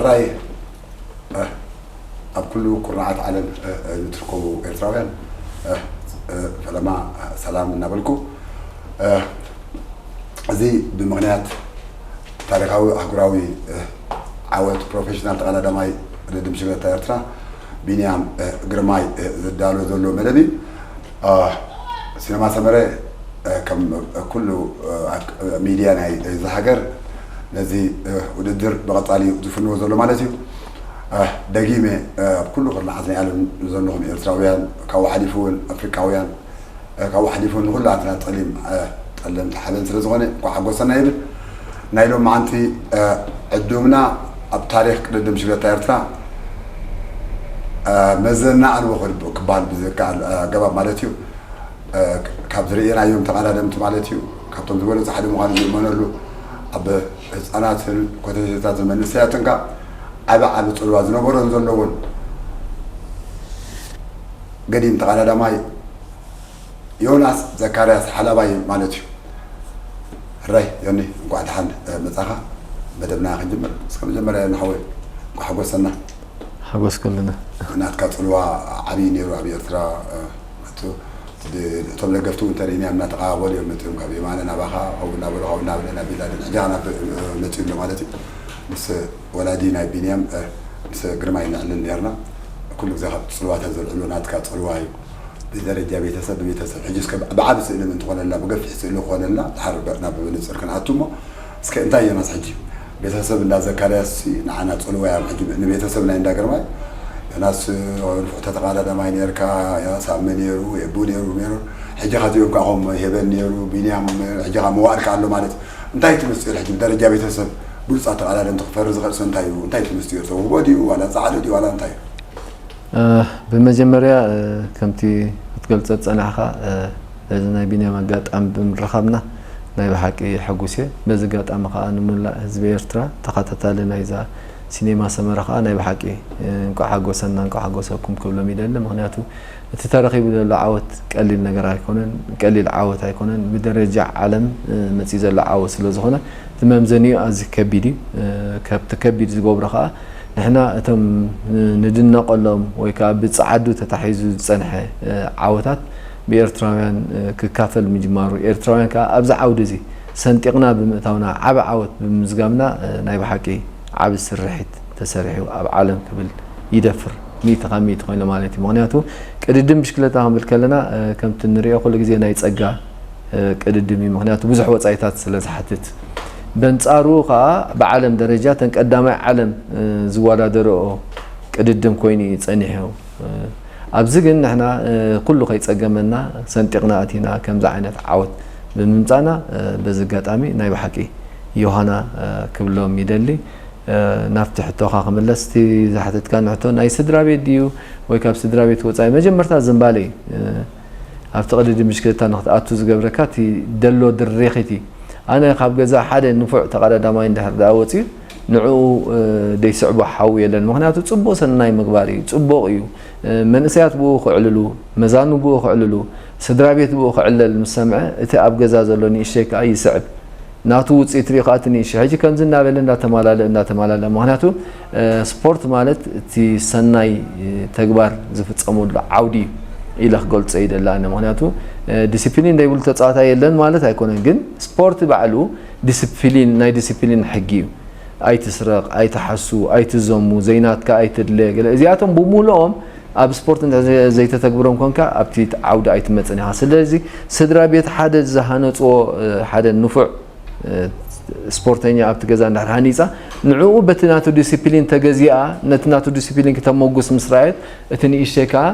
ራይ ኣብ ኩሉ ኩርናዓት ዓለም እትርከቡ ኤርትራውያን፣ ፈለማ ሰላም እናበልኩ፣ እዚ ብምኽንያት ታሪኻዊ ኣህጉራዊ ዓወት ፕሮፌሽናል ተቐዳዳማይ ቅድድም ሽግለታ ኤርትራ ቢንያም ግርማይ ዝዳሎ ዘሎ መደብ እዩ። ሲነማ ሰመረ ከም ኩሉ ሚድያ ናይ እዚ ሃገር ነዚ ውድድር ብቐጻሊ ዝፍንዎ ዘሎ ማለት እዩ። ደጊመ ኣብ ኩሉ ኩርናዓት ናይ ዓለም ዘለኹም ኤርትራውያን፣ ካብኡ ሓሊፉ እውን ኣፍሪቃውያን፣ ካብኡ ሓሊፉ ንኹላትና ጸሊም ጸለምቲ ሓበን ስለ ዝኾነ እንኳዕ ሓጎሰና ይብል። ናይ ሎማዓንቲ ዕዱምና ኣብ ታሪኽ ቅድድም ሽግለታ ኤርትራ መዘና ኣልቦ ክበሃል ብዝከኣል ኣገባብ ማለት እዩ። ካብ ዝርእየናዮም ተቐዳደምቲ ማለት እዩ፣ ካብቶም ዝበለጹ ሓደ ምዃኑ ዝእመነሉ፣ ኣብ ህፃናትን ኮተቴታትን መንእሰያትን ከኣ ዓቢ ዓቢ ጽልዋ ዝነበሮን ዘለዎን ገዲም ተቐዳዳማይ ዮናስ ዘካርያስ ሓላባይ ማለት እዩ። ሕራይ ዮኒ፣ እንኳዕ ደሓን መጻኻ። መደብና ክንጅምር፣ እስከ መጀመርያ ዮኒ ሓወይ እንኳዕ ሓጎሰና። ሓጎስ ኩልና። ናትካ ጽልዋ ዓብዪ ነይሩ ኣብ ኤርትራ። እቶም ደገፍቲ እውን ተርእይና እናተቐባበሉ እዮም መፅዮም፣ ካብ የማነ ናባኻ፣ ካብኡ እናበሉ፣ ካብኡ እናበለ ናብ ቢንላደን፣ ሕጂ ናብ መፅዩ ኣሎ ማለት እዩ። ምስ ወላዲ ናይ ቢንያም፣ ምስ ግርማይ ነዕልል ነርና። ኩሉ ግዜ ካብ ጽልዋታት ዘልዕሉ ናትካ ጽልዋ እዩ። ብደረጃ ቤተሰብ፣ ብቤተሰብ፣ ሕጂ እስከ ብዓቢ ስእሊ ምን ትኾነልና፣ ብገፊሕ ስእሊ ክኾነልና፣ ድሓር ናብ ብንጽር ክንኣቱ እሞ፣ እስከ እንታይ ዮናስ ሕጂ ቤተሰብ እንዳ ዘካርያስ ንዓና ጽልዋ እዮም። ሕጂ ንቤተሰብ ናይ እንዳ ግርማይ ዮናስ ንፉዕ ተተቓዳዳማይ ነርካ፣ ያ ሳሚ ነሩ፣ የቡ ነሩ፣ ነሩ። ሕጂ ካዚኦም ከኣ ከም ሄበን ነሩ፣ ቢንያም፣ ሕጂ ከኣ መዋእልካ ኣሎ ማለት እዩ። እንታይ እቲ ምስጢር ሕጂ ብደረጃ ቤተሰብ ብሉጻት ተቓዳደምቲ ክፈሪ ዝኽእል ሰብ እንታይ እዩ? እንታይ እቲ ምስጢር? ተውህቦ ድዩ ዋላ ጻዕሪ ድዩ ዋላ እንታይ እዩ? ብመጀመርያ ከምቲ ክትገልጾ ዝጸናሕካ ነዚ ናይ ቢንያም ኣጋጣሚ ብምርኻብና ናይ ብሓቂ ሕጉስ እየ። በዚ ኣጋጣሚ ከኣ ንሙላእ ህዝቢ ኤርትራ ተኸታታሊ ናይዛ ሲኔማ ሰመረ ከኣ ናይ ብሓቂ እንቋዕ ሓጎሰና እንቋዕ ሓጎሰኩም ክብሎም ይደሊ። ምኽንያቱ እቲ ተረኺቡ ዘሎ ዓወት ቀሊል ነገር ኣይኮነን፣ ቀሊል ዓወት ኣይኮነን። ብደረጃ ዓለም መጺኡ ዘሎ ዓወት ስለ ዝኾነ እቲ መምዘኒኡ ኣዝዩ ከቢድ እዩ። ካብቲ ከቢድ ዝገብሮ ከኣ ንሕና እቶም ንድነቐሎም ወይ ከኣ ብጸዓዱ ተታሒዙ ዝጸንሐ ዓወታት ብኤርትራውያን ክካፈል ምጅማሩ፣ ኤርትራውያን ከኣ ኣብዚ ዓውዲ እዚ ሰንጢቕና ብምእታውና ዓቢ ዓወት ብምምዝጋብና ናይ ብሓቂ ዓቢ ስርሒት ተሰሪሑ ኣብ ዓለም ክብል ይደፍር። ሚእቲ ካብ ሚእቲ ኮይኑ ማለት እዩ። ምኽንያቱ ቅድድም ብሽክለታ ክንብል ከለና ከምቲ ንሪኦ ኩሉ ግዜ ናይ ጸጋ ቅድድም እዩ። ምኽንያቱ ብዙሕ ወጻኢታት ስለ ዝሓትት። በንጻሩ ከኣ ብዓለም ደረጃ ተን ቀዳማይ ዓለም ዝወዳደርኦ ቅድድም ኮይኑ እዩ ጸኒሑ። ኣብዚ ግን ንሕና ኩሉ ከይጸገመና ሰንጢቕና ኣቲና ከምዚ ዓይነት ዓወት ብምምጻና በዚ ኣጋጣሚ ናይ ብሓቂ ዮሃና ክብሎም ይደሊ። ናብቲ ሕቶኻ ክምለስ፣ እቲ ዝሓተትካኒ ሕቶ ናይ ስድራ ቤት ድዩ ወይ ካብ ስድራ ቤት ወጻኢ? መጀመርታ ዝንባለ እዩ። ኣብቲ ቅድድም ብሽክለታ ንክትኣቱ ዝገብረካ እቲ ደሎ ድሬኺት እዩ። ኣነ ካብ ገዛ ሓደ ንፉዕ ተቐዳዳማይ እንድሕር ደኣ ወጺኡ ንዕኡ ደይስዕቦ ሓው የለን። ምኽንያቱ ጽቡቕ ሰናይ ምግባር እዩ፣ ጽቡቕ እዩ። መንእሰያት ብኡ ክዕልሉ፣ መዛኑ ብኡ ክዕልሉ፣ ስድራ ቤት ብኡ ክዕለል ምስ ሰምዐ እቲ ኣብ ገዛ ዘሎ ንእሽተይ ከኣ ይስዕብ። ናቱ ውጽኢት ሪኡ ከኣ እቲ ንእሽተይ ሕጂ ከምዚ እናበለ እንዳተማላለእ፣ እንዳተማላለእ። ምኽንያቱ ስፖርት ማለት እቲ ሰናይ ተግባር ዝፍጸመሉ ዓውዲ እዩ ኢለ ክገልጾ ይደሊ ኣነ። ምኽንያቱ ዲሲፕሊን ዘይብሉ ተጻዋታይ የለን ማለት ኣይኮነን፣ ግን ስፖርት ባዕሉ ዲሲፕሊን፣ ናይ ዲሲፕሊን ሕጊ እዩ። ኣይትስረቕ፣ ኣይትሓሱ፣ ኣይትዘሙ፣ ዘይናትካ ኣይትድለ፣ ገለ እዚኣቶም ብምሉኦም ኣብ ስፖርት እንተ ዘይተተግብሮም ኮንካ ኣብቲ ዓውዲ ኣይትመጽን ኢኻ። ስለዚ ስድራ ቤት ሓደ ዝሃነጽዎ ሓደ ንፉዕ ስፖርተኛ ኣብቲ ገዛ እንድሕር ሃኒጻ ንዕኡ በቲ ናቱ ዲሲፕሊን ተገዚኣ ነቲ ናቱ ዲሲፕሊን ክተመጉስ ምስ ረኣየት እቲ ንእሽተይ ከኣ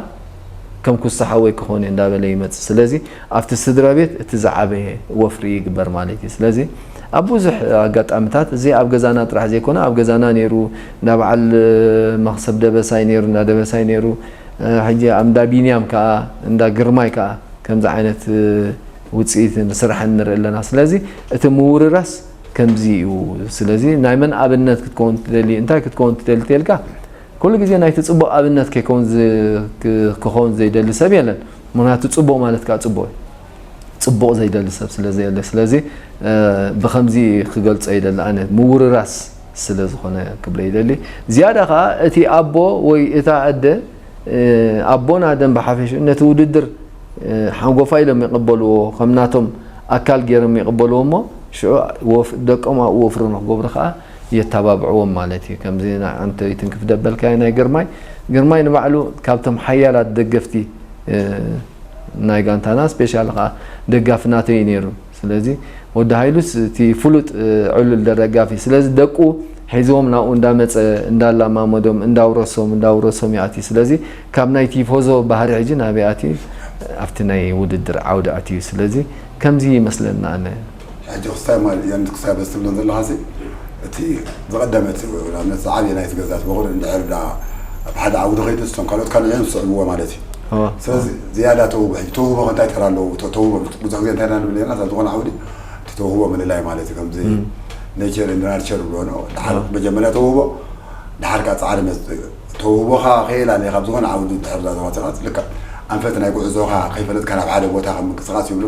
ከም ኩሳ ሓወይ ክኾን እየ እንዳበለ ይመጽእ። ስለዚ ኣብቲ ስድራ ቤት እቲ ዝዓበየ ወፍሪ ይግበር ማለት እዩ። ስለዚ ኣብ ብዙሕ ኣጋጣምታት እዚ ኣብ ገዛና ጥራሕ ዘይኮነ ኣብ ገዛና ነይሩ፣ እንዳ በዓል መኽሰብ ደበሳይ ነይሩ፣ እንዳ ደበሳይ ነይሩ፣ ሕጂ ኣብ እንዳ ቢንያም ከኣ እንዳ ግርማይ ከኣ ከምዚ ዓይነት ውፅኢትን ስራሕን ንርኢ ኣለና። ስለዚ እቲ ምውርራስ ከምዚ እዩ። ስለዚ ናይ መን ኣብነት ክትከውን ትደሊ፣ እንታይ ክትከውን ትደሊ ተልካ ኩሉ ግዜ ናይቲ ፅቡቕ ኣብነት ከይከውን ዝ- ክ- ክኸውን ዘይደሊ ሰብ የለን። ምክንያቱ ፅቡቕ ማለት ከዓ ፅቡቕ እዩ። ፅቡቕ ዘይደሊ ሰብ ስለ ዘየለ ስለዚ ብከምዚ ክገልፆ ይደሊ ኣነ ምውርራስ ስለ ዝኾነ ክብሎ ይደሊ። ዝያዳ ኸኣ እቲ ኣቦ ወይ እታ ኣደ፣ ኣቦን ኣደን ብሓፈሽኡ ነቲ ውድድር ሓንጎፋ ኢሎም ይቕበልዎ፣ ከም ናቶም ኣካል ገይሮም ይቕበልዎ እሞ ሽዑ ደቆም ኣብኡ ወፍሪ ንክገብሩ ኸኣ የተባብዕዎም ማለት እዩ። ከምዚ ኣንተ ይትንክፍ ደበልካዮ ናይ ግርማይ፣ ግርማይ ንባዕሉ ካብቶም ሓያላት ደገፍቲ ናይ ጋንታና ስፔሻል ኸኣ ደጋፊ ናተይ እዩ ነይሩ። ስለዚ ወዲ ሃይሉስ እቲ ፍሉጥ ዕሉል ደጋፊ፣ ስለዚ ደቁ ሒዝዎም ናብኡ እንዳመጸ እንዳላማመዶም እንዳውረሶም እንዳውረሶም ይኣቲ። ስለዚ ካብ ናይ ቲፎዞ ባህሪ ሕጂ ናበይ ኣትዩ ኣብቲ ናይ ውድድር ዓውዲ ኣትዩ። ስለዚ ከምዚ ይመስለና ኣነ። ሕጂ ክስታይ ማለት እያ ክስታይ በዚ ትብለን ዘለኻሲ እቲ ዝቐደመ እቲ ንኣብነት ዝዓብየ ናይቲ ገዛ ትበቑር እንድሕር ዳ ኣብ ሓደ ዓውዲ ከይዱ እቶም ካልኦት ካልኦት እዮም ዝስዕብዎ ማለት እዩ። ስለዚ ዝያዳ ተውህቦ ሕጂ ተውህቦ ከ እንታይ ተራ ኣለዎ? ተውህቦ ብዙሕ ግዜ እንታይ ኢና ንብል ና ኣብ ዝኾነ ዓውዲ እቲ ተውህቦ ምልላይ ማለት እዩ። ከምዚ ኔቸር እንድ ናርቸር ብሎ ነው። ድሓር መጀመርያ ተውህቦ ድሓር ካ ጻዕሪ መጽእ ተውህቦኻ ከየላለ ካብ ዝኾነ ዓውዲ ድሕር ዳ ተዋፅኻ ልካ ኣንፈት ናይ ጉዕዞኻ ከይፈለጥካ ናብ ሓደ ቦታ ከም ምንቅስቃስ ይብሉ።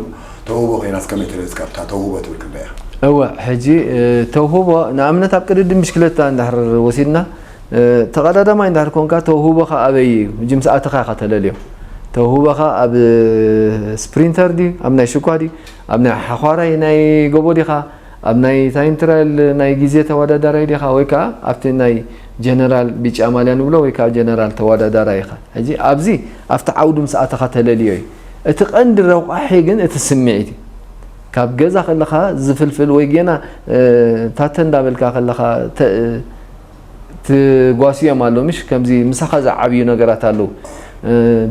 ተውህቦ ከይናስ ከመይ ትርእስ ካብታ ተውህቦ ትብል ክንደያ? እወ፣ ሕጂ ተውህቦ ንኣብነት ኣብ ቅድድም ብሽክለታ እንድሕር ወሲድና ተቐዳዳማይ እንድሕር ኮንካ ተውህቦኻ ኣበይ እዩ? ሕጂ ምስ ኣተኻ ኢኻ ተለልዮ። ተውህቦኻ ኣብ ስፕሪንተር ድዩ? ኣብ ናይ ሽኳ ድዩ? ኣብ ናይ ሓዃራይ ናይ ጎቦ ዲኻ? ኣብ ናይ ታይም ትራያል ናይ ግዜ ተወዳዳራይ ዲኻ? ወይ ከዓ ኣብቲ ናይ ጀነራል ቢጫ ማልያ ንብሎ ወይ ከዓ ጀነራል ተወዳዳራይ ኢኻ? ሕጂ ኣብዚ ኣብቲ ዓውዲ ምስ ኣተኻ ተለልዮ እዩ። እቲ ቀንዲ ረቋሒ ግን እቲ ስምዒት እዩ። ካብ ገዛ ከለኻ ዝፍልፍል ወይ ጌና ታተ እንዳበልካ ከለኻ ትጓስዮም ኣሎ ምሽ ከምዚ ምሳኻ ዝዓብዩ ነገራት ኣለዉ።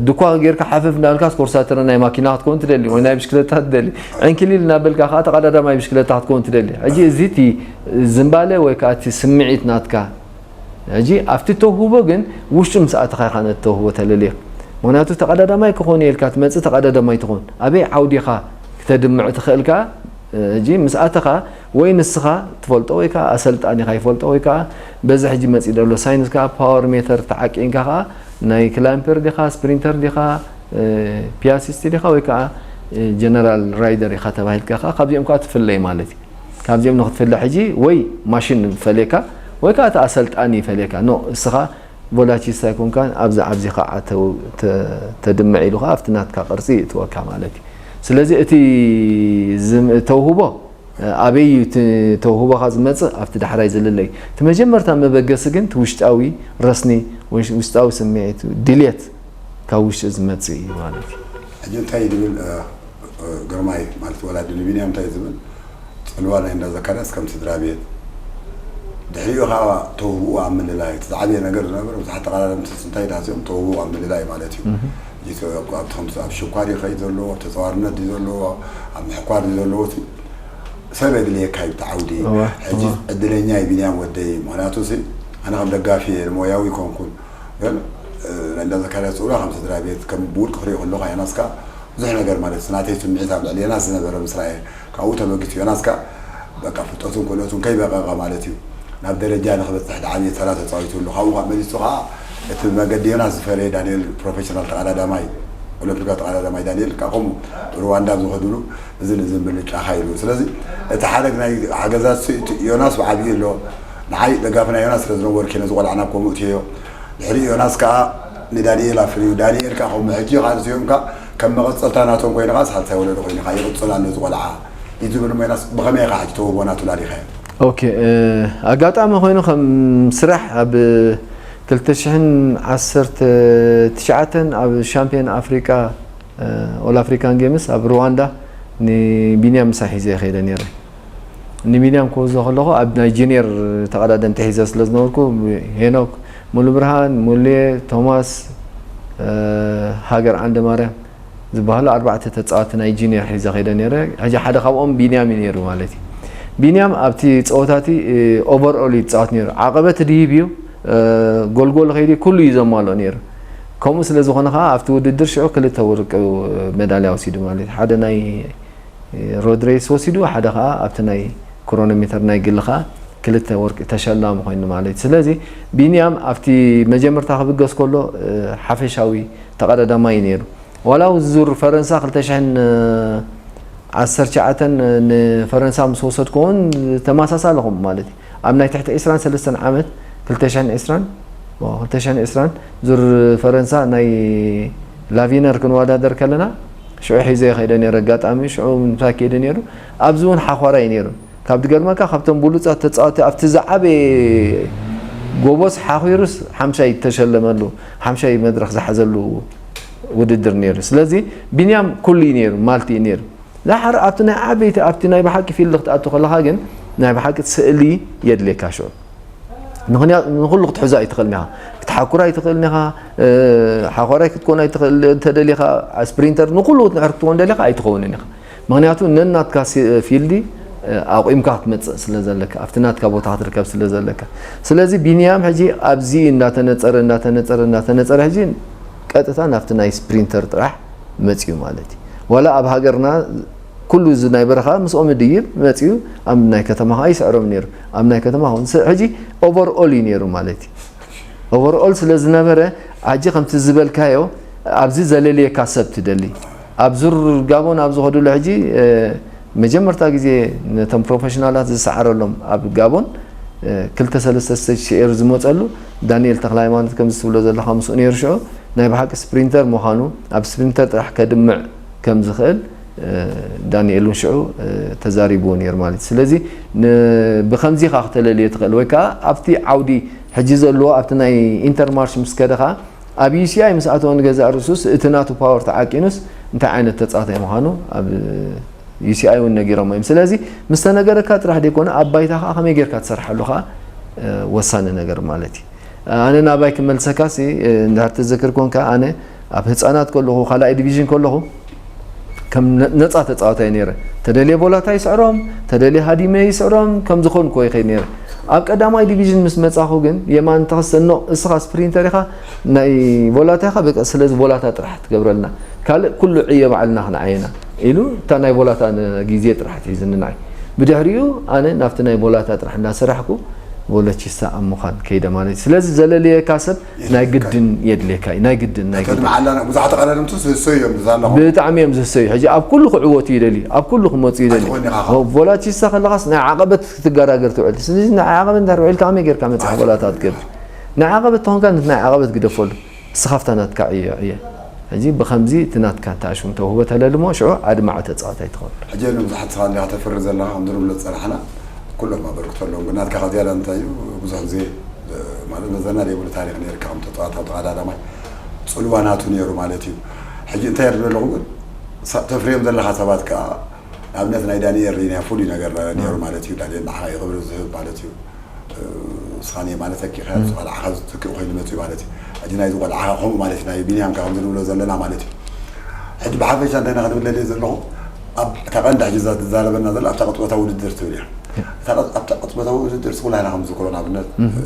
ድኳ ጌርካ ሓፈፍ እንዳበልካ ስኮርሳተረ ናይ ማኪና ክትከውን ትደሊ ወይ ናይ ብሽክለታ ትደሊ ዕንክሊል እናበልካ ከዓ ተቐዳዳማይ ብሽክለታ ክትከውን ትደሊ። ሕጂ እዚ እቲ ዝንባለ ወይ ከዓ እቲ ስምዒት ናትካ ሕጂ ኣብቲ ተውህቦ ግን ውሽጡ ምስ ኣተኻ ኢኻ ነቲ ተውህቦ ተለልዮ። ምክንያቱ ተቐዳዳማይ ክኾን እየ ኢልካ ትመፅእ ተቐዳዳማይ ትኾን ኣበይ ዓውዲ ኢኻ ክተድምዕ ትኽእል ከዓ ሕጂ ምስ ኣተኻ ወይ ንስኻ ትፈልጦ ወይ ከዓ ኣሰልጣኒኻ ይፈልጦ ወይ ከዓ በዚ ሕጂ መፂእ ዘሎ ሳይንስ ከዓ ፓወር ሜተር ተዓቂንካ ከዓ ናይ ክላምፐር ዲኻ ስፕሪንተር ዲኻ ፒያሲስቲ ዲኻ ወይ ከዓ ጀነራል ራይደር ኢኻ ተባሂልካ ከዓ ካብዚኦም ከዓ ትፍለይ ማለት እዩ። ካብዚኦም ንክትፍለ ሕጂ ወይ ማሽን ፈሌካ ወይ ከዓ እቲ ኣሰልጣኒ ፈሌካ ኖ እስኻ ቮላቺስታ ኣይኮንካን ኣብዚ ኣብዚ ከዓ ተድምዕ ኢሉ ከዓ ኣብቲ ናትካ ቅርፂ ይእትወካ ማለት እዩ። ስለዚ እቲ ተውህቦ ኣበይ እዩ እቲ ተውህቦኻ ዝመፅእ ኣብቲ ዳሕራይ ዝልለይ እቲ መጀመርታ መበገሲ ግን እቲ ውሽጣዊ ረስኒ ውሽጣዊ ስምዒት ድልየት ካብ ውሽጢ ዝመፅእ እዩ ማለት እዩ። ሕጂ እንታይ ድብል ግርማይ ማለት ወላዲ ንቢንያም እንታይ ዝብል ፅልዋ ናይ እንዳ ዘካርያስ ከም ስድራ ቤት ድሕሪኡ ከዓ ተውህብኡ ኣብ ምልላይ እቲ ዝዓበየ ነገር ዝነበረ ብዙሓት ተቐዳደምቲ እንታይ ዳዚኦም ተውህብኡ ኣብ ምልላይ ማለት እዩ። ኣብቲ ከምዚ ኣብ ሽኳር ይኸይድ ዘለዎ ተፀዋርነት ድዩ ዘለዎ ኣብ ምሕኳር ድዩ ዘለዎ ሰብ የድልየካ እዩ ብቲ ዓውዲ። ሕጂ ዕድለኛ እዩ ቢንያም ወደይ ምክንያቱ ኣነ ከም ደጋፊ እየ ሞያዊ ኮንኩን ግን ናይ እንዳ ዘካርያስ ፅልዋ ከም ስድራ ቤት ከም ብውልቂ ክሪኦ ከለካ ዮናስ ከዓ ብዙሕ ነገር ማለት ናተይ ስምዒት ኣብ ልዕሊ ዮናስ ዝነበረ ምስራየ ካብኡ ተበጊሱ ዮናስ ከዓ በቃ ፍልጠቱን ክእለቱን ከይበቀቀ ማለት እዩ ናብ ደረጃ ንክበፅሕ ድዓብየ ተራ ተፃዊቱ ኣሎ ካብኡ ከዓ መሊሱ ከዓ እቲ መገዲ ዮናስ ዝፈረየ ዳንኤል ፕሮፌሽናል ተቐዳዳማይ ኦሎምፒካ ተቐዳዳማይ ዳንኤል ከዓ ከምኡ ሩዋንዳ ዝኸድሉ እዚ ንዝምብል ጫኻ ኢሉ ስለዚ እቲ ሓደ ናይ ሓገዛት ዮናስ ብዓብዩ ኣሎ ንዓይ ደጋፊ ናይ ዮናስ ስለ ዝነበርኩ ነዚ ቆልዓ ናብ ከምኡ እትዮ ድሕሪ ዮናስ ከዓ ንዳንኤል ኣፍርዩ ዳንኤል ከዓ ከምኡ ሕጂ ከዓ እዚኦም ከዓ ከም መቐፀልታ ናቶም ኮይኑ ከዓ ሳልሳይ ወለዶ ኮይኑ ከዓ ይቕፅል ኣሎ እዚ ቆልዓ እዩ ዝብል እሞ ዮናስ ብኸመይ ኢኻ ሕጂ ተውህቦ ናቱ ላሊኻዮ? ኦኬ ኣጋጣሚ ኮይኑ ከም ስራሕ ኣብ ክልተ ሽሕን ዓሰርተ ትሽዓተን ኣብ ሻምፒዮን ኣፍሪቃ ኦል ኣፍሪካን ጌምስ ኣብ ሩዋንዳ ንቢንያም ምሳይ ሒዘ ከይደ ነይረ። ንቢንያም ክወስዶ ከለኹ ኣብ ናይ ጁኒየር ተቐዳደምቲ ሒዘ ስለ ዝነበርኩ ሄኖክ ሙሉብርሃን፣ ሙሌ፣ ቶማስ፣ ሃገር ዓንደማርያም ዝበሃሉ ኣርባዕተ ተፃወቲ ናይ ጁኒየር ሒዘ ከይደ ነይረ። ሕጂ ሓደ ካብኦም ቢንያም እዩ ነይሩ ማለት እዩ። ቢንያም ኣብቲ ፀወታቲ ኦቨርኦል እዩ ዝፃወት ነይሩ። ዓቐበት ድሂብ እዩ፣ ጎልጎል ከይዲ ኩሉ እዩ ዘማልኦ ነይሩ። ከምኡ ስለ ዝኾነ ከዓ ኣብቲ ውድድር ሽዑ ክልተ ወርቂ መዳልያ ወሲዱ ማለት እዩ። ሓደ ናይ ሮድ ሬስ ወሲዱ ሓደ ከዓ ኣብቲ ናይ ክሮኖሜተር ናይ ግሊ ከዓ ክልተ ወርቂ ተሸላሚ ኮይኑ ማለት እዩ። ስለዚ ቢንያም ኣብቲ መጀመርታ ክብገስ ከሎ ሓፈሻዊ ተቐዳዳማይ እዩ ነይሩ። ዋላ ዙር ፈረንሳ ክልተ ሽሕን ዓሰርተ ትሽዓተን ንፈረንሳ ምስ ወሰድኩ እውን ተመሳሳሊ ከምኡ ማለት እዩ። ኣብ ናይ ትሕቲ ዕስራን ሰለስተን ዓመት፣ ክልተ ሽሕን ዕስራን፣ ኦ፣ ክልተ ሽሕን ዕስራን ዙር ፈረንሳ ናይ ላቪነር ክንወዳደር ከለና፣ ሽዑ ሒዘ ከይደ ነይረ። ኣጋጣሚ ሽዑ ምሳይ ከይደ ነይሩ። ኣብዚ እውን ሓዃራይ ነይሩ። ካብ ዝገርመካ፣ ካብቶም ብሉጻት ተጻወቲ ኣብቲ ዝዓበየ ጎቦስ ሓኺሩስ ሓምሻይ እተሸለመሉ፣ ሓምሻይ መድረኽ ዝሓዘሉ ውድድር ነይሩ። ስለዚ ቢንያም ኩሉ እዩ ነይሩ፣ ማልቲ እዩ ነይሩ። ዳሓር ኣብቲ ናይ ዓበይቲ፣ ኣብቲ ናይ ብሓቂ ፊልድ ክትኣቱ ከለኻ ግን ናይ ብሓቂ ስእሊ የድልየካ ሽዑ። ምኽንያቱ ንኹሉ ክትሕዞ ኣይትኽእልን ኢኻ። ክትሓኩር ኣይትኽእልን ኢኻ። እ፣ ሓኾራይ ክትኮን ኣይትኽእል፣ እንተደሊኻ ስፕሪንተር ንኹሉ ክትንሕር ክትኮን ደሊኻ ኣይትኸውንን ኢኻ። ምኽንያቱ ነናትካ ሲ-፣ ፊልዲ፣ እ፣ ኣቑምካ ክትመጽእ ስለ ዘለካ፣ ኣብቲ ናትካ ቦታ ክትርከብ ስለ ዘለካ። ስለዚ ቢንያም ሕጂ ኣብዚ እንዳተነጸረ፣ እንዳተነጸረ፣ እንዳተነጸረ ሕጂ ቀጥታ ናብቲ ናይ ስፕሪንተር ጥራሕ መጽዩ ማለት እዩ። ዋላ ኣብ ሃገርና ኩሉ እዚ ናይ በረኻ ምስኦም ይድይብ መጽዩ፣ ኣብ ናይ ከተማ ኸኣ ይስዕሮም ነይሩ። ኣብ ናይ ከተማ ኹን ስ-፣ ሕጂ ኦቨርኦል እዩ ነይሩ ማለት እዩ። ኦቨርኦል ስለ ዝነበረ፣ ሕጂ ከምቲ ዝበልካዮ፣ ኣብዚ ዘለልየካ ሰብ ትደሊ። ኣብ ዙር ጋቦን ኣብ ዝኸዱሉ ሕጂ፣ እ፣ መጀመርታ ግዜ ነቶም ፕሮፌሽናላት ዝሰዓረሎም ኣብ ጋቦን፣ እ፣ ክልተ ሰለስተ ስቴጅ ሲኤር ዝመጸሉ ዳንኤል ተኽለሃይማኖት ከምዚ ትብሎ ዘለኻ ምስኡ ነይሩ። ሽዑ ናይ ብሓቂ ስፕሪንተር ምዃኑ፣ ኣብ ስፕሪንተር ጥራሕ ከድምዕ ከም ዝኽእል፣ እ፣ ዳንኤል እውን ሽዑ፣ እ፣ ተዛሪብዎ ነይሩ ማለት እዩ። ስለዚ ን-፣ ብኸምዚ ኢኻ ክተለልዮ ትኽእል፣ ወይ ከኣ ኣብቲ ዓውዲ ሕጂ ዘለዎ ኣብቲ ናይ ኢንተርማርሽ ምስ ከደ ኸኣ ኣብ ዩ ሲ ኣይ ምስ ኣተወ ንገዛእ ርእሱስ እቲ ናቱ ፓወር ተዓቂኑስ እንታይ ዓይነት ተጻዋታይ ምዃኑ ኣብ ዩ ሲ ኣይ እውን ነጊሮሞ እዮም። ስለዚ ምስ ተነገረካ ጥራሕ ዘይኮነ ኣብ ባይታ ከኣ ከመይ ጌርካ ትሰርሓሉ ከኣ፣ እ፣ ወሳኒ ነገር ማለት እዩ። ኣነ ናባይ ክመልሰካሲ፣ እ፣ እንድሕር ትዝክር ኮንካ፣ ኣነ ኣብ ህጻናት ከለኹ፣ ካልኣይ ዲቪዥን ከለኹ፣ ከም ነ-፣ ነጻ ተጻዋታይ ነይረ። ተደልየ ቦላታ ይስዕሮም፣ ተደልየ ሃዲመ ይስዕሮም፣ ከም ዝኾንኩ ይኸይድ ነይረ። ኣብ ቀዳማይ ዲቪዥን ምስ መጻኹ ግን፣ የማን ተኸሰኖ፣ እስኻ ስፕሪንተር ኢኻ፣ ናይ ቦላታ ኢኻ፣ በቃ ስለዚ ቦላታ ጥራሕ ትገብረልና። ካልእ ኩሉ ዕዮ ባዕልና ክንዓየና ኢሉ፣ እታ ናይ ቦላታ ን-፣ ግዜ ጥራሕ ትሒዝኒ ንዓይ። ብድሕሪኡ ኣነ ናብቲ ናይ ቦላታ ጥራሕ እንዳሰራሕኩ፣ ቦለቺሳ ኣብ ምዃን ከይደ ማለት እዩ። ስለዚ ዘለልየካ ሰብ ናይ ግድን የድልየካ እዩ። ናይ ግድን፣ ናይ ግድን። መዓላ ብዙሓት ተቐዳደምቱ ዝህሰዩ እዮም፣ እዛ ኣለኹ። ብጣዕሚ እዮም ዝህሰዩ። ሕጂ ኣብ ኩሉ ክዕወቱ ይደልዩ፣ ኣብ ኩሉ ክመፁ ይደልዩ። ኣይትኾን ኢኻ። ኦ፣ ቮላቺሳ ከለኻስ ናይ ዓቐበት ክትገራገር ትውዕል። ስለዚ ናይ ዓቐበት እንድሕር ውዒልካ ከመይ ጌርካ መፂኻ ኣይትኾን ቮላታ ኢኻ። ትገብር? ናይ ዓቐበት ተኾንካ ነቲ ናይ ዓቐበት ግደፈሉ። እስኻ ኣብታ ናትካ ዕዮ ዕየ። ሕጂ ብኸምዚ እቲ ናትካ እንተ ኣሽሙ ተውህቦ ተለልሞ፣ ሽዑ ኣድማዒ ተጻዋታይ ትኸውን። ሕጂ ንብዙሓት ስኻ እንዲኻ ተፍሪ ዘለኻ፣ ከምዚ ንብሎ ዝጸናሕና፣ ኩሎም ኣበርክቶ ኣለዎም። ግን ናትካ ከ ዝያዳ እንታይ እዩ? ብዙሕ ግዜ፣ እ፣ ማለት መዘና ዘይብሉ ታሪኽ ነይርካ፣ ከም ተጻዋታይ፣ ተቐዳዳማይ ጽልዋ ናቱ ነይሩ ማለት እዩ። ሕጂ እንታይ ይርኢ ኣለኹ ግን፣ ሳ-፣ ተፍርዮም ዘለኻ ሰባት ከኣ፣ ንኣብነት ናይ ዳንኤል ሪና ፍሉይ ነገር ነይሩ ማለት እዩ። ዳንኤል ንዓኻ እዩ ክብሪ ዝህብ ማለት እዩ። እ፣ ስኻ ንየ ማለት ኣኪኻ፣ እም። ንሱ ቆልዓኻ ዝትክእ ኮይኑ መፅዩ ማለት እዩ። ሕጂ ናይዚ ቆልዓኻ ከምኡ ማለት እዩ፣ ናይ ቢንያም ከ ከምዚ ንብሎ ዘለና ማለት እዩ። ሕጂ ብሓፈሻ እንታይ ኢና ክንብል ደልየ ዘለኹ፣ ኣብ እታ ቀንዲ ሕጂ እዛ ትዛረበና ዘላ ኣብታ ቅጽበታዊ ውድድር ትብል እያ። እታ ቅጽ-፣ ኣብታ ቅጽበታዊ ውድድር ስኩላና ከም ዝዝክሮ ንኣብነት፣ እም። እ፣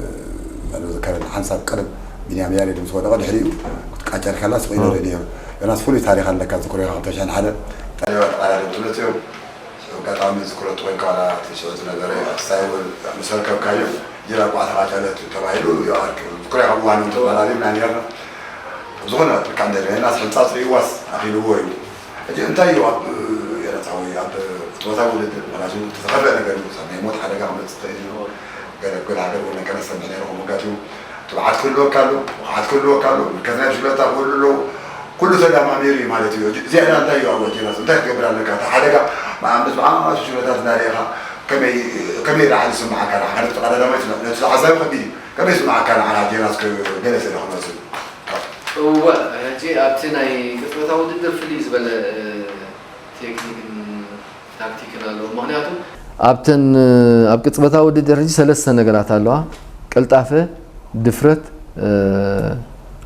ዘለ ዝከረኒ ሓንሳብ ቀደም ቢንያም ያሬድ ምስ ወደቐ ድሕሪኡ ክትቃጨል ከላ ስቕ ኢለ እም። ርኢ ነይሩ። ዮናስ ፍሉይ ታሪኽ ኣለካ ዝዝክሮ ኢኻ ክልተ ሽሕን ሓደ። ጠለባ ተቓዳደምቲ መፅዮም። ኣጋጣሚ ዝክረቱ ኮይንካ ዋላ እቲ ሽዑ ዝነበረ ክሳይ እውን ምስ ኣርከብካዮ ጅራ ቋዕ ተቓጨለት ተባሂሉ ይኣርክ ዝክረ ካብ እዋኑ ተባላሊና ነርና። ዝኾነ ጥቃ እንደ ናስ ሕንጻጽ ርእዋስ ኣኺልዎ እዩ። ሕጂ እንታይ እዩ ኣብ ኤረትራዊ ኣብ ጾታዊ ውድድር ማለት እዩ ዝተኸፍአ ነገር እዩ። ናይ ሞት ሓደጋ ክመጽእ ይኽእል እዩ። ገለ ገለ ሃገር እውን ነገር ሰምዕ ነይሩ ከምኡ ኣጋጢሙ። ትብዓት ክህልወካ ኣሎ፣ ብቕዓት ክህልወካ ኣሎ፣ ምልከት ናይ ብሽክለታ ክህሉ ኣለዎ። ኩሉ ተደማሚሩ እዩ ማለት እዩ። እዚኣ እንታይ እዩ ኣብ ወጀናስ? እንታይ ክትገብር ኣለካ? እቲ ሓደጋ መኣምነት ብዓማማት ሽክለታት እናርኤኻ ከመይ፣ ከመይ ላዕሊ ዝስምዓካ? ንዓኻ ነቲ ተቐዳዳማይ ነቲ ተዓዛቢ ከቢድ እዩ። ከመይ ይስምዓካ ንዓኻ ጀናስ ገለ ስለ ክመስል? እወ፣ ሕጂ ኣብቲ ናይ ቅጽበታዊ ውድድር ፍልይ ዝበለ፣ እ፣ ቴክኒክን ታክቲክን ኣለዎ። ምኽንያቱ ኣብተን፣ ኣብ ቅጽበታዊ ውድድር ሕጂ ሰለስተ ነገራት ኣለዋ። ቅልጣፈ፣ ድፍረት፣ እ፣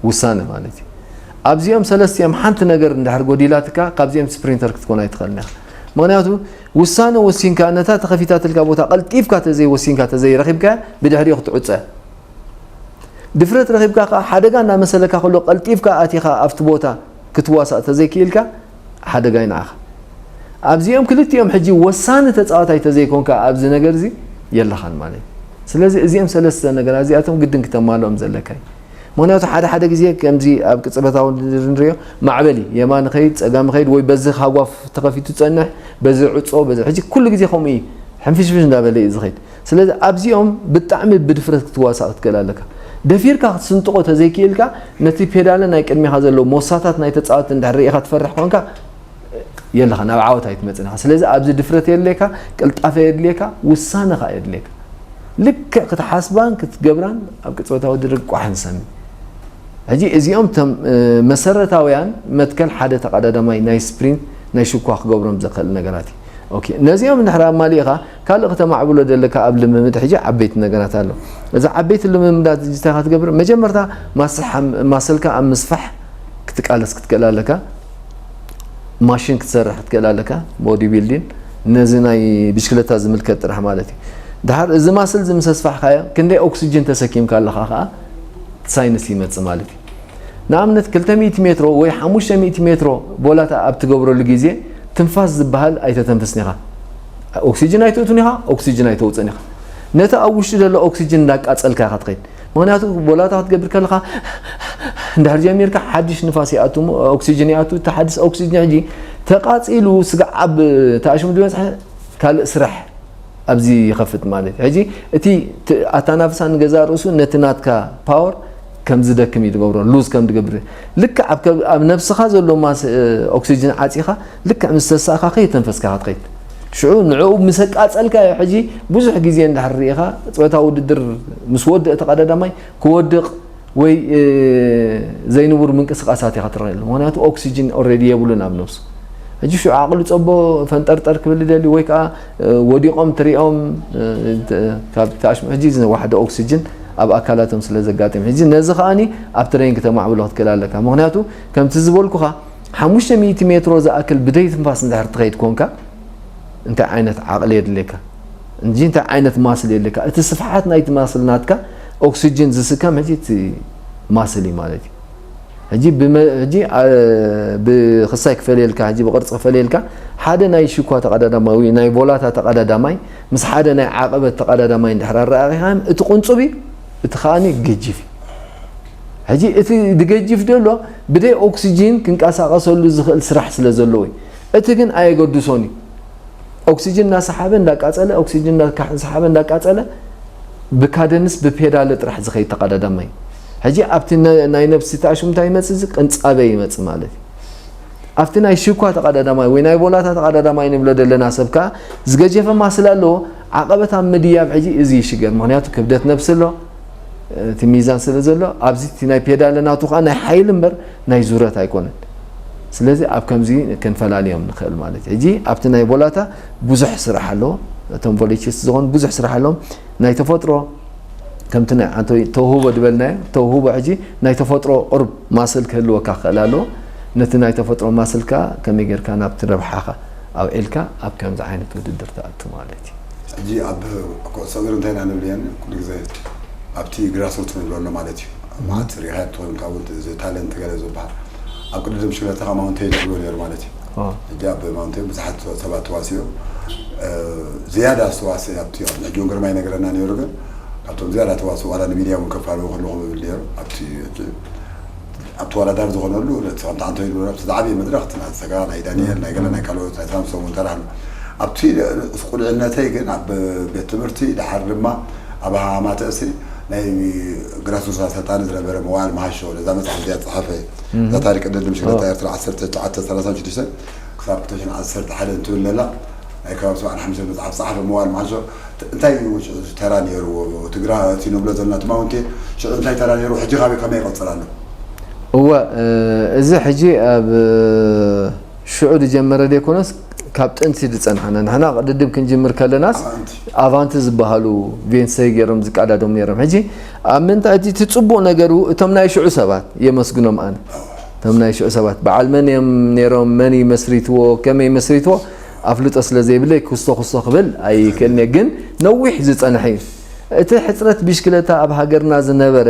ውሳነ ማለት እዩ። ኣብዚኦም ሰለስቲኦም ሓንቲ ነገር እንድሕር ጎዲላትካ፣ ካብዚኦም ስፕሪንተር ክትኮን ኣይትኽእልን ኢኻ። ምኽንያቱ ውሳነ ወሲንካ፣ ነታ ተኸፊታትልካ ቦታ ቀልጢፍካ ተዘይወሲንካ፣ ተዘይረኺብካ፣ ብድሕሪኡ ክትዕጸ። ድፍረት ረኺብካ ከኣ ሓደጋ እናመሰለካ ከሎ ቀልጢፍካ ኣቲኻ ኣብቲ ቦታ ክትዋሳእ ተዘይክኢልካ ሓደጋ እዩ ንዓኻ። ኣብዚኦም ክልቲኦም ሕጂ ወሳኒ ተጻዋታይ ተዘይኮንካ ኣብዚ ነገር እዚ የለኻን ማለት እዩ። ስለዚ እዚኦም ሰለስተ ነገራት እዚኣቶም ግድን ክተማልኦም ዘለካ እዩ። ምኽንያቱ ሓደ ሓደ ግዜ ከምዚ ኣብ ቅጽበታዊ ውድድር ንሪኦ ማዕበል እዩ። የማን ኸይድ፣ ጸጋም ኸይድ ወይ በዚ ሃጓፍ ተኸፊቱ ጸንሕ፣ በዚ ዕጾ፣ በዚ ሕጂ ኩሉ ግዜ ከምኡ እዩ። ሕንፍሽፍሽ እንዳበለ እዩ ዝኸይድ። ስለዚ ኣብዚኦም ብጣዕሚ ብድፍረት ክትዋሳእ ክትክእል ኣለካ። ደፊርካ ክትስንጥቆ ተዘይክኢልካ፣ ነቲ ፔዳለ ናይ ቅድሚኻ ዘሎ ሞሳታት ናይ ተጻወትቲ እንድሕር ርኢኻ ትፈርሕ ኮንካ፣ የለኻ፣ ናብ ዓወት ኣይትመጽእን ኢኻ። ስለዚ ኣብዚ ድፍረት የድልየካ፣ ቅልጣፈ የድልየካ፣ ውሳነ ኸኣ የድልየካ። ልክዕ ክትሓስባን ክትገብራን ኣብ ቅጽበታዊ ድርብ ቋሕ ንሰሚ። ሕጂ እዚኦም እቶም መሰረታውያን መትከል ሓደ ተቐዳዳማይ ናይ ስፕሪንት ናይ ሽኳ ክገብሮም ዘኽእል ነገራት እዩ። ኦኬ፣ ነዚኦም እንድሕር ኣማሊእኻ ካልእ ክተማዕብሎ ዘለካ ኣብ ልምምድ ሕጂ ዓበይቲ ነገራት ኣሎ። እዚ ዓበይቲ ልምምዳት እዚ እንታይ ክትገብር፣ መጀመርታ ማስልካ ኣብ ምስፋሕ ክትቃለስ ክትክእል ኣለካ። ማሽን ክትሰርሕ ክትክእል ኣለካ፣ ቦዲ ቢልዲን፣ ነዚ ናይ ብሽክለታ ዝምልከት ጥራሕ ማለት እዩ። ድሓር እዚ ማስል እዚ ምስ ኣስፋሕካዮ ክንደይ ኦክሲጅን ተሰኪምካ ኣለኻ ከዓ ሳይንስ ይመጽእ ማለት እዩ። ንኣብነት ክልተ ሚእቲ ሜትሮ ወይ ሓሙሽተ ሚእቲ ሜትሮ ቦላታ ኣብ ትገብረሉ ግዜ ትንፋስ ዝበሃል ኣይተተንፍስን ኢኻ። ኦክሲጅን ኣይተእቱን ኢኻ፣ ኦክሲጅን ኣይተውፅን ኢኻ። ነቲ ኣብ ውሽጢ ዘሎ ኦክሲጅን እንዳቃፀልካ ኢኻ ትኸይድ። ምክንያቱ ቦላታ ክትገብር ከለኻ እንድሕር ጀሚርካ ሓድሽ ንፋስ ይኣቱ፣ ኦክሲጅን ይኣቱ። እቲ ሓድሽ ኦክሲጅን ሕጂ ተቃፂሉ ስጋዕ ኣብ ተኣሽሙ ዝበፅሐ ካልእ ስራሕ ኣብዚ ይኸፍት ማለት እዩ። ሕጂ እቲ ኣታናፍሳ ንገዛ ርእሱ ነቲ ናትካ ፓወር ከም ዝደክም እዩ ዝገብሮ፣ ሉዝ ከም ዝገብር። ልክዕ ኣብ ነብስኻ ዘሎ ማስ ኦክሲጅን ዓፂኻ ልክዕ ምስ ተሳእካ ከይተንፈስካ ክትኸይድ። ሽዑ ንዕኡ ምስ ኣቃፀልካዮ ሕጂ ብዙሕ ግዜ እንድሕር ርኢኻ ፆታ ውድድር ምስ ወድእ ተቐዳዳማይ ክወድቕ ወይ ዘይንቡር ምንቅስቃሳት ኢኻ ትረኽበሉ። ምክንያቱ ኦክሲጅን ኦልሬዲ የብሉን ኣብ ነብሱ። ሕጂ ሽዑ ዓቕሉ ጸቦ ፈንጠርጠር ክብል ይደሊ ወይ ከዓ ወዲቖም ትሪኦም ካብ ተኣሽሙ ሕጂ ዝነዋሕደ ኦክሲጅን ኣብ ኣካላቶም ስለ ዘጋጥም ሕጂ ነዚ ከኣኒ ኣብ ትሬኒንግ ተማዕብሎ ክትክእል ኣለካ። ምክንያቱ ከምቲ ዝበልኩኻ ሓሙሽተ ሚእቲ ሜትሮ ዝኣክል ብደይ ትንፋስ እንድሕር ትኸይድ ኮንካ እንታይ ዓይነት ዓቕሊ የድልየካ እንጂ እንታይ ዓይነት ማስል የድልየካ። እቲ ስፍሓት ናይቲ ማስል ናትካ ኦክሲጅን ዝስከም ሕጂ እቲ ማስል እዩ ማለት እዩ። ሕጂ ብመ- ሕጂ አ- ብክሳይ ክፈልየልካ ሕጂ ብቅርፂ ክፈልየልካ ሓደ ናይ ሽኳ ተቀዳዳማይ ወይ ናይ ቮላታ ተቀዳዳማይ ምስ ሓደ ናይ ዓቀበት ተቀዳዳማይ እንድሕር ኣረኣቂኻዮም እቲ ቁንፁብ እዩ፣ እቲ ከኣኒ ገጂፍ እዩ። ሕጂ እቲ ዝገጅፍ ዘሎ ብደይ ኦክሲጂን ክንቀሳቀሰሉ ዝኽእል ስራሕ ስለ ዘለዎ እዩ። እቲ ግን ኣየገድሶን እዩ። ኦክሲጅን እናሰሓበ እንዳቃፀለ ኦክሲጅን እናሰሓበ እንዳቃፀለ ብካደንስ ብፔዳለ ጥራሕ ዝኸይድ ተቐዳዳማይ እዩ። ሕጂ ኣብቲ ናይ ነብሲ ተኣሽሙ እንታይ ይመፅእ? እዚ ቅንፃበ ይመፅእ ማለት እዩ። ኣብቲ ናይ ሽኳ ተቐዳዳማይ ወይ ናይ ቦላታ ተቐዳዳማይ ንብሎ ዘለና ሰብ ከዓ ዝገጀፈ ማስል ኣለዎ። ዓቐበት ኣብ ምድያብ ሕጂ እዚ ይሽገር። ምክንያቱ ክብደት ነብሲ ኣሎ፣ እቲ ሚዛን ስለ ዘሎ ኣብዚ እቲ ናይ ፔዳለ ናቱ ከዓ ናይ ሓይሊ እምበር ናይ ዙረት ኣይኮነን። ስለዚ ኣብ ከምዚ ክንፈላልዮም ንኽእል ማለት እዩ። ሕጂ ኣብቲ ናይ ቦላታ ብዙሕ ስራሕ ኣለዎ። እቶም ቮሊቺስት ዝኾኑ ብዙሕ ስራሕ ኣለዎም። ናይ ተፈጥሮ ከምቲ ናይ ኣንቶኒ ተውህቦ ዝበልናዮ ተውህቦ ሕጂ ናይ ተፈጥሮ ቁሩብ ማስል ክህልወካ ክኽእል ኣለዎ። ነቲ ናይ ተፈጥሮ ማስልካ ከመይ ጌርካ ናብቲ ረብሓኻ ኣውዒልካ ኣብ ከምዚ ዓይነት ውድድር ትኣቱ ማለት እዩ። ሕጂ ኣብ ኩዕሶ እግሪ እንታይ ኢና ንብል እየን ኩሉ ግዜ ኣብቲ ግራስሩት ንብሎ ኣሎ ማለት እዩ። መዓት ሪኻ ትኸውን ካብኡ እዚ ታለንት ገለ ዝበሃል ኣብ ቅድድም ብሽክለታ ካብ ማውንቴን ይብሎ ነይሩ ማለት እዩ። ሕጂ ኣብ ማውንቴን ብዙሓት ሰባት ተዋሲኦም ዝያዳ ዝተዋሰ ኣብቲ ሕጂ እውን ግርማይ ነገረና ነይሩ ግን ካብቶም ዝያዳ ተዋስኡ ዋላ ንሚድያ እውን ከፋልዎ ከለኹም ይብል ነይሩ ኣብቲ ኣብ ተወዳዳሪ ዝኾነሉ ከምቲ ኣንቶኒ ዝበሎ ዝዓበየ መድረኽ እቲ ናይ ሰጋ ናይ ዳንኤል ናይ ገለ ናይ ካልኦት ናይ ሳምሶም እውን ተራህሉ ኣብቲ ቁልዕነተይ ግን ኣብ ቤት ትምህርቲ ድሓር ድማ ኣብ ሃማተእሲ ናይ ግራስሩት ኣሰልጣኒ ዝነበረ መዋል መሃሾ ነዛ መፅሓፍ እዚኣ ዝፀሓፈ እዛ ታሪክ ቅድድም ሽግረታ ኤርትራ ዓሰርተ ትሽዓተ ሰላሳ ሽዱሽተ ክሳብ ክልተ ሽሕን ዓሰርተ ሓደ እንትብል ነላ ናይ ከባቢ ሰብዓን ሓሙሽተን መፅሓፍ ፀሓፈ መዋል መሃሾ እንታይ እዩ ተራ ነይርዎ? እቲ ግራ እቲ ንብሎ ዘለና እቲ ማውንቴን ሽዑ እንታይ ተራ ነይርዎ? ሕጂ ካበይ ከመይ ይቐፅል ኣሎ? እወ እዚ ሕጂ ኣብ ሽዑ ዝጀመረ ዘይኮነስ ካብ ጥንቲ ዝፀንሓና ንሕና ቅድድም ክንጅምር ከለናስ ኣቫንቲ ዝበሃሉ ቬንሰይ ገይሮም ዝቀዳደሙ ነይሮም። ሕጂ ኣብ ምንታይ እቲ እቲ ፅቡቕ ነገሩ እቶም ናይ ሽዑ ሰባት የመስግኖም ኣነ እቶም ናይ ሽዑ ሰባት በዓል መን እዮም ነይሮም መን እዩ መስሪትዎ ከመይ መስሪትዎ ኣፍልጦ ስለ ዘይብለይ ክስቶ ክስቶ ክብል ኣይክእልን እየ ግን ነዊሕ ዝፀንሐ እዩ። እቲ ሕፅረት ብሽክለታ ኣብ ሃገርና ዝነበረ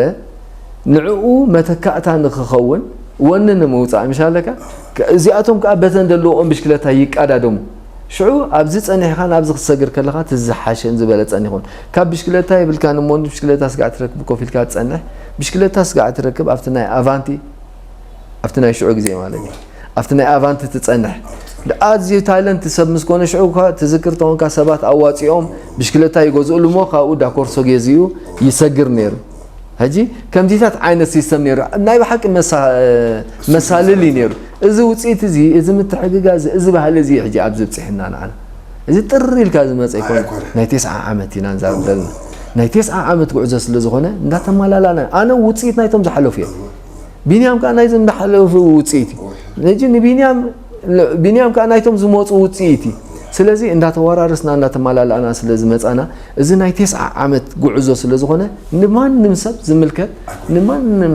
ንዕኡ መተካእታ ንክኸውን ወኒ ንምውፃእ ምሽ ኣለካ እዚኣቶም ከዓ በተን ዘለዎም ብሽክለታ ይቀዳደሙ ሽዑ ኣብዚ ፀኒሕካ ናብዚ ክትሰግር ከለካ እቲ ዝሓሸን ዝበለፀን ይኸውን ካብ ብሽክለታ የብልካን እሞ ብሽክለታ ስጋዕ ትረክብ ኮፍ ኢልካ ትፀንሕ ብሽክለታ ስጋዕ ትረክብ ኣብቲ ናይ ኣቫንቲ ኣብቲ ናይ ሽዑ ግዜ ማለት እዩ ኣብቲ ናይ ኣቫንቲ ትፀንሕ ኣዝዩ ታለንት ሰብ ምስ ኮነ ሽዑ እኳ ትዝክር ተኾንካ ሰባት ኣዋፂኦም ብሽክለታ ይገዝእሉ እሞ ካብኡ ዳኮርሶ ገዚኡ ይሰግር ነይሩ። ሕጂ ከምዚታት ዓይነት ሲስተም ነይሩ። ናይ ብሓቂ መሳ- መሳልል እዩ ነይሩ። እዚ ውፅኢት እዚ፣ እዚ ምትሕግጋዝ፣ እዚ ባህሊ እዚ ሕጂ ኣብዚ ብፅሕና ንዓና። እዚ ጥር ኢልካ ዝመፀ ኣይኮነ። ናይ ተስዓ ዓመት ኢና ንዛረብ ዘለና። ናይ ተስዓ ዓመት ጉዕዞ ስለ ዝኾነ እንዳተመላላና ኣነ ውፅኢት ናይቶም ዝሓለፉ እዮም። ቢንያም ከዓ ናይዞም ዝሓለፉ ውፅኢት እዩ። ሕጂ ንቢንያም ቢንያም ከዓ ናይቶም ዝመፁ ውፅኢት እዩ። ስለዚ እንዳተወራረስና እንዳተመላላእና ስለ ዝመፃና እዚ ናይ ተስዓ ዓመት ጉዕዞ ስለ ዝኾነ ንማንም ሰብ ዝምልከት ንማንም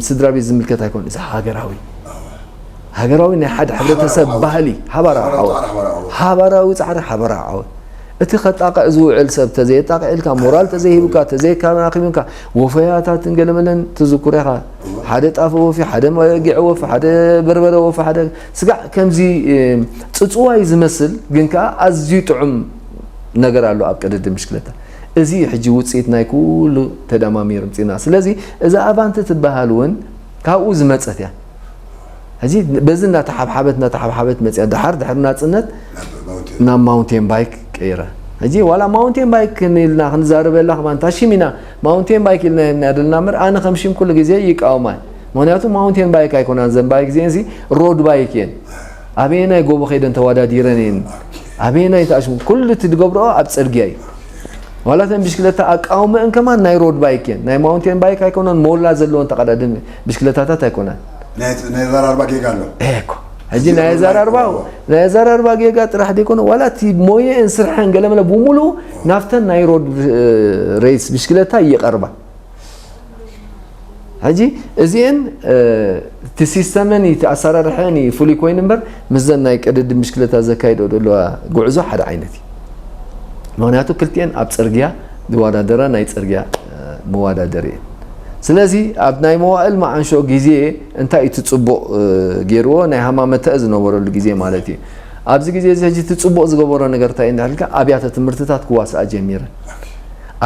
ስድራ ቤት ዝምልከት ኣይኮን። እዚ ሃገራዊ ሃገራዊ ናይ ሓደ ሕብረተሰብ ባህሊ ሓባራዊ ዓወት ሓባራዊ ፃዕሪ ሓባራዊ ዓወት። እቲ ከጣቕዕ ዝውዕል ሰብ ተዘየጣቕዕልካ ሞራል ተዘይሂብካ ተዘይካናኺምካ ወፈያታትን ገለመለን ትዝኩር ኢኻ። ሓደ ጣፈ ወፊ ሓደ መጊዐ ወፊ ሓደ በርበረ ወፊ ሓደ ስጋዕ ከምዚ ጽጽዋይ ዝመስል ግን ከዓ ኣዝዩ ጥዑም ነገር ኣሎ ኣብ ቅድድም ብሽክለታ። እዚ ሕጂ ውፅኢት ናይ ኩሉ ተደማሚሩ ምፅና። ስለዚ እዛ ኣቫንቲ ትበሃል እውን ካብኡ ዝመፀት እያ። ሕጂ በዚ እናተሓብሓበት እናተሓብሓበት መፅያ። ድሓር ድሕሪ ናፅነት ናብ ማውንቴን ባይክ ቀይራ። ሕጂ ዋላ ማውንቴን ባይክ ክንኢልና ክንዛረበላ ከማን ታሽም ኢና ማውንቴን ባይክ ኢልና ኢና ደልና እምበር ኣነ ከም ሽም ኩሉ ግዜ ይቃወማ። ምክንያቱ ማውንቴን ባይክ ኣይኮናን ዘን ባይክ እዚአን ሲ ሮድ ባይክ እየን። ኣበየናይ ጎቦ ከይደን ተወዳዲረን እየን ኣበየናይ ተኣሽሙ ኩሉ እቲ ዝገብረኦ ኣብ ፅርግያ እዩ። ዋላ ተን ብሽክለታ ኣቃውመአን ከማን ናይ ሮድ ባይክ እየን ናይ ማውንቴን ባይክ ኣይኮነን ሞላ ዘለዎን ተቐዳደም ብሽክለታታት ኣይኮናን። ናይ ዘራርባ ጌጋ ኣሎ። እኮ ሕጂ ናይ ዘራርባ ናይ ዘራርባ ጌጋ ጥራሕ ደይኮነ ዋላ እቲ ሞየአን ስርሐን ገለመለ ብምሉኡ ናብተን ናይ ሮድ ሬስ ብሽክለታ ይቐርባ። ሕጂ እዚአን እቲ ሲስተመን እቲ ኣሰራርሐን እዩ ፍሉይ ኮይኑ እምበር ምስዘን ናይ ቅድድም ብሽክለታ ዘካይዶ ዘለዋ ጉዕዞ ሓደ ዓይነት እዩ። ምክንያቱ ክልቲአን ኣብ ፅርግያ ዝወዳደራ ናይ ፅርግያ መወዳደሪ እየን። ስለዚ ኣብ ናይ መዋእል መዓንሾ ግዜ እንታይ እዩ እቲ ፅቡቕ ገይርዎ ናይ ሃማመተ ዝነበረሉ ግዜ ማለት እዩ። ኣብዚ ግዜ እዚ ሕጂ እቲ ፅቡቕ ዝገበሮ ነገር እንታይ እዩ እንዳልካ ኣብያተ ትምህርትታት ክዋስኣ ጀሚረን።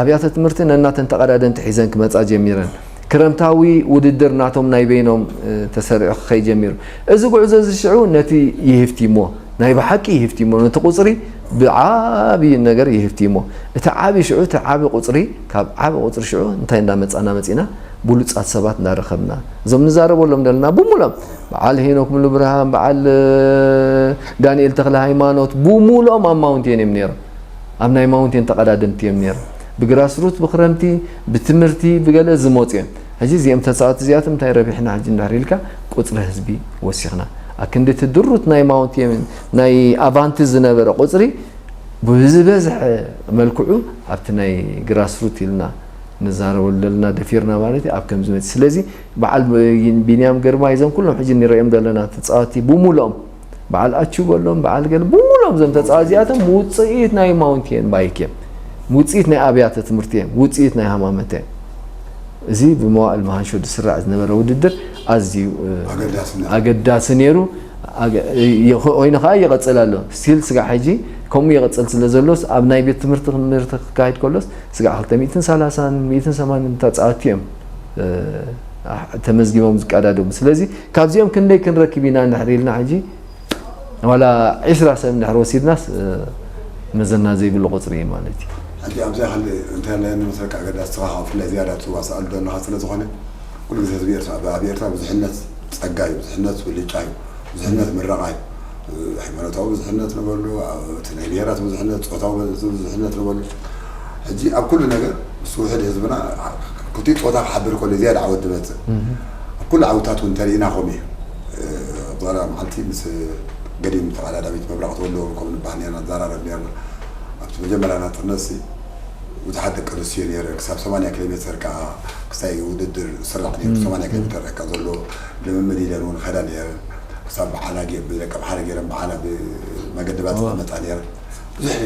ኣብያተ ትምህርቲ ነናተን ተቐዳደምቲ ሒዘን ክመፃ ጀሚረን። ክረምታዊ ውድድር ናቶም ናይ በይኖም ተሰሪዑ ክኸይ ጀሚሩ። እዚ ጉዕዞ እዚ ሽዑ ነቲ ይህፍቲሞ ናይ ብሓቂ ይህፍቲሞ ነቲ ቁፅሪ ብዓብዪ ነገር ይህፍቲሞ። እቲ ዓብዪ ሽዑ እቲ ዓብዪ ቁፅሪ ካብ ዓብዪ ቁፅሪ ሽዑ እንታይ እንዳመፃና መፂና ብሉፃት ሰባት እንዳረኸብና እዞም ንዛረበሎም ዘለና ብሙሎም በዓል ሄኖክ ሙሉ ብርሃን በዓል ዳንኤል ተክለ ሃይማኖት ብሙሎም ኣብ ማውንቴን እዮም ነይሮም። ኣብ ናይ ማውንቴን ተቐዳደምቲ እዮም ነይሮም። ብግራስሩት ብክረምቲ ብትምህርቲ ብገለ ዝመፁ እዮም። ሕጂ እዚኦም ተፃወቲ እዚኣቶም እንታይ ረቢሕና ሕጂ እንድሕር ኢልካ ቁፅሪ ህዝቢ ወሲኽና ኣክንዲ እቲ ድሩት ናይ ማውንቴን ናይ ኣቫንቲ ዝነበረ ቁፅሪ ብዝበዝሐ መልክዑ ኣብቲ ናይ ግራስሩት ኢልና ንዛረበሉ ዘለና ደፊርና ማለት እዩ ኣብ ከምዚ መፂ ስለዚ በዓል ቢንያም ግርማይ እዞም ኩሎም ሕጂ ንሪኦም ዘለና ተፃወቲ ብሙሉኦም በዓል ኣቹ በሎም በዓል ገለ ብሙሉኦም እዞም ተፃወቲ እዚኣቶም ውፅኢት ናይ ማውንቴን ባይክ እዮም ውፅኢት ናይ ኣብያተ ትምህርቲ እዮም ውፅኢት ናይ ሃማመተ እዮም እዚ ብመዋእል መሃንሾ ዝስራዕ ዝነበረ ውድድር ኣዝዩ ኣገዳሲ ነይሩ ኮይኑ ከዓ ይቐፅል ኣሎ ስቲል ስጋዕ ሕጂ ከምኡ ይቐፅል ስለ ዘሎስ ኣብ ናይ ቤት ትምህርቲ ትምህርቲ ክካየድ ከሎስ ስጋዕ ክልተ ሚእትን ሰላሳን ሚእትን ሰማንን ተፃወቲ እዮም ተመዝጊቦም ዝቀዳደሙ ስለዚ ካብዚኦም ክንደይ ክንረክብ ኢና እንድሕር ኢልና ሕጂ ዋላ ዒስራ ሰብ እንድሕር ወሲድናስ መዘና ዘይብሉ ቁፅሪ እዩ ማለት እዩ ሕጂ ኣብዚኣ ክንዲ እንታይ ኣለኒ መስለካ ኣገዳሲ ስኻ ካብ ፍላይ ዝያዳ ትዋሳኣሉ ዘለኻ ስለ ዝኾነ ኩሉ ግዜ ህዝቢ ኤርትራ ኣብ ኤርትራ ብዙሕነት ጸጋ እዩ ብዙሕነት ብልጫ እዩ ብዙሕነት ምረቓ እዩ ሃይማኖታዊ ብዙሕነት ንበሉ እቲ ናይ ብሄራት ብዙሕነት ጾታዊ ብዙሕነት ንበሉ ሕጂ ኣብ ኩሉ ነገር ምስ ውሕድ ህዝብና ክልቲኡ ጾታ ክሓብር ከሎ ዝያዳ ዓወት ዝመጽእ ኣብ ኩሉ ዓውታት እውን እንተሪእና ከምኡ እዩ ኣብዛ መዓልቲ ምስ ገዲም ተቐዳዳሚት መብራቕ ተወልደ ከም ንባህ ነርና ንዘራረብ ነርና ኣብቲ መጀመርያ ናፅነት ብዙሓት ደቂ ኣንስትዮ ነይረ ክሳብ ሰማንያ ኪሎ ሜትር ከዓ ክሳይ ውድድር ስራዕ ነይሩ ሰማንያ ኪሎ ሜትር ካ ዘሎ ልምምድ ኢለን እውን ከዳ ነይረ ክሳብ በዓላ ብደቂ ኣምሓረ ገይረን በዓላ ብመገዲ ባፅዕ መፃ ነይረ ብዙሕ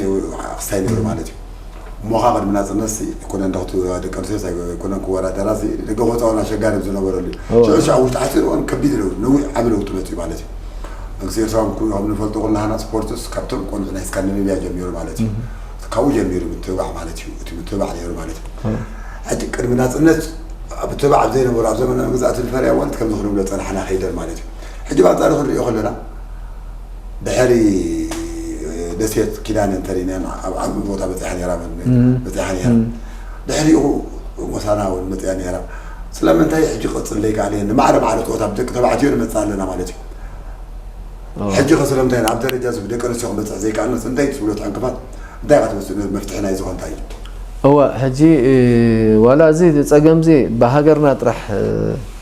ክስታይ ነይሩ ማለት እዩ እሞ ከዓ ቅድሚ ናፅነት ሲ ኣይኮነ እንዳ ደቂ ኣንስትዮ ኣይኮነ ክወዳደራ ሲ ደገ ወፃውን ኣሸጋሪ ዝነበረሉ ሽዑ ሽዓ ውሽጢ ዓፂሩ እውን ከቢድ ለው ነዊሕ ዓቢ ለውጢ መፅኡ ማለት እዩ መንግስቲ ኤርትራ እውን ካብ ንፈልጦ ኩልና ሃና ስፖርትስ ካብቶም ቆልዑ ናይ ስካንዲኔቪያ ጀሚሩ ማለት እዩ ካብኡ ጀሚሩ ምትብባዕ ማለት እዩ እቲ ምትብባዕ ነይሩ ማለት እዩ ሕጂ ቅድሚ ናፅነት ምትብባዕ ኣብ ዘይነበሩ ኣብ ዘመናዊ ግዛእቲ ዝፈርያ ማለት ከምዚ ክንብሎ ፀናሕና ከይደን ማለት እዩ ሕጂ ብኣንፃሩ ክንሪኦ ከለና ድሕሪ ደሴት ኪዳነ እንተሪእናያ ኣብ ዓቢ ቦታ በጺሓ ነይራ። በጺሓ ነይራ። ድሕሪኡ ሞሳና እውን መጺኣ ነይራ። ስለምንታይ ሕጂ ክቕጽል ዘይከኣለ? ንማዕረ ማዕረ ጸወታ ብደቂ ተባዕትዮ ንመጽእ ኣለና ማለት እዩ። ሕጂ ከ ስለምንታይ ናብ ደረጃ እዚ ብደቂ ኣንስትዮ ክንበጽሕ ዘይከኣልናስ እንታይ ትብሎ? እቲ ዕንቅፋት እንታይ ኢኻ ትመስል? መፍትሒ ናይ ዝኾ እንታይ እዩ? እወ፣ ሕጂ ዋላ እዚ ጸገም እዚ ብሃገርና ጥራሕ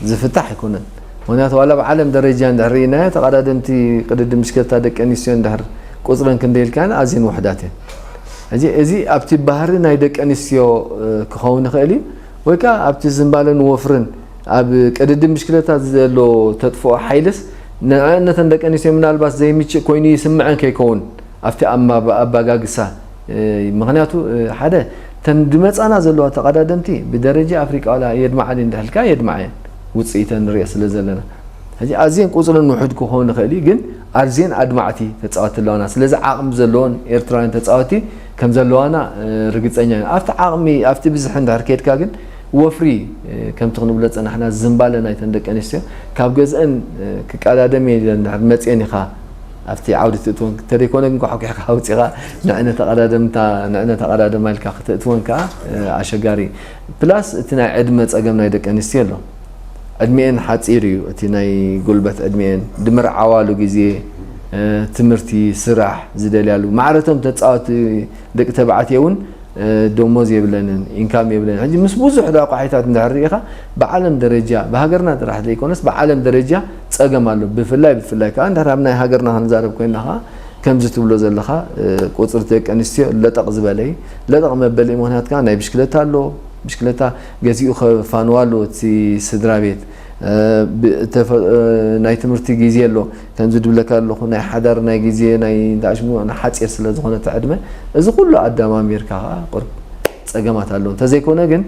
ዝፍታሕ ኣይኮነን። ምኽንያቱ ዋላ ብዓለም ደረጃ እንድሕር ርኢናዮ፣ ተቐዳደምቲ ቅድድም ብሽክለታ ደቂ ኣንስትዮ እንድሕር ቁጽረን ክንደይ ኢልካየን ኣዝየን ውሑዳት እየን። ሕጂ እዚ ኣብቲ ባህሪ ናይ ደቂ ኣንስትዮ ክኸውን ይኽእል እዩ፣ ወይ ከኣ ኣብቲ ዝንባለን ወፍርን ኣብ ቅድድም ብሽክለታ ዘሎ ተጥፍኦ ሓይልስ ንዕነተን ደቂ ኣንስትዮ ምናልባት ዘይምችእ ኮይኑ ይስምዐን ከይከውን ኣብቲ ኣባጋግሳ። ምኽንያቱ ሓደ እተን ዝመጻና ዘለዋ ተቐዳደምቲ ብደረጃ ኣፍሪቃ ዋላ የድምዓ ድን ድሕልካ የድምዓ እየን፣ ውፅኢተን ንሪኦ ስለ ዘለና። ሕጂ ኣዝየን ቁፅርን ውሑድ ክኸውን ይኽእል እዩ፣ ግን ኣዝየን ኣድማዕቲ ተፃወቲ ኣለዋና። ስለዚ ዓቕሚ ዘለዎን ኤርትራውያን ተፃወቲ ከም ዘለዋና ርግፀኛ እየ። ኣብቲ ዓቕሚ ኣብቲ ብዝሒ እንድሕር ከይድካ ግን ወፍሪ ከምቲ ክንብሎ ዝፀናሕና ዝንባለ ናይተን ደቂ ኣንስትዮ ካብ ገዝአን ክቀዳደም እየ ኢለን እንድሕር መፅአን ኢኻ ኣብቲ ዓውዲ ትእትወን ተደይኮነ ግን ኳሕኲሕካ ኣውፂኻ ንዕነ ተቐዳደምታ ንዕነ ተቐዳደማ ኢልካ ክተእትወን ከዓ ኣሸጋሪ እዩ። ፕላስ እቲ ናይ ዕድመ ፀገም ናይ ደቂ ኣንስትዮ ኣሎ። ዕድሚኤን ሓፂር እዩ። እቲ ናይ ጉልበት ዕድሚኤን ድምርዓዋሉ ግዜ፣ ትምህርቲ፣ ስራሕ ዝደልያሉ ማዕረቶም ተፃወቲ ደቂ ተባዕትዮ እውን ደሞዝ የብለንን፣ ኢንካም የብለንን። ሕጂ ምስ ብዙሕ ዳቋሒታት እንድሕር ርኢኻ ብዓለም ደረጃ ብሃገርና ጥራሕ ዘይኮነስ ብዓለም ደረጃ ፀገም ኣሎ። ብፍላይ ብፍላይ ከዓ እንድሕር ኣብ ናይ ሃገርና ክንዛረብ ኮይና ከዓ ከምዚ ትብሎ ዘለኻ ቁፅሪ ደቂ ኣንስትዮ ለጠቕ ዝበለ እዩ። ለጠቕ መበሊ ምኽንያት ከዓ ናይ ብሽክለታ ኣሎ። ብሽክለታ ገዚኡ ከፋንዋ ኣሎ እቲ ስድራ ቤት። ናይ ትምህርቲ ግዜ ኣሎ። ከምዚ ድብለካ ኣለኹ ናይ ሓዳር ናይ ግዜ ናይ ሓፂር ስለ ዝኾነ እቲ ዕድመ እዚ ኩሉ ኣዳማሚርካ ከዓ ቁርብ ፀገማት ኣለዉ። እንተዘይኮነ ግን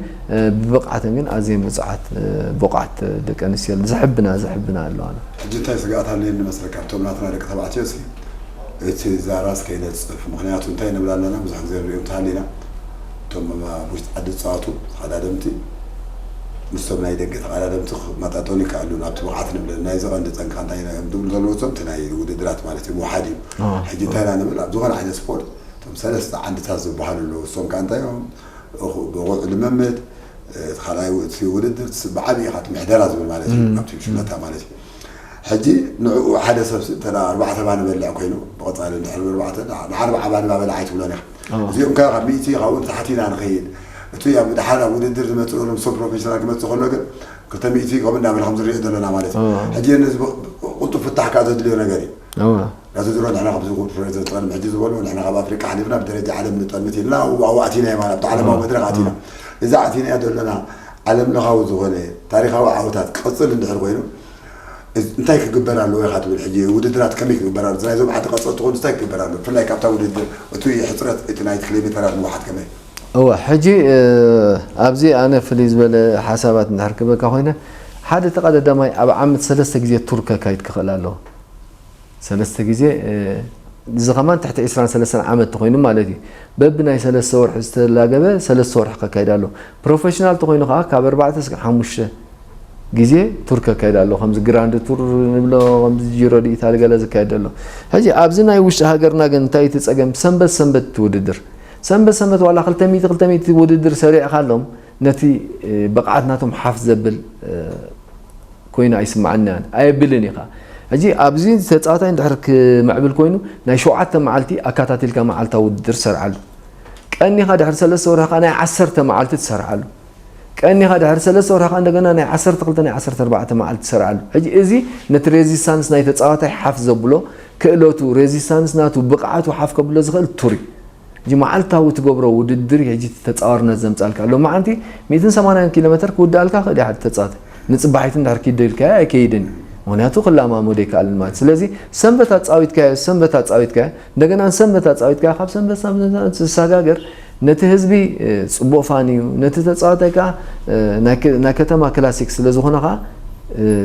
ብብቕዓተን ግን ኣዝየን ብፁዓት ብቑዓት ደቂ ኣንስትዮ ዘሕብና ዘሕብና ኣለዋና። ሕጂ እንታይ ስግኣት ኣለኒ መስለካ? እቶም ናትና ደቂ ተባዕትዮ ሲ እቲ ዛራስ ከይነፅፍ። ምኽንያቱ እንታይ ንብል ኣለና? ብዙሕ ግዜ ንሪኦም ተሃሊና እቶም ኣብ ውሽጢ ዓዲ ዝፃወቱ ተቐዳደምቲ ምስቶም ናይ ደገ ተቐዳደምቲ ክመጣጠኑ ይከኣሉ። ናብቲ ብቕዓት ንብለን ናይዚ ቀንዲ ፀንካ እንታይ እዮም ዝብሉ ዘለዉ እቶም እቲ ናይ ውድድራት ማለት እዩ ምውሓድ እዩ። ሕጂ እንታይ ኢና ንብል ኣብ ዝኾነ ዓይነት ስፖርት እቶም ሰለስተ ዓንድታት ዝበሃሉ ኣለዉ። እሶም ከዓ እንታይ እዮም? ብቑዕ ልምምድ፣ እቲ ካልኣይ እቲ ውድድር ብዓብዪ ኢኻ እቲ ምሕደራ ዝብል ማለት እዩ ኣብቲ ሽመታ ማለት እዩ። ሕጂ ንዕኡ ሓደ ሰብ ሲ እንተ ኣርባዕተ ባኒ በልዕ ኮይኑ ብቐፃሊ ድሕሪ ኣርባዕተ ንኣርባዓ ባኒ ባበላ ኣይትብሎን ኢኻ። እዚኦም ከ ካብ ሚእቲ ካብኡ ንታሕቲ ኢና ንኸይድ። እቲ ኣብ ድሓር ኣብ ውድድር ዝመፅእ ሎም ሰብ ፕሮፌሽናል ክመፅእ ከሎ ግን ክልተ ሚእቲ ከምኡ እንዳበለ ከም ዝሪኦ ዘለና ማለት እዩ። ሕጂ ነዚ ቁልጡፍ ፍታሕ ከዓ ዘድልዮ ነገር እዩ። ነዚ ድሮ ንሕና ካብዚ ፕሬዚደንት ቀደም ሕጂ ዝበሎ ንሕና ካብ ኣፍሪቃ ሓሊፍና ብደረጃ ዓለም ንጠምት ኢልና ኣብኡ ኣቲናዮ ማለት ኣብቲ ዓለማዊ መድረክ ኣቲና እዛ ኣቲናዮ ዘለና ዓለም ለኻዊ ዝኾነ ታሪኻዊ ዓወታት ክቕፅል እንድሕር ኮይኑ እንታይ ክግበር ኣለዎ ኢኻ ትብል? ሕጂ ውድድራት ከመይ ክግበር ኣለዎ? ናይዞም ዓዲ ቀፀልቲ ኮይኑ እንታይ ክግበር ኣለዎ? ብፍላይ ካብታ ውድድር እቲ ሕፅረት እቲ ናይ ኪሎሜተራት ምውሓድ ከመይ? እወ፣ ሕጂ ኣብዚ ኣነ ፍልይ ዝበለ ሓሳባት እንድሕር ክበካ ኮይነ ሓደ ተቐዳዳማይ ኣብ ዓመት ሰለስተ ግዜ ቱር ከካይድ ክኽእል ኣለዎ። ሰለስተ ግዜ እዚ ከማን ትሕቲ ዕስራን ሰለስተን ዓመት ተኮይኑ ማለት እዩ። በቢ ናይ ሰለስተ ወርሒ ዝተላገበ ሰለስተ ወርሒ ከካይድ ኣሎ። ፕሮፌሽናል ተኮይኑ ከዓ ካብ ኣርባዕተ እስከ ሓሙሽተ ግዜ ቱር ከካይድ ኣሎ። ከምዚ ግራንድ ቱር ንብሎ ከምዚ ጂሮ ዲ ኢታሊ ገለ ዝካየድ ኣሎ። ሕጂ ኣብዚ ናይ ውሽጢ ሃገርና ግን እንታይ እቲ ፀገም? ሰንበት ሰንበት እቲ ውድድር ሰንበት ሰንበት ዋላ ክልተ ሚእቲ ክልተ ሚእቲ ውድድር ሰሪዕካ ኣሎም ነቲ ብቕዓት ናቶም ሓፍ ዘብል ኮይኑ ኣይስምዓኒ ኣነ ኣየብልን ኢኻ። ሕጂ ኣብዚ ተፃዋታይ እንድሕር ክምዕብል ኮይኑ ናይ ሸውዓተ መዓልቲ ኣካታቲልካ መዓልታዊ ውድድር ትሰርዓሉ። ቀኒኻ ድሕሪ ሰለስተ ወርሒ ከዓ ናይ ዓሰርተ መዓልቲ ትሰርዓሉ። ቀኒኻ ድሕሪ ሰለስተ ወርሒ ከዓ እንደገና ናይ ዓሰርተ ክልተ ናይ ዓሰርተ ኣርባዕተ መዓልቲ ትሰርዓሉ። ሕጂ እዚ ነቲ ሬዚስታንስ ናይ ተፃዋታይ ሓፍ ዘብሎ ክእለቱ ሬዚስታንስ ናቱ ብቕዓቱ ሓፍ ከብሎ ዝኽእል ቱር እዩ። ሕጂ መዓልታዊ ትገብሮ ውድድር እዩ ሕጂ ተፃዋርነት ዘምፃልካ ኣሎ። መዓንቲ ሚእትን ሰማንያን ኪሎ ሜትር ክውድኣልካ ክእል ሓደ ተፃዋታይ ንፅባሒት እንድሕር ኪዶ ኢልካዮ ኣይከይድን እዩ። ምክንያቱ ክላማመዶ ኣይከኣልን ማለት ስለዚ ሰንበት ኣፃዊትካዮ ሰንበት ኣፃዊትካዮ እንደገና ሰንበት ኣፃዊትካዮ ካብ ሰንበት ናብ ሰንበት ትሰጋገር ነቲ ህዝቢ ፅቡቅ ፋን እዩ ነቲ ተፃዋታይ ከዓ ናይ ከተማ ክላሲክ ስለዝኮነ ከዓ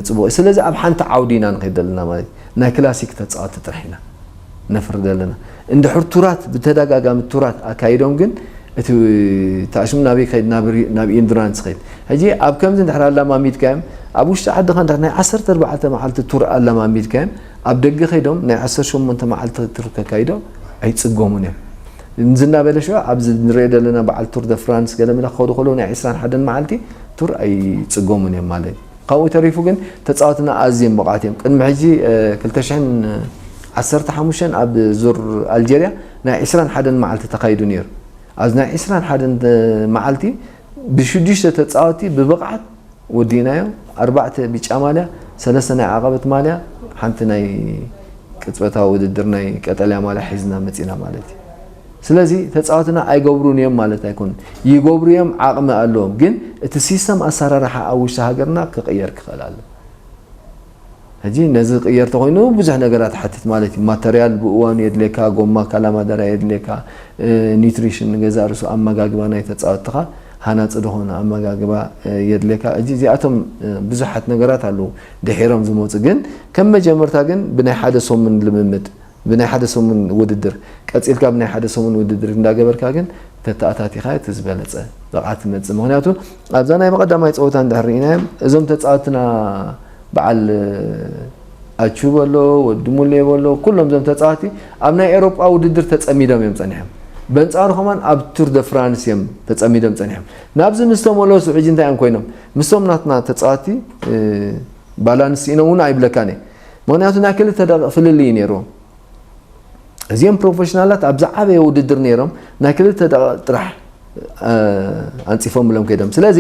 ፅቡቅ እዩ ስለዚ ኣብ ሓንቲ ዓውዲ ኢና ንከይድ ዘለና ማለት እዩ ናይ ክላሲክ ተፃወቲ ጥራሕ ኢና ነፍሪ ዘለና እንድሕር ቱራት ብተደጋጋሚ ቱራት ኣካይዶም ግን እቲ ታሽሙ ናበይ ከይድ ናብ ኢንዱራንስ ከይድ ሕጂ ኣብ ከምዚ እንድሕር ኣለማሚድካዮም ኣብ ውሽጢ ዓድኻ እንድሕር ናይ ዓሰርተ ኣርባዕተ መዓልቲ ቱር ኣለማሚድካዮም ኣብ ደገ ከይዶም ናይ ዓሰርተ ሸሞንተ መዓልቲ ቱር ከካይዶ ኣይፅገሙን እዮም። እንዚ እናበለ ሽዑ ኣብዚ ንሪኦ ዘለና በዓል ቱር ደ ፍራንስ ገለ መለ ክኸዱ ከለዉ ናይ ዕስራን ሓደን መዓልቲ ቱር ኣይፅገሙን እዮም ማለት እዩ። ካብኡ ተሪፉ ግን ተፃወትና ኣዝዮም ብቕዓት እዮም። ቅድሚ ሕጂ ክልተ ሽሕን ዓሰርተ ሓሙሽተን ኣብ ዙር ኣልጀርያ ናይ ዕስራን ሓደን መዓልቲ ተኻይዱ ነይሩ። ኣብዚ ናይ ዕስራን ሓደን መዓልቲ ብሽዱሽተ ተፃወቲ ብብቕዓት ወዲእናዮ። ኣርባዕተ ቢጫ ማልያ፣ ሰለስተ ናይ ዓቐበት ማልያ፣ ሓንቲ ናይ ቅፅበታዊ ውድድር ናይ ቀጠልያ ማልያ ሒዝና መፂና ማለት እዩ። ስለዚ ተፃወትና ኣይገብሩን እዮም ማለት ኣይኮኑን፣ ይገብሩ እዮም፣ ዓቕሚ ኣለዎም። ግን እቲ ሲስተም ኣሰራርሓ ኣብ ውሽጢ ሃገርና ክቕየር ክኽእል ኣሎ። ሕጂ ነዚ ቅየር ተኮይኑ ብዙሕ ነገራት ሓትት ማለት እዩ። ማተርያል ብእዋኑ የድልየካ፣ ጎማ ካላማዳራ የድልየካ፣ ኒትሪሽን ንገዛ ርእሱ ኣመጋግባ ናይ ተፃወትኻ ሃናፂ ዝኾነ ኣመጋግባ የድልየካ። ሕጂ እዚኣቶም ብዙሓት ነገራት ኣለዉ ድሒሮም ዝመፁ፣ ግን ከም መጀመርታ ግን ብናይ ሓደ ሰሙን ልምምድ ብናይ ሓደ ሰሙን ውድድር ቀፂልካ ብናይ ሓደ ሰሙን ውድድር እንዳገበርካ ግን ተተኣታቲኻ እቲ ዝበለፀ ብቕዓት ትመፅእ። ምክንያቱ ኣብዛ ናይ መቐዳማይ ፀወታ እንድሕር ርኢናዮም እዞም ተፃወትና በዓል ኣቹ በሎ ወዲ ሙሌ በሎ ኩሎም እዞም ተፃወቲ ኣብ ናይ ኤሮጳ ውድድር ተፀሚዶም እዮም ፀኒሖም። በንፃሩ ከማን ኣብ ቱር ደ ፍራንስ እዮም ተፀሚዶም ፀኒሖም። ናብዚ ምስ ተመለሱ ሕጂ እንታይ እዮም ኮይኖም ምስቶም ናትና ተፃወቲ ባላንስ ኢኖም እውን ኣይብለካን እየ። ምክንያቱ ናይ ክልተ ደቂቕ ፍልልይ እዩ ነይርዎም። እዚኦም ፕሮፌሽናላት ኣብ ዝዓበየ ውድድር ነይሮም ናይ ክልተ ደቂቕ ጥራሕ ኣንፂፎምሎም ከይዶም። ስለዚ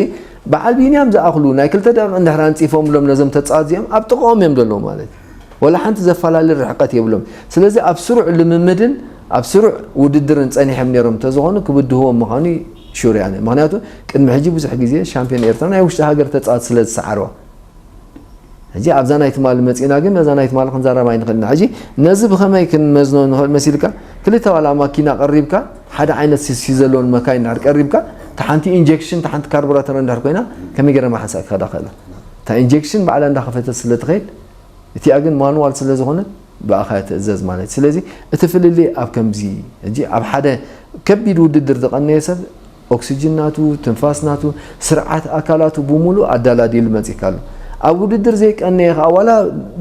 በዓል ቢንያም ዝኣኽሉ ናይ ክልተ ደቂቕ እንድሕር ኣንፂፎምሎም ነዞም ተፃወት እዚኦም ኣብ ጥቕኦም እዮም ዘለዉ ማለት እዩ። ወላ ሓንቲ ዘፈላለ ርሕቀት የብሎም። ስለዚ ኣብ ስሩዕ ልምምድን ኣብ ስሩዕ ውድድርን ፀኒሖም ነይሮም እንተዝኾኑ ክብድህዎም ምዃኑ ሹር እያ። ምክንያቱ ቅድሚ ሕጂ ብዙሕ ግዜ ሻምፒዮን ኤርትራ ናይ ውሽጢ ሃገር ተፃወት ስለ ዝሰዓርዋ ሕጂ ኣብዛ ናይ ትማሊ መፂና ግን ነዛ ናይ ትማሊ ክንዛረብ ኣይንኽእልና። ሕጂ ነዚ ብኸመይ ክንመዝኖ ንኽእል መሲልካ ክልተ ዋላ ማኪና ቀሪብካ ሓደ ዓይነት ሲሲ ዘለውን መካይን ድሕር ቀሪብካ እታ ሓንቲ ኢንጀክሽን እታ ሓንቲ ካርቡራተር እንድሕር ኮይና ከመይ ገይረ ማሓንሳእ ክኸዳ ክኽእላ እታ ኢንጀክሽን ባዕላ እንዳኸፈተት ስለ ትኸይድ እቲኣ ግን ማኑዋል ስለ ዝኾነት ብኣኻ ትእዘዝ ማለት እዩ። ስለዚ እቲ ፍልልይ ኣብ ከምዚ ሕጂ ኣብ ሓደ ከቢድ ውድድር ዝቐነየ ሰብ ኦክስጅን ናቱ፣ ትንፋስ ናቱ፣ ስርዓት ኣካላቱ ብሙሉእ ኣዳላዲሉ መፂካ ኣሎ። ኣብ ውድድር ዘይቀነየ ከዓ ዋላ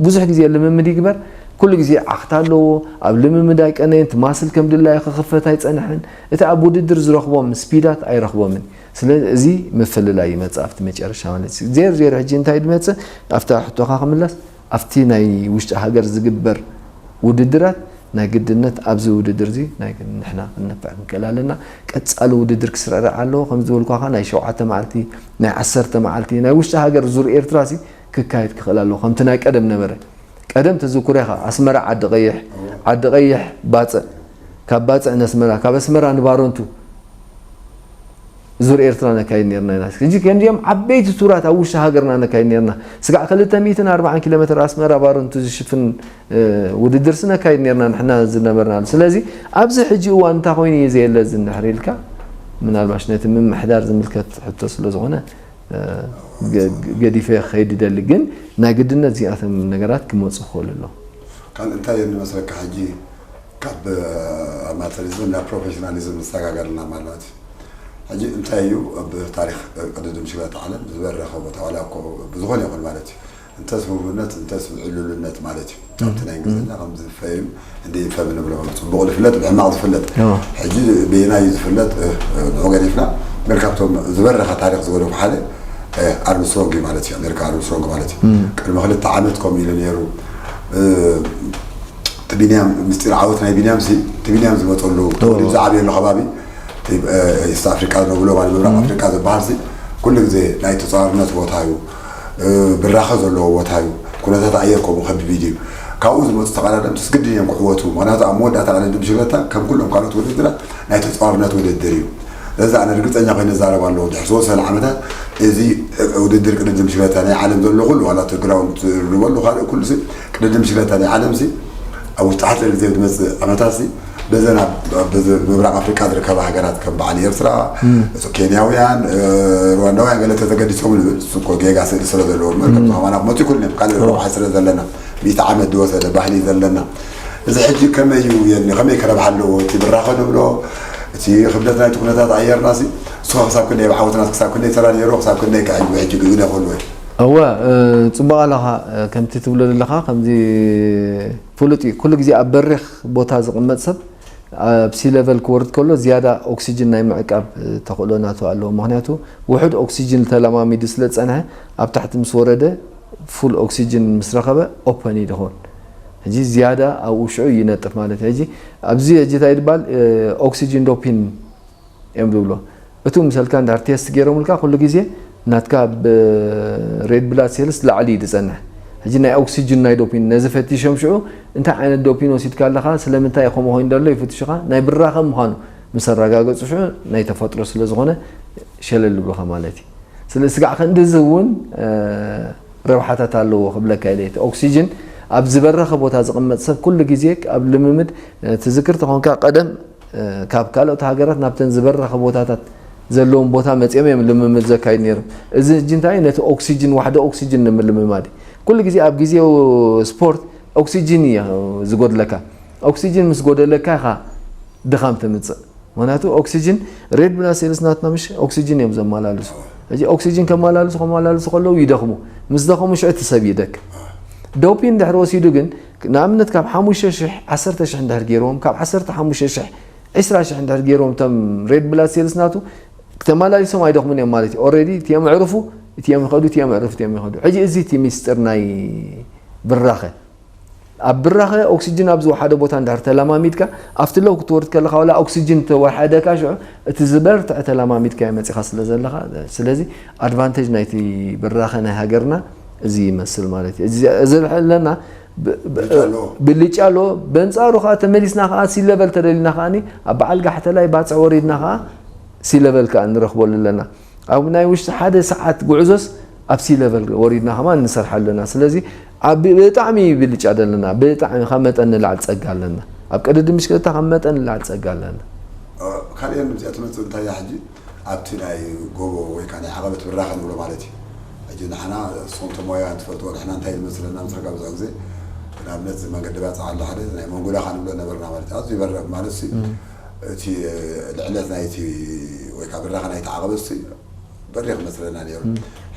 ብዙሕ ግዜ ልምምድ ይግበር፣ ኩሉ ግዜ ዓኽታ ኣለዎ። ኣብ ልምምድ ኣይቀነየን፣ እቲ ማስል ከም ድላዩ ክኽፈት ኣይፀንሐን። እቲ ኣብ ውድድር ዝረኽቦም ስፒዳት ኣይረኽቦምን። ስለዚ እዚ ምፍልላይ ይመፅእ ኣብቲ መጨረሻ ማለት እዩ። ዜሮ ዜሮ ሕጂ እንታይ ድመፅእ ኣብታ ሕቶኻ ክምለስ ኣብቲ ናይ ውሽጢ ሃገር ዝግበር ውድድራት ናይ ግድነት ኣብዚ ውድድር እዚ ናይ ንሕና ክንነፍዕ ክንክእል ኣለና። ቀጻሊ ውድድር ክስርዕርዕ ኣለዎ። ከም ዝበልኳኻ ናይ ሸውዓተ መዓልቲ ናይ ዓሰርተ መዓልቲ ናይ ውሽጢ ሃገር ዙር ኤርትራ ሲ ክካየድ ክኽእል ኣለዎ። ከምቲ ናይ ቀደም ነበረ። ቀደም ትዝክሮ ኢኻ ኣስመራ ዓዲ ቀይሕ ዓዲ ቀይሕ ባጽዕ ካብ ባጽዕ ነስመራ ካብ ኣስመራ ንባረንቱ ዙር ኤርትራ ነካይድ ነርና ኢና። ሕጂ ከምዚኦም ዓበይቲ ቱራት ኣብ ውሽጢ ሃገርና ነካይድ ነርና። ስጋዕ ክልተ ሚእትን ኣርባዓን ኪሎ ሜትር ኣስመራ ባረንቱ ዝሽፍን ውድድርሲ ነካይድ ነርና ንሕና ዝነበርናሉ። ስለዚ ኣብዚ ሕጂ እዋን እንታይ ኮይኑ እዩ ዘየለ እዚ እንድሕር ኢልካ ምናልባሽ ነቲ ምምሕዳር ዝምልከት ሕቶ ስለ ዝኾነ ገዲፈ ክኸይድ ይደሊ። ግን ናይ ግድነት እዚኣቶም ነገራት ክመፁ ክኽእሉ ኣለዉ። ካልእ እንታይ እዮም ንመስለካ ሕጂ ካብ ኣማተሪዝም ናብ ፕሮፌሽናሊዝም ንሰጋገርና ማለት እዩ። ሕጂ እንታይ እዩ ኣብ ታሪክ ቅድድም ሽግለት ዓለም ዝበረኸ ቦታ ዋላ እኮ ብዝኾነ ይኹን ማለት እዩ እንተስ ህቡብነት እንተስ ዕሉልነት ማለት እዩ። ኣብቲ ናይ እንግሊዝኛ ከም ዝፈይም እንደ ኢንፈም ንብሎ ጽቡቕ ዝፍለጥ ብሕማቕ ዝፍለጥ ሕጂ ብየናይ እዩ ዝፍለጥ ንዑ ገዲፍና ግን ካብቶም ዝበረኸ ታሪክ ዝገደፉ ሓደ ኣርምስትሮንግ እዩ ማለት እዩ ኣሜሪካ ኣርምስትሮንግ ማለት እዩ ቅድሚ ክልተ ዓመት ከምኡ ኢሉ ነይሩ እቲ ቢንያም ምስጢር ዓወት ናይ ቢንያም ሲ እቲ ቢንያም ዝመፀሉ ተወሊዱ ዝዓብየሉ ከባቢ ኢስት ኣፍሪቃ ዝነብሎ ማለት ምብራቅ ኣፍሪቃ ዝበሃል ሲ ኩሉ ግዜ ናይ ተፃዋርነት ቦታ እዩ ብራኸ ዘለዎ ቦታ እዩ ኩነታት ኣየር ከምኡ ከቢድ እዩ ካብኡ ዝመፁ ተቐዳደምቲ ስግድን እዮም ክዕወቱ ምክንያቱ ኣብ መወዳእታ ቅድድም ሽግለታ ከም ኩሎም ካልኦት ውድድራት ናይ ተፃዋርነት ውድድር እዩ ስለዚ ኣነ ርግፀኛ ኮይነ እዛረብ ኣለዎ ድሕሪ ዝተወሰነ ዓመታት እዚ ውድድር ቅድድም ሽግለታ ናይ ዓለም ዘሎ ኩሉ ዋላ እቲ ግራውንድ ትድርበሉ ካልእ ኩሉ ሲ ቅድድም ሽግለታ ናይ ዓለም ሲ ኣብ ውሽጢ ሓፂር ግዜ ዝመፅእ ዓመታት ሲ በዘን ኣብ ምብራቅ ኣፍሪቃ ዝርከባ ሃገራት ከም በዓል ኤርትራ ኬንያውያን ሩዋንዳውያን ገለ ተተገዲሶም ንብል እሱ እኮ ጌጋ ስእሊ ስለ ዘለዎ እምበር ከም ከማና ክመፁ ይክእሉ እዮም ካልእ ረብሓ ስለ ዘለና ሚእቲ ዓመት ዝወሰደ ባህሊ ዘለና እዚ ሕጂ ከመይ እዩ የኒ ከመይ ክረብሓ ኣለዎ እቲ ብራኸ ንብሎ እቲ ክብደት ናይቲ ኩነታት ኣየርና ሲ እስኻ ክሳብ ክንደይ ብዓወትና ክሳብ ክንደይ ተራ ነይሩ ክሳብ ክንደይ ክዕጅብ ሕጂ ግግደ ክህልዎ እዩ። እወ ጽቡቕ ኣለኻ። ከምቲ ትብሎ ዘለኻ ከምዚ ፍሉጥ እዩ። ኩሉ ግዜ ኣብ በሪኽ ቦታ ዝቕመጥ ሰብ ኣብ ሲ ለቨል ክወርድ ከሎ ዝያዳ ኦክሲጅን ናይ ምዕቃብ ተኽእሎ ናቱ ኣለዎ። ምክንያቱ ውሑድ ኦክሲጅን ተለማሚዱ ስለ ዝጸንሐ ኣብ ታሕቲ ምስ ወረደ ፉል ኦክሲጅን ምስ ረኸበ ኦፐን እዩ ዝኸውን። ሕጂ ዝያዳ ኣብኡ ሽዑ ይነጥፍ ማለት እዩ። ሕጂ ኣብዚ ሕጂ እንታይ ይባል ኦክሲጅን ዶፒን እዮም ዝብሎ። እቱ ምሰልካ እንዳር ቴስት ገይሮምልካ ኩሉ ግዜ ናትካ ሬድ ብላድ ሴልስ ላዕሊ እዩ ዝጸንሕ። ሕጂ ናይ ኦክሲጅን ናይ ዶፒን ነዚ ፈቲሾም ሽዑ እንታይ ዓይነት ዶፒን ወሲድካ ኣለኻ ስለምንታይ ከምኡ ኮይኑ ዘሎ ይፍትሹኻ ናይ ብራኸ ምዃኑ ምስ ኣረጋገጹ ሽዑ ናይ ተፈጥሮ ስለ ዝኾነ ሸለል ይብሉኻ ማለት እዩ። ስለ ስጋዕ ክንድዚ እውን ረብሓታት ኣለዎ ክብለካ ኢለ እቲ ኦክሲጅን ኣብ ዝበረኸ ቦታ ዝቕመጥ ሰብ ኩሉ ግዜ ኣብ ልምምድ ትዝክር ተኾንካ ቀደም ካብ ካልኦት ሃገራት ናብተን ዝበረኸ ቦታታት ዘለዎም ቦታ መፅኦም እዮም ልምምድ ዘካይድ ነይሮም። እዚ ሕጂ እንታይ ነቲ ኦክሲጅን ዋሕደ ኦክሲጅን ንምልምማድ ኩሉ ግዜ ኣብ ግዜው ስፖርት ኦክሲጅን እዩ ዝጎድለካ። ኦክሲጅን ምስ ጎደለካ ኢኻ ድኻም ትምፅእ። ምክንያቱ ኦክሲጅን ሬድ ብላድ ሴልስ ናትና ምሽ ኦክሲጅን እዮም ዘመላልሱ። እዚ ኦክሲጅን ከመላልሱ ከመላልሱ ከለዉ ይደኽሙ። ምስ ደኸሙ ሽዑ እቲ ሰብ ይደክ ዶፒን ድሕሪ ወሲዱ ግን ንኣብነት ካብ ሓሙሽተ ሽሕ ዓሰርተ ሽሕ እንድሕር ገይርዎም ካብ ዓሰርተ ሓሙሽተ ሽሕ ዕስራ ሽሕ እንድሕር ገይርዎም እቶም ሬድ ብላድ ሴልስ ናቱ ተመላሊሶም ኣይደኽሙን እዮም ማለት እዩ። ኦልሬዲ እቲኦም ዕርፉ እቲኦም ይኸዱ እቲኦም ዕርፉ እቲኦም ይኸዱ። ሕጂ እዚ እቲ ሚስጥር ናይ ብራኸ ኣብ ብራኸ ኦክሲጅን ኣብ ዝወሓደ ቦታ እንድሕር ተለማሚድካ ኣብቲ ለው ክትወርድ ከለኻ ዋላ ኦክሲጅን ተወሓደካ ሽዑ እቲ ዝበርትዐ ተለማሚድካ መፂኻ ስለ ዘለኻ ስለዚ ኣድቫንቴጅ ናይቲ ብራኸ ናይ ሃገርና እዚ ይመስል ማለት እዩ። እዚ ዝርሕለና ብልጫ ኣለዎ። በንፃሩ ከዓ ተመሊስና ከዓ ሲለቨል ተደሊና ከዓ ኣብ በዓል ጋሕተላይ ባፅዕ ወሪድና ከዓ ሲለቨል ከዓ ንረኽበሉ ኣለና። ኣብ ናይ ውሽጢ ሓደ ሰዓት ጉዕዞስ ኣብ ሲለቨል ወሪድና ከማን ንሰርሓ ኣለና። ስለዚ ኣብ ብጣዕሚ ብልጫ ዘለና ብጣዕሚ ካብ መጠን ንላዕሊ ፀጋ ኣለና። ኣብ ቅድድም ብሽክለታ ካብ መጠን ንላዕሊ ፀጋ ኣለና። ካልእን እዚኣ ትመፅእ እንታይ እያ ሕጂ ኣብቲ ናይ ጎቦ ወይ ከዓ ናይ ዓቐበት ብራኸ ንብሎ ማለት እዩ። ሕጂ ንሕና ንስኹም ተሞያ እንትፈልጥዎ ንሕና እንታይ ዝመስለና ምስረካ ብዙሕ ግዜ ንኣብነት እዚ መንገዲ ባፅዕ ኣሎ ሓደ ናይ መንጎዳ ከዓ ንብሎ ነበርና ማለት እዩ። ኣዝዩ ይበረቕ ማለት ሲ እቲ ልዕለት ናይቲ ወይ ከዓ ብራኸ ናይቲ ዓቐበት ሲ በሪኽ መስለና ነይሩ።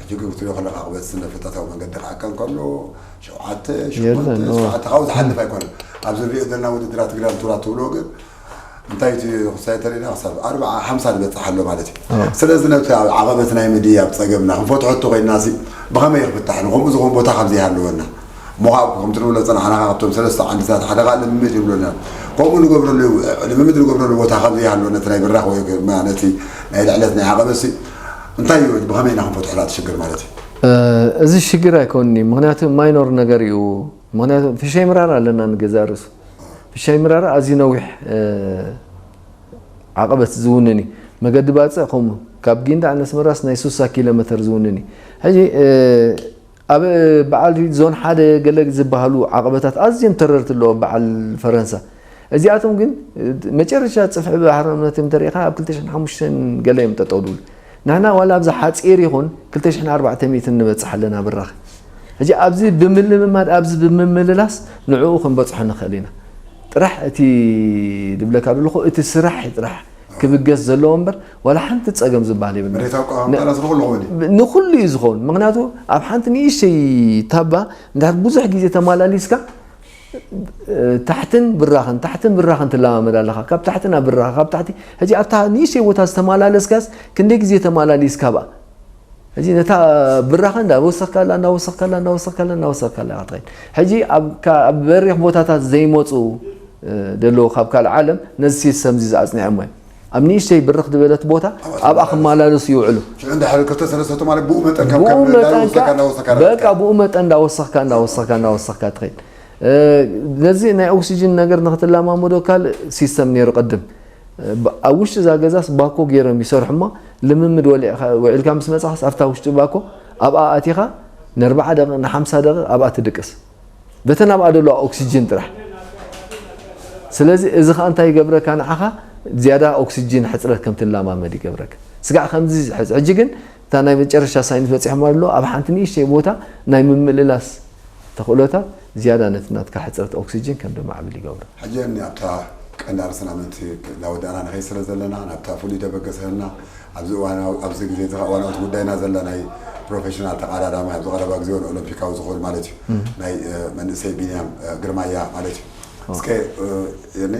ሕጂ ግን ክትሪኦ ከለካ ኣቕበት ስነ ፍልጠታዊ መንገዲ ክዓቀን ከሎ ሸውዓተ ሸሞንተ ሸውዓተ ካብኡ ዝሓልፍ ኣይኮነን። ኣብዚ ንሪኦ ዘለና ውድድራት ግራንድ ቱራ ትብሎ ግን እንታይ እቲ ክሳይ ተሪና ክሳብ ኣርብዓ ሓምሳ ዝበፅሕ ኣሎ ማለት እዩ። ስለዚ ነቲ ዓቐበት ናይ ምድያብ ፀገምና ክንፈትሖ እንተኮይንና ሲ ብኸመይ ክፍታሕ ንከምኡ ዝኸውን ቦታ ካብ ዘይሃለወና እሞ ካብ ከምቲ ንብሎ ዝፀናሕና ካብቶም ሰለስተ ዓንድታት ሓደ ከዓ ልምምድ ይብሉና። ከምኡ ንገብረሉ ልምምድ ንገብረሉ ቦታ ካብ ዘይሃለወ ነቲ ናይ ብራኽ ወይ ድማ ነቲ ናይ ልዕለት ናይ ዓቐበሲ እንታይ እዩ ብኸመይ ኢና ክንፈትሖ እቲ ሽግር ማለት እዩ? እዚ ሽግር ኣይኮንኒ ምክንያቱ ማይኖር ነገር እዩ። ምክንያቱ ፍሻይ ምራር ኣለና ንገዛ ርእሱ ፍሻይ ምራር ኣዝዩ ነዊሕ ዓቐበት ዝውንን እዩ። መገዲ ባፅዕ ከምኡ ካብ ጊንዳዕ ነስመራስ ናይ ሱሳ ኪሎ መተር ዝውንን እዩ። ሕጂ ኣብ በዓል ዞን ሓደ ገለ ዝበሃሉ ዓቐበታት ኣዝዮም ተረርቲ ኣለዎ በዓል ፈረንሳ። እዚኣቶም ግን መጨረሻ ፅፍሒ ባሕሪ እምነት እንተሪኢኻ ኣብ ክልተ ሽሕን ሓሙሽተን ገለ እዮም ጠጠው ድብሉ። ንሕና ዋላ ኣብዚ ሓፂር ይኹን ክልተ ሽሕን ኣርባዕተ ሚእትን ንበፅሕ ኣለና ብራኸ። ሕጂ ኣብዚ ብምልምማድ ኣብዚ ብምምልላስ ንዕኡ ክንበፅሖ ንኽእል ኢና። ጥራሕ እቲ ድብለካ ዘለኹ እቲ ስራሕ ጥራሕ ክብገስ ዘለዎ እምበር ዋላ ሓንቲ ፀገም ዝበሃል የብልና። መሬታዊ ኣቀማምጣና ስለ ኩሉ ክኸውን እዩ። ንኩሉ እዩ ዝኸውን። ምክንያቱ ኣብ ሓንቲ ንእሽተይ ታባ እንድሕር ብዙሕ ግዜ ተማላሊስካ ታሕትን ብራኽን ታሕትን ብራኽን ትለማመድ ኣለኻ። ካብ ታሕቲ ናብ ብራኸ ካብ ታሕቲ ሕጂ ኣብታ ንእሽተይ ቦታ ዝተማላለስካስ ክንደይ ግዜ ተማላሊስካ ብኣ ሕጂ ነታ ብራኸ እንዳወሰኽካላ እንዳወሰኽካላ እንዳወሰኽካላ እንዳወሰኽካላ ኢኻ ትኸይድ። ሕጂ ኣብ በሪኽ ቦታታት ዘይመፁ ደለዉ ካብ ካልእ ዓለም ነዚ ሲስተም እዚ ዝኣፅኒዖሞ እዮም። ኣብ ንእሽተይ ብርኽ ዝበለት ቦታ ኣብኣ ክመላለሱ ይውዕሉ። ሽዑ እንድሕር ክልተ ሰለስተ ማለት ብኡ መጠን ከም ብኡ መጠን እንዳወሰካ እንዳወሰካ በቃ ብኡ መጠን እንዳወሰኽካ እንዳወሰኽካ እንዳወሰኽካ ትኸይድ። ነዚ ናይ ኦክሲጅን ነገር ንክትለማመዶ ካልእ ሲስተም ነይሩ ቅድም። ኣብ ውሽጢ እዛ ገዛስ ባኮ ገይሮም ይሰርሑ እሞ ልምምድ ወሊዕካ ውዒልካ ምስ መጻኻስ ኣብታ ውሽጢ ባኮ ኣብኣ ኣቲኻ ንኣርብዓ ደቂቕ ንሓምሳ ደቂቕ ኣብኣ ትድቅስ። በተን ኣብኣ ዘለዋ ኦክሲጅን ጥራሕ። ስለዚ እዚ ኸኣ እንታይ ይገብረካ ንዓኻ ዝያዳ ኦክሲጅን ሕጽረት ከም ትለማመድ ይገብረካ። ስጋዕ ከምዚ ሕጂ ግን እታ ናይ መጨረሻ ሳይንስ በጺሖም ኣሎ ኣብ ሓንቲ ንእሽተይ ቦታ ናይ ምምልላስ ተኽእሎታት ዝያዳ ነቲ ናትካ ሕጽረት ኦክሲጅን ከም ደማዕብል ይገብሮ። ሕጂ ኣብታ ቀንዲ ኣርእስትና ምእንቲ እናወዳእና ንኸይድ ስለ ዘለና፣ ናብታ ፍሉይ ደበገሰና ኣብዚ እዋናዊ፣ ኣብዚ ግዜ እዚ እዋናዊ ጉዳይና ዘላ ናይ ፕሮፌሽናል ተቐዳዳማይ ኣብዚ ቀረባ ግዜ እውን ኦሎምፒካዊ ዝኾን ማለት እዩ፣ ናይ መንእሰይ ቢንያም ግርማያ ማለት እዩ። እስከ የኔ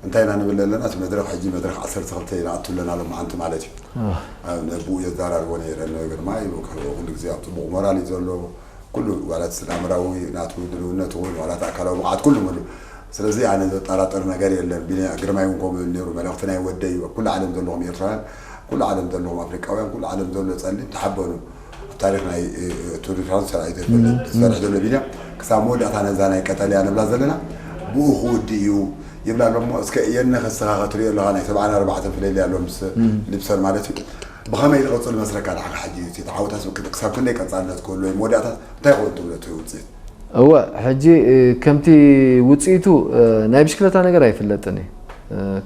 እንታይ ኢና ንብል ኣለና? እቲ መድረኽ ሕጂ መድረኽ ዓሰርተ ክልተ ኢና ኣቱ ኣለና ሎማዓንቲ ማለት እዩ። ነብኡ የዘራርቦ ነይረ። ግርማይ ኩሉ ግዜ ኣብ ፅቡቕ ሞራል እዩ ዘሎ። ኩሉ ዋላ እቲ ስነ ኣእምራዊ ናቱ ድልውነት እውን ዋላ እቲ ኣካላዊ ብቕዓት ኩሉ ምሉ። ስለዚ ኣነ ዘጠራጥር ነገር የለን። ቢንያ ግርማይ እውን ከምኡ ነይሩ። መልእኽቲ ናይ ወደይ ኩሉ ዓለም ዘለኹም ኤርትራውያን፣ ኩሉ ዓለም ዘለኹም ኣፍሪቃውያን፣ ኩሉ ዓለም ዘሎ ጸሊም ተሓበኑ። ኣብ ታሪኽ ናይ ቱር ደ ፍራንስ ሰራዊት ዝሰርሕ ዘሎ ቢንያ ክሳብ መወዳእታ ነዛ ናይ ቀጠልያ ንብላ ዘለና ብኡ ክውድእ እዩ ይብላ ኣሎ። እሞ እስከ የነ ከስኻ ክትሪኦ ኣለኻ ናይ ሰብዓን ኣርባዕተን ፍለልያ ኣሎ ምስ ሊፕሰን ማለት እዩ። ብኸመይ ዝቐጽል መስለካ ንዓኻ ሕጂ እቲ ተዓወታት ክሳብ ክንደይ ቀጻልነት ክህሉ ወይ መወዳእታ እንታይ ይኸውን ትብሎ እቲ ውጽኢት? እወ፣ ሕጂ ከምቲ ውጽኢቱ ናይ ብሽክለታ ነገር ኣይፍለጥን እዩ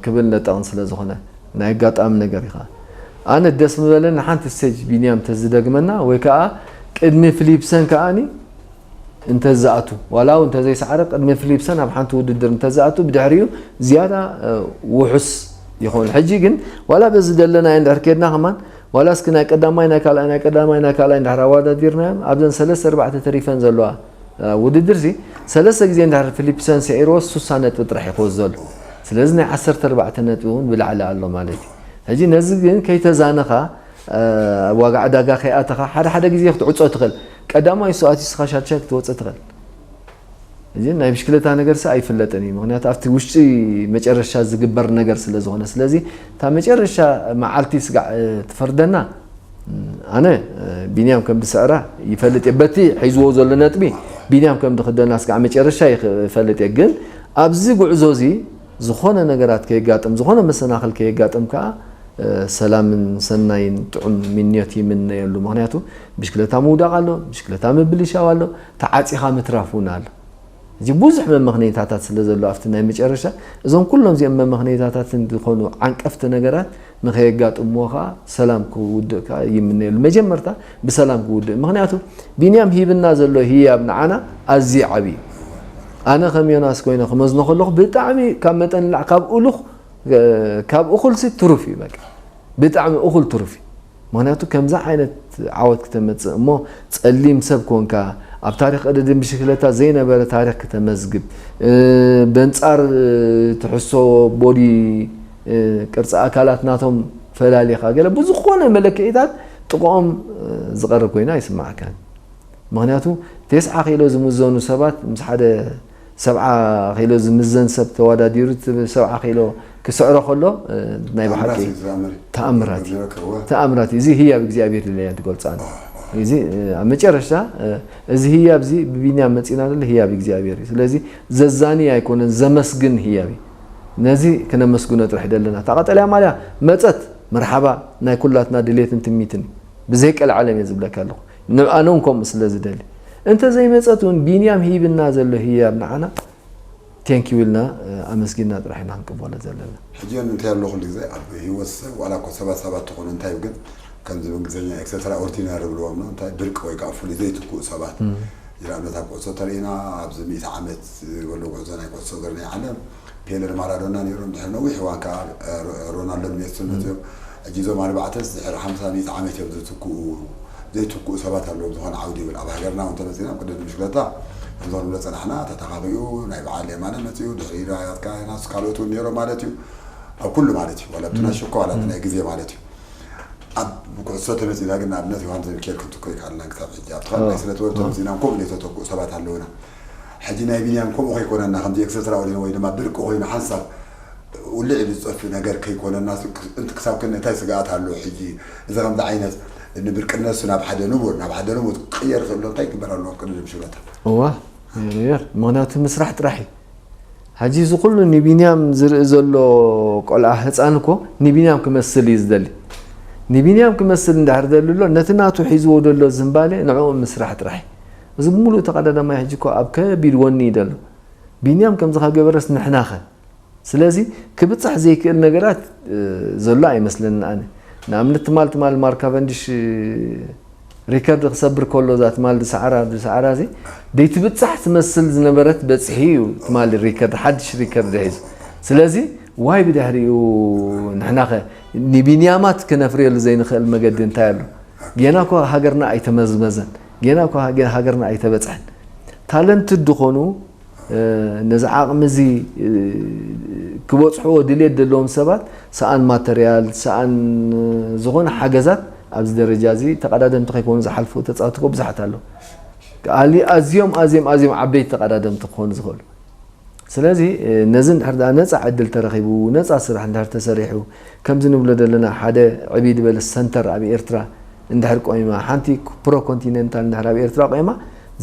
ክብል ለጠቕን ስለ ዝኾነ ናይ ኣጋጣሚ ነገር ኢኻ። ኣነ ደስ ምበለኒ ሓንቲ ስቴጅ ቢንያም ተዝደግመና ወይ ከዓ ቅድሚ ፍሊፕሰን ከዓኒ እንተዝኣቱ ዋላ እውን እንተዘይሰዓረ ቅድሚ ፍሊፕሰን ኣብ ሓንቲ ውድድር እንተዝኣቱ ብድሕሪኡ ዝያዳ ውሑስ ይኸውን። ሕጂ ግን ዋላ በዚ ደለናዮ እንድሕር ከድና ከማን ዋላ እስኪ ናይ ቀዳማይ ናይ ካልኣይ ናይ ቀዳማይ ናይ ካልኣይ እንድሕር ኣወዳዲርናዮም ኣብዘን ሰለስተ ኣርባዕተ ተሪፈን ዘለዋ ውድድር ሲ ሰለስተ ግዜ እንድሕር ፊሊፕሰን ስዒርዎ ሱሳ ነጥቢ ጥራሕ እዩ ክወስዶ ኣሎ። ስለዚ ናይ ዓሰርተ ኣርባዕተ ነጥቢ እውን ብላዕሊ ኣሎ ማለት እዩ። ሕጂ ነዚ ግን ከይተዛነኻ ዋጋ ዕዳጋ ከይኣተኻ ሓደ ሓደ ግዜ ክትዕጾ ትኽእል። ቀዳማይ እሱ ኣትዩ ስኻ ሻድሻይ ክትወጽእ ትኽእል። እዚ ናይ ብሽክለታ ነገር ሲ ኣይፍለጥን እዩ። ምክንያቱ ኣብቲ ውሽጢ መጨረሻ ዝግበር ነገር ስለ ዝኾነ። ስለዚ እታ መጨረሻ መዓልቲ ስጋዕ ትፈርደና ኣነ ቢንያም ከም ድስዕራ ይፈልጥ እየ። በቲ ሒዝዎ ዘሎ ነጥቢ ቢንያም ከም ድኽደና ስጋዕ መጨረሻ ይፈልጥ እየ። ግን ኣብዚ ጉዕዞ እዚ ዝኾነ ነገራት ከየጋጥም፣ ዝኾነ መሰናኽል ከየጋጥም ከዓ ሰላምን ሰናይን ጥዑም ምንዮት ይምነየሉ። ምክንያቱ ብሽክለታ ምውዳቕ ኣሎ፣ ብሽክለታ ምብልሻው ኣሎ፣ ተዓፂኻ ምትራፍ እውን ኣሎ። እዚ ብዙሕ መመኽነይታታት ስለ ዘሎ ኣብቲ ናይ መጨረሻ እዞም ኩሎም እዚኦም መመኽነይታታትን ዝኾኑ ዓንቀፍቲ ነገራት ንኸየጋጥምዎ ከዓ ሰላም ክውድእ ከዓ ይምነየሉ። መጀመርታ ብሰላም ክውድእ። ምክንያቱ ቢንያም ሂብና ዘሎ ህያብ ንዓና ኣዝዩ ዓብዪ እዩ። ኣነ ከም ዮናስ ኮይነ ክመዝኖ ከለኹ ብጣዕሚ ካብ መጠን ንላዕ ካብ እሉኽ ካብ እኹልሲ ትሩፍ እዩ በቃ ብጣዕሚ እኹል ትሩፍ እዩ። ምክንያቱ ከምዛ ዓይነት ዓወት ክተመፅእ እሞ ፀሊም ሰብ ኮንካ ኣብ ታሪክ ቅድድም ብሽክለታ ዘይነበረ ታሪክ ክተመዝግብ በንፃር ትሕሶ ቦዲ ቅርፂ ኣካላት ናቶም ፈላሊኻ ገለ ብዝኾነ መለክዒታት ጥቕኦም ዝቐርብ ኮይና ኣይስማዓካን። ምክንያቱ ተስዓ ኪሎ ዝምዘኑ ሰባት ምስ ሓደ ሰብዓ ኪሎ ዝምዘን ሰብ ተወዳዲሩ እቲ ሰብዓ ኪሎ ክስዕሮ ከሎ ናይ ብሓቂ ተኣምራት እዩ። ተኣምራት እዩ። እዚ ህያብ እግዚኣብሔር ኢለ እያ ትገልፃ። እዚ ኣብ መጨረሽታ እዚ ህያብ እዚ ብቢንያም መፂና ዘሎ ህያብ እግዚኣብሔር እዩ። ስለዚ ዘዛኒ ኣይኮነን ዘመስግን ህያብ እዩ። ነዚ ክነመስግኖ ጥራሕ ደለና። እታ ቀጠልያ ማልያ መፀት መርሓባ ናይ ኩላትና ድሌትን ትምኒትን እዩ። ብዘይ ቀልዓለም እየ ዝብለካ ኣለኹ። ንኣነ እውን ከምኡ ስለ ዝደሊ እንተዘይመፀት እውን ቢንያም ሂብና ዘሎ ህያብ ንዓና ቴንኪው ኢልና ኣመስጊና ጥራሕ ኢና ክንቅበሎ ዘለና። ሕጂ እውን እንታይ ኣሎ ኩሉ ግዜ ኣብ ህይወት ሰብ ዋላ እኮ ሰባት ሰባት ትኾኑ እንታይ ግን ከምዚ ብእንግሊዝኛ ኤክሰትራ ኦርዲናሪ ይብልዎም ነው እንታይ ብርቅ ወይ ከዓ ፍሉይ ዘይትክኡ ሰባት ንኣብነት ኣብ ኩዕሶ ተሪኢና ኣብዚ ሚእቲ ዓመት ዝበሎ ጉዕዞ ናይ ኩዕሶ እግሪ ናይ ዓለም ፔለን ማራዶና ነይሮም ድሕሪ ነዊሕ እዋን ከዓ ሮናልዶን ሜስን መፅኦም ሕጂ እዞም ኣርባዕተስ ድሕሪ ሓምሳ ሚእቲ ዓመት እዮም ዝትክኡ ዘይትክኡ ሰባት ኣለዎም ዝኾነ ዓውዲ ይብል ኣብ ሃገርና እውን ተመፂና ቅድድም ብሽክለታ ከምዞም ንብሎ ፀናሕና ተተኻኺኡ ናይ በዓል የማነ መፂኡ ድሕሪ ኢሉ ኣያትካ ናሱ ካልኦት እውን ነይሮም ማለት እዩ ኣብ ኩሉ ማለት እዩ ዋላ ብትና ሽኮ ዋላ ናይ ግዜ ማለት እዩ ኣብ ኩዕሶ ተመፂና ግን ንኣብነት ዮሃንስ ሚካኤል ክትኮ ይከኣልና ክሳብ ሕጂ ኣብቲ ካልኣይ ስነ ጥበብ ተመፂና ከምኡ ዘይተተክኡ ሰባት ኣለውና ሕጂ ናይ ቢንያም ከምኡ ከይኮነና ከምዚ ኤክሰትራ ኦርዲናሪ ወይ ድማ ብርቂ ኮይኑ ሓንሳብ ውልዕ ኢሉ ዝጠፍእ ነገር ከይኮነና ክሳብ ክንዲ እንታይ ስግኣት ኣሎ ሕጂ እዚ ከምዚ ዓይነት ንብርቅነሱ ናብ ሓደ ንቡር ናብ ሓደ ንቡር ክቅየር ክእሎ እንታይ ይግበር ኣለዎ ቅድድም ሽበታ እዋ ይቕየር ምክንያቱ ምስራሕ ጥራሕ እዩ ሕጂ እዚ ኩሉ ንቢንያም ዝርኢ ዘሎ ቆልዓ ህፃን እኮ ንቢንያም ክመስል እዩ ዝደሊ ንቢንያም ክመስል እንዳሕር ደሊ ኣሎ ነቲ ናቱ ሒዝዎ ደሎ ዝንባሌ ንዕኡ ምስራሕ ጥራሕ እዩ እዚ ብምሉእ ተቐዳዳማይ ሕጂ እኮ ኣብ ከቢድ ወኒ እዩ ደሎ ቢንያም ከምዚ ከገበረስ ንሕናኸ ስለዚ ክብፃሕ ዘይክእል ነገራት ዘሎ ኣይመስለኒ ኣነ ንኣብነት ትማል ትማል ማርክ ካቨንዲሽ ሪከርድ ክሰብር ከሎ እዛ ትማል ድሰዓራ ድሰዓራ እዚ ደይትብፃሕ ትመስል ዝነበረት በፅሒ እዩ ትማል ሪከርድ ሓድሽ ሪከርድ ሒዙ ስለዚ ዋይ ብድሕሪኡ ንሕናኸ ንቢንያማት ክነፍርየሉ ዘይንኽእል መገዲ እንታይ ኣሎ? ጌና እኮ ሃገርና ኣይተመዝመዘን፣ ጌና እኮ ሃገ- ሃገርና ኣይተበፅሐን። ታለንትድ ዝኾኑ ነዚ ዓቕሚ እዚ ክበፅሕዎ ድልየት ዘለዎም ሰባት ሰኣን ማተርያል፣ ሰኣን ዝኾነ ሓገዛት ኣብዚ ደረጃ እዚ ተቐዳደምቲ ከይኮኑ ዝሓልፉ ተፃወትቲ እኮ ብዙሓት ኣለዉ። ኣዝዮም ኣዝዮም ኣዝዮም ዓበይቲ ተቐዳደምቲ ክኾኑ ዝኽእሉ። ስለዚ ነዚ እንድሕር ደኣ ነፃ ዕድል ተረኺቡ፣ ነፃ ስራሕ እንድሕር ተሰሪሑ፣ ከምዚ ንብሎ ዘለና ሓደ ዕብይ ዝበለ ሰንተር ኣብ ኤርትራ እንድሕር ቆይማ፣ ሓንቲ ፕሮ ኮንቲኔንታል እንድሕር ኣብ ኤርትራ ቆይማ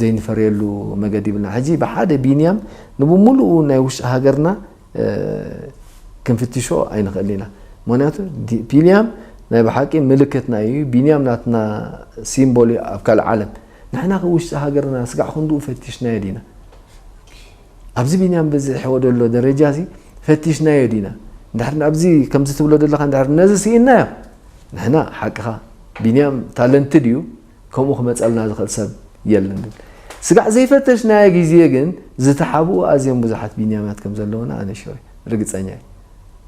ዘይንፈርየሉ መገዲ ይብልና። ሕጂ ብሓደ ቢንያም ንብሙሉኡ ናይ ውሽጢ ሃገርና ክንፍትሾ ኣይንኽእል ኢና። ምክንያቱ ቢንያም ናይ ብሓቂ ምልክትና እዩ። ቢንያም ናትና ሲምቦል እዩ ኣብ ካልእ ዓለም። ንሕና ከ ውሽጢ ሃገርና ስጋዕ ክንድኡ ፈቲሽናዮ ዲና? ኣብዚ ቢንያም በዚሕዎ ዘሎ ደረጃ እዚ ፈቲሽናዮ ዲና? እንድሕር ኣብዚ ከምዚ ትብሎ ዘለኻ እንድሕር ነዚ ስኢንናዮ ንሕና ሓቅኻ ቢንያም ታለንትድ እዩ፣ ከምኡ ክመፀልና ዝኽእል ሰብ የለን። ስጋዕ ዘይፈተሽናዮ ግዜ ግን ዝተሓብኡ ኣዝዮም ብዙሓት ቢንያማት ከም ዘለውና ኣነ ሽወ ርግፀኛ እየ።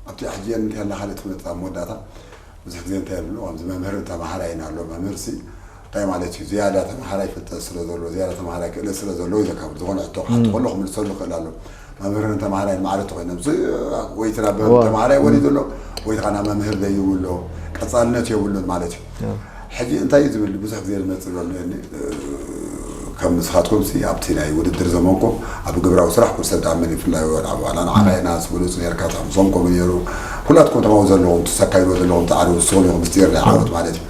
ኣብቲ ሕጂ እንተላ ካልእ ትመፅእ ኣብ መወዳእታ ብዙሕ ግዜ እንታይ ይብሉ ኣብዚ መምህርን ተምሃራይን ኣሎ። መምህር ሲ እንታይ ማለት እዩ? ዝያዳ ተምሃራይ ፍልጠት ስለ ዘሎ ዝያዳ ተምሃራይ ክእለት ስለ ዘለዎ እዩ ዘካብር። ዝኾነ ሕቶ ክሓቶ ከሎ ክምልሰሉ ይኽእል ኣሎ። መምህርን ተምሃራይን ማዕረ ተኮይኖም ወይ ናብ ተምሃራይ ወሊዱ ኣሎ ወይ ከዓ ናብ መምህር ደይቡ ኣሎ። ቀፃልነት የብሉን ማለት እዩ። ሕጂ እንታይ እዩ ዝብል ብዙሕ ግዜ ዝመፅእ ዘሎ ከም ንስኻትኩም ሲ ኣብቲ ናይ ውድድር ዘመንኩም ኣብ ግብራዊ ስራሕ ኩሉ ሰብ ዳመን ይፍላዩ ናብ ባዕላ ንዓኻ ኢና ስብሉፅ ነርካ ታምሶም ከምኡ ነይሩ። ኩላትኩም ተማው ዘለኹም ትሰካይዎ ዘለኹም ተዓርቡ ንስኹም ኢኹም ምስጢር ናይ ዓወት ማለት እዩ።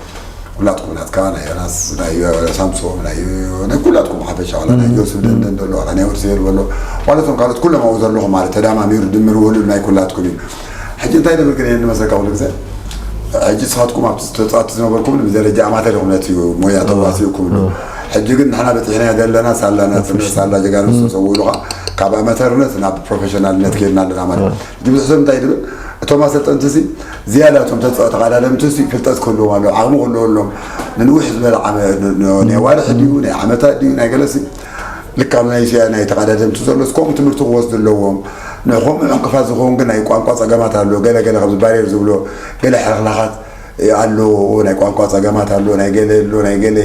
ኩላትኩም ናትካ ናይ ዮናስ ናይ ሳምሶም ናይ ናይ ኩላትኩም ሓፈሻ ዋላ ናይ ዮስፍ ደንደን ዘሎ ዋላ ናይ ወርሰ የሉ ኣሎ። ማለቶም ካልኦት ኩሎም ኣብኡ ዘለኹም ማለት ተዳማሚሩ ድምር ውህሉል ናይ ኩላትኩም እዩ። ሕጂ እንታይ ደብል ግን እየ ንመስለካ ኩሉ ግዜ ሕጂ ንስኻትኩም ኣብ ተፃወቲ ዝነበርኩም ብደረጃ ኣማተር ኢኹም ነቲ ሞያ ተዋሲእኩም ኣሎ። ሕጂ ግን ንሕና በፂሕና ዘለና ሳላ ናፅነት ሳላ ጀጋኑ ዝተፀውሉካ ካብ ኣማተርነት ናብ ፕሮፌሽናልነት ከይድና ኣለና ማለት እዩ። ሕጂ ብዙሕ ሰብ እንታይ ድብል እቶም ኣሰልጠንቲ ሲ ዝያዳ እቶም ተፃወቲ ተቐዳደምቲ ሲ ፍልጠት ክህልዎም ኣለዎ ዓቕሚ ክህልዎ ኣለዎም። ንንውሕ ዝበለ ዓመ- ን- ን- ናይ ዋርሒ ድዩ ናይ ዓመታት ድዩ ናይ ገለሲ ልካ ናይ ሲያ ናይ ተቐዳደምቲ ዘሎ እስከምኡ ትምህርቲ ክወስዱ ኣለዎም። ንኸምኡ ዕንቅፋት ዝኸውን ግን ናይ ቋንቋ ፀገማት ኣሎ። ገለ ገለ ከምዚ ባርየር ዝብሎ ገለ ሕልኽላኻት ኣሎ። ናይ ቋንቋ ፀገማት ኣሎ። ናይ ገለ ኣሎ ናይ ገለ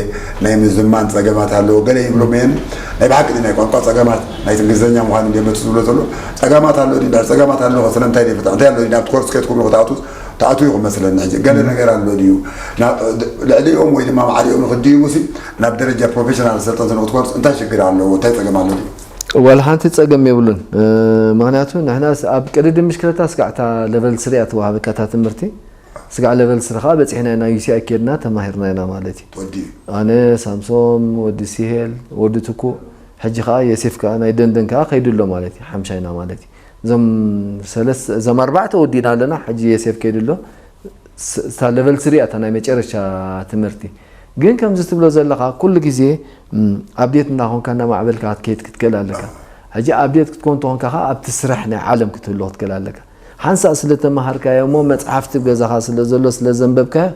ናይ ምዝማን ፀገማት ኣሎ። ገለ ይብሎም እየን ናይ ብሓቂ ናይ ቋንቋ ፀገማት ናይ እንግሊዝኛ ምዃኑ እንደ መፅእ ዝብሎ ዘሎ ፀገማት ኣሎ። ድዩ እንድሕር ፀገማት ኣሎ ስለምንታይ ደይ ፍታሕ እንታይ ኣሎ ድዩ ናብቲ ኮርስ ከይትኩም ክትኣቱ ትኣትዉ ኢኹም መስለኒ። ሕጂ ገለ ነገር ኣሎ ድዩ ልዕሊኦም ወይ ድማ ማዕሪኦም ንክድይቡ ሲ ናብ ደረጃ ፕሮፌሽናል ሰልጠንቲ ንክትኮርስ እንታይ ሽግር ኣለዎ? እንታይ ፀገም ኣሎ ድዩ? ዋላ ሓንቲ ፀገም የብሉን። ምክንያቱ ንሕና ኣብ ቅድድም ምሽክለታ ስጋዕ እታ ለቨል ስሪ እያ ትወሃበካ እታ ትምህርቲ። ስጋዕ ለቨል ስሪ ከዓ በፂሕና ኢና ዩሲኣይ ኬድና ተማሂርና ኢና ማለት እዩ። ኣነ ሳምሶም፣ ወዲ ሲሄል፣ ወዲ ትኩእ፣ ሕጂ ከዓ የሴፍ ከዓ ናይ ደንደን ከዓ ከይዱ ኣሎ ማለት እዩ። ሓምሻይና ማለት እዩ። እዞም ሰለስተ እዞም ኣርባዕተ ወዲና ኣለና። ሕጂ የሴፍ ከይዱ ኣሎ። እታ ለቨል ስሪ እያ እታ ናይ መጨረሻ ትምህርቲ። ግን ከምዚ ትብሎ ዘለኻ ኩሉ ግዜ ኣብዴት እንዳኾንካ እንዳማዕበልካ ክትከይድ ክትክእል ኣለካ። ሕጂ ኣብዴት ክትኮን ተኾንካ ከዓ ኣብቲ ስራሕ ናይ ዓለም ክትህሉ ክትክእል ኣለካ። ሓንሳእ ስለ ተማሃርካዮ እሞ መፅሓፍቲ ኣብ ገዛኻ ስለ ዘሎ ስለ ዘንበብካዮ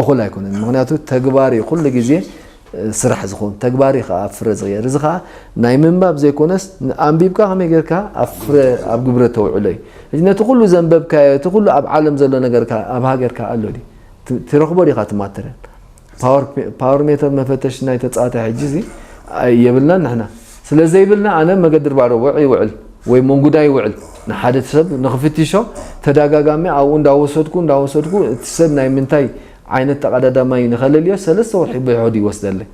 እኹል ኣይኮነን። ምክንያቱ ተግባር እዩ ኩሉ ግዜ ስራሕ ዝኸውን ተግባር እዩ ከዓ ኣብ ፍረ ዝቕየር። እዚ ከዓ ናይ ምንባብ ዘይኮነስ ኣንቢብካ ከመይ ጌርካ ኣብ ፍረ ኣብ ግብረ ተውዕሎ እዩ። ሕጂ ነቲ ኩሉ ዘንበብካዮ እቲ ኩሉ ኣብ ዓለም ዘሎ ነገርካ ኣብ ሃገርካ ኣሎ ድዩ? ትረኽቦ ዲኻ እቲ ማተርያል? ፓወር ሜተር መፈተሺ ናይ ተፃዋታይ ሕጂ እዚ የብልናን ንሕና ስለ ዘይብልና ኣነ መገዲ ርባዕዶ ውዕ ይውዕል ወይ መንጉዳ ይውዕል ንሓደ ሰብ ንኽፍትሾ ተደጋጋሚ ኣብኡ እንዳወሰድኩ እንዳወሰድኩ እቲ ሰብ ናይ ምንታይ ዓይነት ተቐዳዳማይ ንኸለልዮ ሰለስተ ወርሒ ብሕድ ይወስደለይ።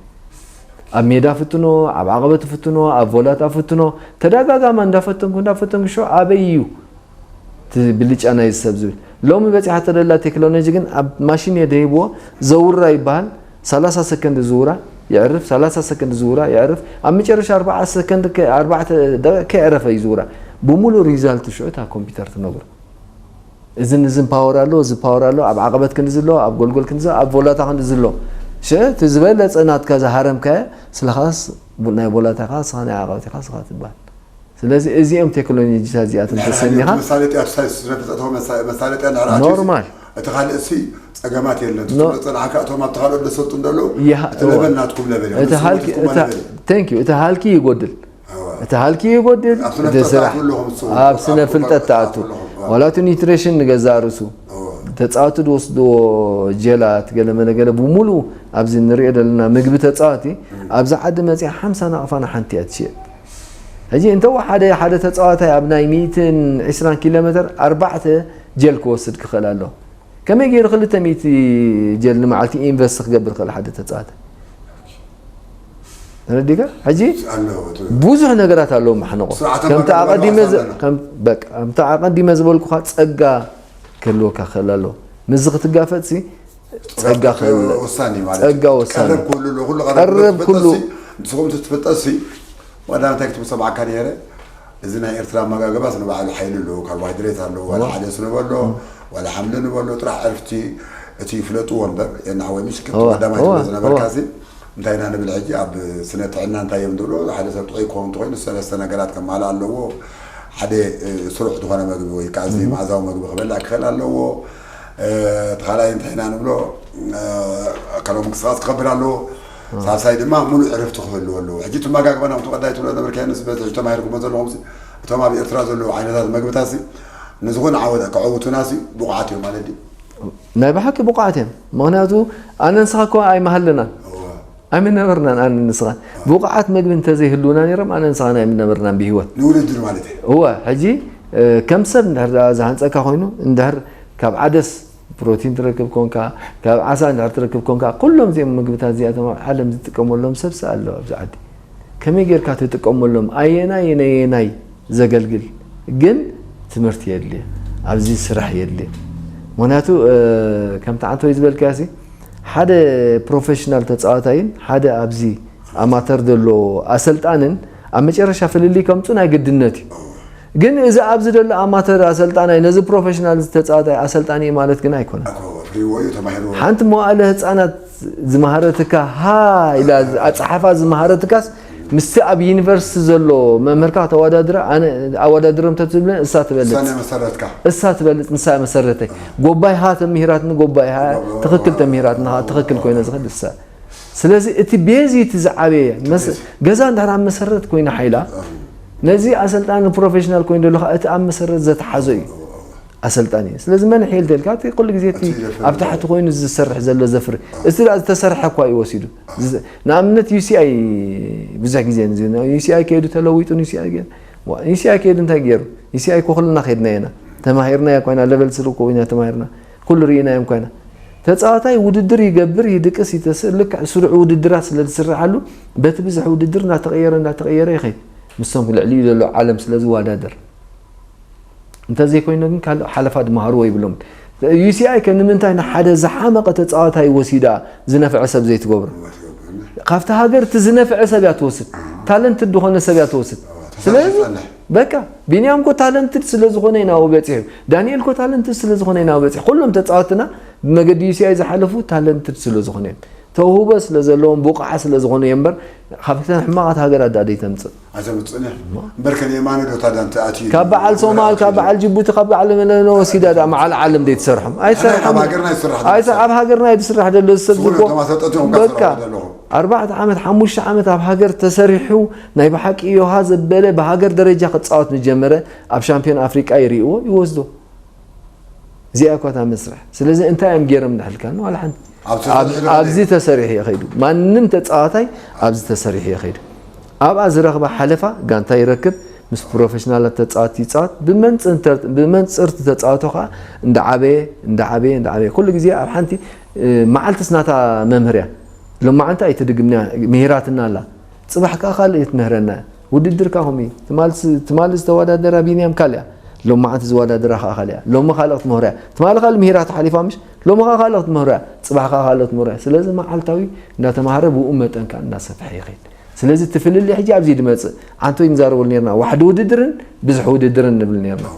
ኣብ ሜዳ ፍትኖ፣ ኣብ ዓቐበት ፍትኖ፣ ኣብ ቮላታ ፍትኖ፣ ተደጋጋማ እንዳፈተንኩ እንዳፈተንኩ ሾ ኣበይ እዩ እቲ ብልጫ ናይዚ ሰብ ዝብል። ሎሚ በፂሓቶ ዘላ ቴክኖሎጂ ግን ኣብ ማሽን እየ ደሂብዎ ዘውራ ይበሃል። ሰላሳ ሰከንድ ዝውራ የዕርፍ፣ ሰላሳ ሰከንድ ዝውራ የዕርፍ። ኣብ መጨረሻ ኣርባዓ ሰከንድ ከ- ኣርባዕተ ደቂቕ ከየዕረፈ እዩ ዝውራ። ብሙሉእ ሪዛልት ሽዑ እታ ኮምፒውተር ትነግሮ። እዝን እዝን ፓወር ኣሎ፣ እዚ ፓወር ኣሎ፣ ኣብ ዓቐበት ክንዲ ዝሎ፣ ኣብ ጎልጎል ክንዲ ዝሎ፣ ኣብ ቮላታ ክንዲ ዝሎ። ሸ እቲ ዝበለጸ ናትካ ዝሃረምካዮ ስለኻስ ናይ ቮላታኻ ስኻ ናይ ዓቐበትኻ ስኻ ትበሃል። ስለዚ እዚኦም ቴክኖሎጂታት እዚኣቶም ተሰኒኻ መሳለጥያ ትሳይ ስለ ተጠተው መሳለጥያ ንዕራቱ ኖርማል እቲ ካልእ እሲ ጸገማት የለን ትብሎ ጸናሕካ እቶም ኣብቲ ካልኦት ደሰልጡ እንደለዉ እቲ ለበል ናትኩም ለበል እዩ። እቲ ሃልኪ ተንክ ዩ እቲ ሃልኪ ይጎድል እቲ ሃልኪ ይጎድል እቲ ስራሕ ኣብ ስነ ፍልጠት ተኣቱ ዋላ እቲ ኒትሬሽን ንገዛእ ርእሱ ተፃወቲ ዝወስድዎ ጀላት ገለ መለ ገለ ብምሉኡ ኣብዚ ንሪኦ ዘለና ምግቢ ተፃወቲ ኣብዚ ዓዲ መፂኣ ሓምሳ ናቕፋ ንሓንቲ እያ ትሽየጥ። ሕጂ እንተ ሓደ ሓደ ተፃዋታይ ኣብ ናይ ሚእትን ዕስራን ኪሎ ሜትር ኣርባዕተ ጀል ክወስድ ክኽእል ኣሎ። ከመይ ገይሩ ክልተ ሚእቲ ጀል ንመዓልቲ ኢንቨስት ክገብር ክኽእል ሓደ ተፃዋታይ? ተረዲካ? ሕጂ ብዙሕ ነገራት ኣለዎ ማሕነቆ። ከምቲ ኣቐዲመ ዝበልኩኻ ጸጋ ክህልወካ ክኽእል ኣለዎ። ምስዚ ክትጋፈጥሲ ጸጋ ክህል ጸጋ ወሳኒ። ቀረብ ኩሉ ኩሉ ቀረብ ኩሉ ንስኹም ትፈልጠሲ ዋላ እንታይ ክትሰማዕካ ነይረ። እዚ ናይ ኤርትራ ኣመጋግባስ ንባዕሉ ሓይሊ ኣለዎ። ካርቦሃይድሬት ኣለዎ፣ ዋላ ሓደ ስለ በሎ ዋላ ሓምሊ ንበሎ ጥራሕ ዕርፍቲ እቲ ይፍለጥዎ እምበር የናዕወ ምሽ ከምቲ ቀዳማይ ትብሎ ዝነበርካሲ እንታይ ኢና ንብል ሕጂ ኣብ ስነ ጥዕና እንታይ እዮም ዝብሎ ሓደ ሰብ ጥዑይ ክኸውን እንተኮይኑ ሰለስተ ነገራት ከማልእ ኣለዎ። ሓደ ስሩዕ ዝኾነ መግቢ ወይ ከዓ እዚ መኣዛዊ መግቢ ክበልዕ ክኽእል ኣለዎ። እቲ ካልኣይ እንታይ ኢና ንብሎ ኣካላዊ ምንቅስቃስ ክኸብር ኣለዎ። ሳልሳይ ድማ ሙሉእ ዕረፍቲ ክህልዎ ኣለዎ። ሕጂ ትመጋግበና ከምቲ ቀዳይ ትብሎ ነበርካዮ ንስ በዚ ሕጂ ተማሂርኩሞ ዘለኹም እቶም ኣብ ኤርትራ ዘለዉ ዓይነታት መግብታት ንዝኾነ ዓወት ከዐውቱናሲ ብቑዓት እዮም ማለት ድዩ? ናይ ብሓቂ ብቑዓት እዮም። ምኽንያቱ ኣነ ንስኻ እኮ ኣይመሃለናን ኣይምነበርናን። ኣነ ንስኻ ብቑዓት መግቢ እንተዘይህልውና ነይሮም ኣነ ንስኻን ኣይምነበርናን ብህይወት። ንውድድር ማለት እዩ። እወ ሕጂ ከም ሰብ እንድሕር ደኣ ዝሃንፀካ ኮይኑ እንድሕር ካብ ዓደስ ፕሮቲን ትረክብ ኮንካ ካብ ዓሳ እንድሕር ትረክብ ኮንካ ኩሎም እዚኦም ምግብታት እዚኣቶም ኣብ ዓለም ዝጥቀመሎም ሰብሲ ኣሎ ኣብዚ ዓዲ። ከመይ ጌርካ ትጥቀመሎም ኣየናይ ነየናይ ዘገልግል ግን ትምህርቲ የድልየ ኣብዚ ስራሕ የድልየ። ምክንያቱ ከምቲ ዓንተወይ ዝበልካዮ ሲ ሓደ ፕሮፌሽናል ተፃዋታይን ሓደ ኣብዚ ኣማተር ዘሎ ኣሰልጣንን ኣብ መጨረሻ ፍልልይ ከምፁ ናይ ግድነት እዩ። ግን እዚ ኣብዚ ዘሎ ኣማተር ኣሰልጣናይ ነዚ ፕሮፌሽናል ተፃዋታይ ኣሰልጣኒ ማለት ግን ኣይኮነን። ሓንቲ መዋእለ ህፃናት ዝመሃረትካ ሃ ኢላ ኣፀሓፋ ዝመሃረትካስ ምስቲ ኣብ ዩኒቨርሲቲ ዘሎ መምህርካ ተወዳድራ ኣነ ኣወዳድሮም ተትብለ እሳ ትበልፅ እሳ ትበልፅ ንሳ መሰረተ ጎባይ ሃ ተምሂራትኒ ጎባይ ሃ ትክክል ተምሂራትና ትክክል ኮይነ ዝኽእል እሳ ስለዚ እቲ ቤዚ እቲ ዝዓበየ ገዛ እንድሕር ኣብ መሰረት ኮይና ሓይላ ነዚ ኣሰልጣኒ ፕሮፌሽናል ኮይኑ ዘሎ እቲ ኣብ መሰረት ዘተሓዞ እዩ ኣሰልጣኒ እዩ ስለዚ መን ሕይል ተልካ እቲ ኩሉ ግዜ እቲ ኣብ ታሕቲ ኮይኑ ዝሰርሕ ዘሎ ዘፍሪ እቲ ዝተሰርሐ እኳ እዩ ወሲዱ ንኣብነት ዩሲኣይ ብዙሕ ግዜ ዩሲኣይ ከይዱ ተለዊጡ ዩሲኣይ ከይዱ እንታይ ገይሩ ዩሲኣይ እኮ ኩልና ከይድና ኢና ተማሂርና ኮይና ለቨል ስሪ እኮ ኢና ተማሂርና ኩሉ ርኢናዮም ኮይና ተፃዋታይ ውድድር ይገብር ይድቅስ ይተስእ ልክዕ ስሩዕ ውድድራት ስለ ዝስርሓሉ በቲ ብዝሕ ውድድር እናተቀየረ እናተቀየረ ይኸይድ ምስቶም ልዕሊኡ ዘሎ ዓለም ስለ ዝወዳደር እንተዘይኮይኑ ግን ካልእ ሓለፋ ድመሃርዎ ይብሎም ዩሲኣይ ከ ንምንታይ ንሓደ ዝሓመቐ ተፃዋታይ ወሲዳ ዝነፍዐ ሰብ ዘይትገብሮ ካብቲ ሃገር እቲ ዝነፍዐ ሰብ እያ ትወስድ ታለንትድ ዝኾነ ሰብ እያ ትወስድ ስለዚ በቃ ቢንያም ኮ ታለንትድ ስለ ዝኾነ ኢና በፂሑ ዳንኤል ኮ ታለንትድ ስለ ዝኾነ ኢና በፂሑ ኩሎም ተፃወትና ብመገዲ ዩሲኣይ ዝሓለፉ ታለንትድ ስለ ዝኾነ እዮም ተውህቦ ስለ ዘለዎም ብቑዓ ስለ ዝኾኑ እዮም እምበር ካብተን ሕማቓት ሃገራት ዳኣ ደይተምፅእ ኣይተምፅእን እምበር ከን የማነ ዶ ታዳንቲ ኣትዩ ካብ በዓል ሶማል ካብ በዓል ጅቡቲ ካብ በዓል መለነ ወሲዳ ዳኣ መዓል ዓለም ደይትሰርሖም ኣይሰርሖም ኣብ ሃገርና ይስራሕ ዘሎ ሰብ ዝኮ በቃ ኣርባዕተ ዓመት ሓሙሽተ ዓመት ኣብ ሃገር ተሰሪሑ ናይ ብሓቂ ዮሃ ዘበለ ብሃገር ደረጃ ክፃወት ንጀመረ ኣብ ሻምፒዮን ኣፍሪቃ ይርእዎ ይወስዶ እዚኣ እኳ እታ መስርሕ ስለዚ እንታይ እዮም ገይሮም ንሕልካ ዋላ ሓንቲ ኣብዚ ተሰሪሑ እዩ ከይዱ ማንም ተፃዋታይ ኣብዚ ተሰሪሑ እዩ ከይዱ ኣብኣ ዝረኽባ ሓለፋ ጋንታ ይረክብ ምስ ፕሮፌሽናላት ተፃወት ይፃወት ብመንፅርቲ ተፃወቶ ከዓ እንዳዓበየ እንዳዓበየ እንዳዓበየ ኩሉ ግዜ ኣብ ሓንቲ መዓልትስ ናታ መምህርያ ሎማዓንቲ ኣይትድግምንያ ምሂራትና ኣላ ፅባሕ ከዓ ካልእ ትምህረና ውድድር ከዓ ከምኡ ትማሊ ዝተወዳደራ ቢንያም ካልያ ሎማዓንቲ ዝወዳደራ ከዓ ካልያ ሎሚ ካልእ ክትምህሮ እያ ትማሊ ካልእ ምሂራ ተሓሊፋ ምሽ ሎሚ ከዓ ካልእ ክትምህሮ እያ ፅባሕ ከዓ ካልእ ክትምህሮ እያ ስለዚ መዓልታዊ እንዳተማሃረ ብኡ መጠን ከዓ እንዳሰፍሐ ይኸይድ ስለዚ እቲ ፍልልይ ሕጂ ኣብዚ ድመፅእ ዓንቶ ንዛረበሉ ነርና ዋሕዲ ውድድርን ብዙሕ ውድድርን ንብል ነርና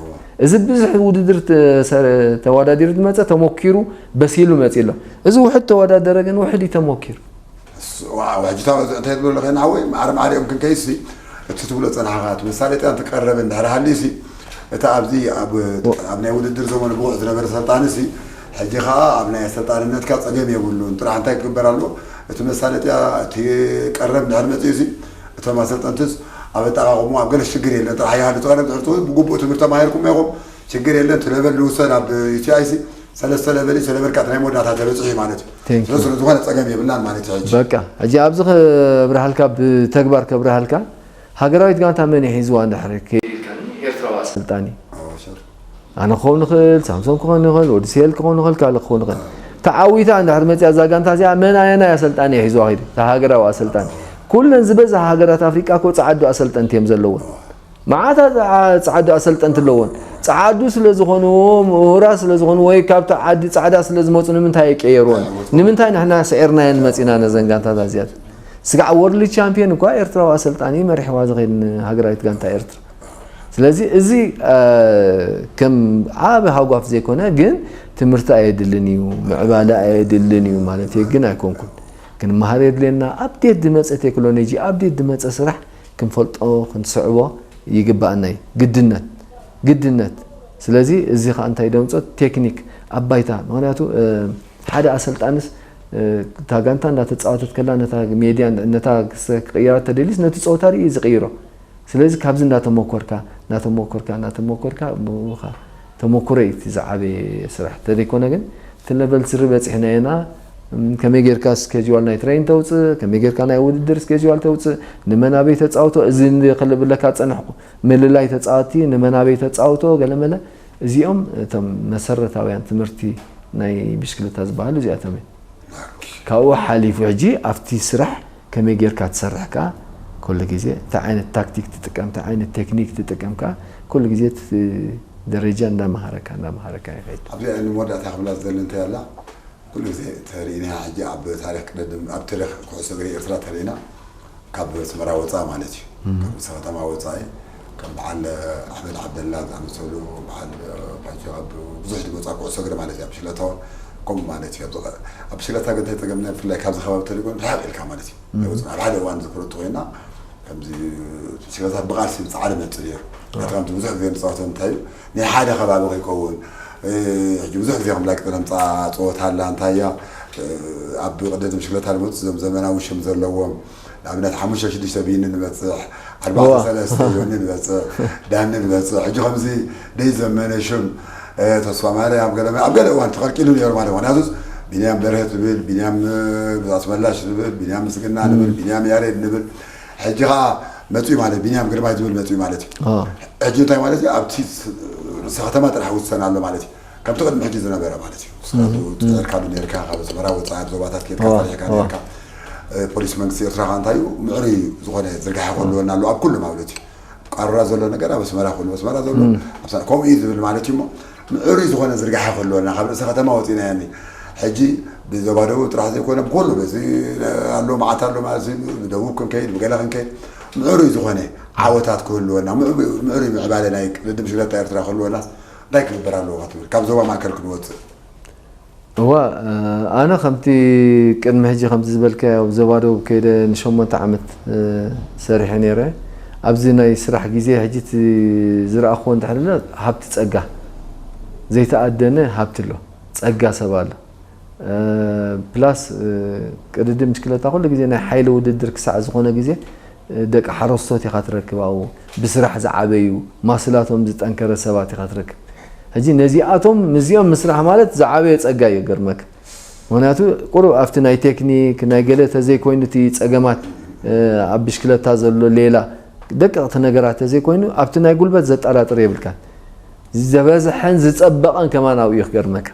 እዚ ብዙሕ ውድድር ተወዳዲሩ ዝመፀ ተሞኪሩ በሲሉ መፂ ኣሎ እዚ ውሕድ ተወዳደረ ግን ውሕድ እዩ ተሞኪሩ ሕጂ እንታይ ትብሎ ኣለኸ ንዓወይ ማዕረ ማዕሪኦም ክንከይሲ እቲ ትብሎ ፀናሕኻ እቲ መሳለጥያ እንትቀረብ እንድሕር ሃልዩሲ እቲ ኣብዚ ኣብ ናይ ውድድር ዘመኑ ብቑዕ ዝነበረ ሰልጣንሲ ሕጂ ከዓ ኣብ ናይ ኣሰልጣንነትካ ፀገም የብሉን ጥራሕ እንታይ ክግበር ኣለዎ እቲ መሳለጥያ እቲ ቀረብ እንድሕር መፅዩሲ እቶም ኣሰልጠንትስ ኣብ ኣጠቃቅሙ ኣብ ገለ ሽግር የለን ጥራሕ ይሃሉ ተቀረብ ትሕርትዎ ብግቡእ ትምህርቲ ተማሂርኩም ኢኹም ችግር የለን። እቲ ለበል ንውሰድ ኣብ ዩ ቲ ኣይ ሲ ሰለስተ ለበል እዩ። ሰለበል ካት ናይ መወዳእታ ተበፅሑ ማለት እዩ። Thank you. ስለዚ ዝኾነ ፀገም የብልናን ማለት እዩ። ሕጂ በቃ ሕጂ ኣብዚ ከብርሃልካ፣ ብተግባር ከብርሃልካ፣ ሃገራዊት ጋንታ መን እዩ ሒዝዋ እንድሕር ከይድ ኢልካኒ፣ ኤርትራዊ ኣሰልጣኒ። ኣዎ፣ ሹር። ኣነ ክኸውን ንኽእል፣ ሳምሶን ክኸውን ንኽእል፣ ወዲ ስሄል ክኸውን ንኽእል፣ ካልእ ክኸውን ንኽእል። ተዓዊታ እንድሕር መፅያ እዛ ጋንታ እዚኣ፣ መን ኣየናይ ኣሰልጣኒ እዩ ሒዝዋ ከይዱ? እታ ሃገራዊ ኣሰልጣኒ። ኩለን ዝበዝሓ ሃገራት ኣፍሪቃ እኮ ጸዓዱ ኣሰልጠንቲ እዮም ዘለወን። መዓት ጸዓዱ ኣሰልጠንቲ ኣለዎን። ጸዓዱ ስለ ዝኾኑ፣ ምሁራት ስለ ዝኾኑ፣ ወይ ካብቲ ዓዲ ጻዕዳ ስለ ዝመጹ ንምንታይ ኣይቀየርዎን? ንምንታይ ንሕና ስዒርናየን መጺና ነዘን ጋንታታት እዚኣተን? ስጋዕ ወርልድ ቻምፒዮን እኳ ኤርትራዊ ኣሰልጣኒ መሪሕዋ ዝኸይድ ንሃገራዊት ጋንታ ኤርትራ። ስለዚ እዚ፣ እ፣ ከም ዓቢ ሃጓፍ ዘይኮነ፣ ግን ትምህርቲ ኣየድልን እዩ፣ ምዕባለ ኣየድልን እዩ ማለት ግን ኣይኮንኩን። ክንመሃር የድልየና። ኣፕዴት ዝመጸ ቴክኖሎጂ፣ ኣፕዴት ዝመጸ ስራሕ ክንፈልጦ፣ ክንስዕቦ ይግባኣና እዩ። ግድነት፣ ግድነት። ስለዚ እዚ ኸኣ እንታይ ደምጾ? ቴክኒክ ኣብ ባይታ። ምኽንያቱ፣ እ፣ ሓደ ኣሰልጣንስ፣ እ፣ እታ ጋንታ እንዳተጻወተት ከላ ነታ ሜድያ፣ ነታ ክስ-፣ ክቕይራ ተደልዩስ ነቲ ጸወታ ርእዩ ዝቕይሮ። ስለዚ ካብዚ እንዳተመኮርካ፣ እንዳተመኮርካ፣ እንዳተመኮርካ፣ ብኡኻ ተመኩሮ እዩ እቲ ዝዓበየ ስራሕ። እንተዘይኮነ ግን እቲ ለቨል ስሪ በጺሕና ኢና፣ እም፣ ከመይ ጌርካ ስኬጅዋል ናይ ትሬን ተውጽእ፣ ከመይ ጌርካ ናይ ውድድር ስኬጅዋል ተውጽእ፣ ንመን ኣበይ ተጻውቶ፣ እዚ እንዲ ክልብለካ ጸንሕኩ፣ ምልላይ ተጻወቲ፣ ንመን ኣበይ ተጻውቶ፣ ገለመለ፣ እዚኦም እቶም መሰረታውያን ትምህርቲ ናይ ብሽክለታ ዝበሃሉ እዚኣቶም እዮም። ካብኡ ሓሊፉ ሕጂ ኣብቲ ስራሕ ከመይ ጌርካ ትሰርሕ ከኣ ኩሉ ግዜ እንታይ ዓይነት ታክቲክ ትጥቀም፣ እንታይ ዓይነት ቴክኒክ ትጥቀም ከኣ ኩሉ ግዜ እቲ ደረጃ እንዳመሃረካ፣ እንዳመሃረካ ይኸይድ። ኣብዚ ንመወዳእታ ክብላ ዝደሊ እንታይ ኣላ? ኩሉ ግዜ ተሪእና ሕጂ ኣብ ታሪኽ ቅድድም፣ ኣብ ታሪኽ ኩዕሶ እግሪ ኤርትራ ተሪእና ካብ ኣስመራ ወጻኢ ማለት እዩ። እም። ካብ ርእሰ ከተማ ወጻኢ ከም በዓል ኣሕመድ ዓብደላ ዝኣመሰሉ፣ በዓል ፓይቶ ኣብ ብዙሕ ዝመጻ ኩዕሶ እግሪ ማለት እዩ። ኣብ ብሽክለታ እውን ከምኡ ማለት እዩ። ኣብ ዝኸ-፣ ኣብ ብሽክለታ ግን እንታይ ጸገምና ብፍላይ ካብዚ ከባቢ ተሪጎን ርሕቕ ኢልካ ማለት እዩ። እም። ወጽና ኣብ ሓደ እዋን ዝፍለጡ ኮይና ከምዚ ብሽክለታ ብቓልሲ ብጻዕሪ መጽእ ነይሩ። ኣዎ። ኣትራምቲ ብዙሕ ግዜ ንጻወቶ እንታይ እዩ ናይ ሓደ ከባቢ ከይከውን፣ እ፣ ሕጂ ብዙሕ ግዜ ከም ላይክ ነምጻ ጸወታ ኣላ እንታይ እያ፣ እ፣ ኣብ ቅድድም ብሽክለታ ዝመጹ እዞም ዘመናዊ ሽም ዘለዎም ንኣብነት ሓሙሽተ ሽዱሽተ ቢኒ ንበጽሕ፣ ኣርባዕተ ሰለስተ ዮኒ ንበጽሕ፣ ዳኒ ንበጽሕ። ሕጂ ከምዚ ደይ ዘመነ ሽም፣ እ፣ ተስፋ ማርያም ገለ ኣብ ገለ እዋን ተቐልቂሉ ነይሩ ማለት እዩ። ምኽንያቱ ቢንያም በርሀ ትብል፣ ቢንያም፣ እ፣ ኣስመላሽ ትብል፣ ቢንያም ምስግና ንብል፣ ቢንያም ያሬድ ንብል። ሕጂ ኸዓ መፅኡ ማለት ቢንያም ግርማይ ዝብል መፅኡ ማለት እዩ። ኣዎ። ሕጂ እንታይ ማለት እዩ? ኣብቲ ስ-፣ ርእሰ ከተማ ጥራሕ ውሰን ኣሎ ማለት እዩ። ከምቲ ቅድሚ ሕጂ ዝነበረ ማለት እዩ። ስራቱ እም፣ እም። ትፅዕርካሉ ነርካ፣ ካብ ኣስመራ ወፃኢ ኣብ ዞባታት ኬድካ ኣዎ፣ ፈሪሕካ ኣዎ። ነርካ። እ፣ ፖሊስ መንግስቲ ኤርትራ ኸዓ እንታይ እዩ? ምዕሩይ ዝኾነ ዝርጋሐ ክህልወና ኣለዎ ኣብ ኩሉ ማለት እዩ። ቃሩራ ዘሎ ነገር ኣብ ኣስመራ ክህሉ፣ ኣስመራ ዘሎ እም። ኣብ ሳ-፣ ከምኡ እዩ ዝብል ማለት እዩ። እሞ ምዕሩይ ዝኾነ ዝርጋሐ ክህልወና ካብ ርእሰ ከተማ ወፂና ያኒ ሕጂ ብዞባ ደቡብ ጥራሕ ዘይኮነ ብኩሉ በዚ ኣሎ መዓት ኣሎ ማለት እዩ። ብደቡብ ክንከይድ ብገለ ክንከይድ ምዕሩይ ዝኾነ ዓወታት ክህልወና፣ ምዕ-፣ ምዕሩይ ምዕባለ ናይ ቅድድም ሽግለታ ኤርትራ ክህልወናስ እንታይ ክግበር ኣለዎ ትብል? ካብ ዞባ ማእከል ክንወፅእ። እዋ፣ ኣነ ከምቲ ቅድሚ ሕጂ ከምቲ ዝበልካዮ ኣብ ዞባ ደቡብ ከይደ ንሸሞንተ ዓመት፣ እ፣ ሰሪሐ ነይረ። ኣብዚ ናይ ስራሕ ግዜ ሕጂ እቲ ዝረኣኽዎ እንድሕር ኣሎ ሃብቲ ጸጋ፣ ዘይተኣደነ ሃብቲ ኣሎ፣ ጸጋ ሰብ ኣሎ። እ፣ ፕላስ፣ እ፣ ቅድድም ብሽክለታ ኩሉ ግዜ ናይ ሓይሊ ውድድር ክሳዕ ዝኾነ ግዜ፣ እ፣ ደቂ ሓረስቶት ኢኻ ትረክብ ኣብኡ። ብስራሕ ዝዓበዩ፣ ማስላቶም ዝጠንከረ ሰባት ኢኻ ትረክብ። ሕጂ ነዚኣቶም ምስዚኦም ምስራሕ ማለት ዝዓበየ ጸጋ እዩ፣ ገርመካ። ምኽንያቱ ቁሩብ ኣብቲ ናይ ቴክኒክ፣ ናይ ገለ ተዘይኮይኑ እቲ ጸገማት፣ እ፣ ኣብ ብሽክለታ ዘሎ ሌላ ደቀቕቲ ነገራት ተዘይኮይኑ ኣብቲ ናይ ጉልበት ዘጠራጥር የብልካን። ዝበዝሐን ዝጸበቐን ከማን ኣብኡ እዩ ክገርመካ።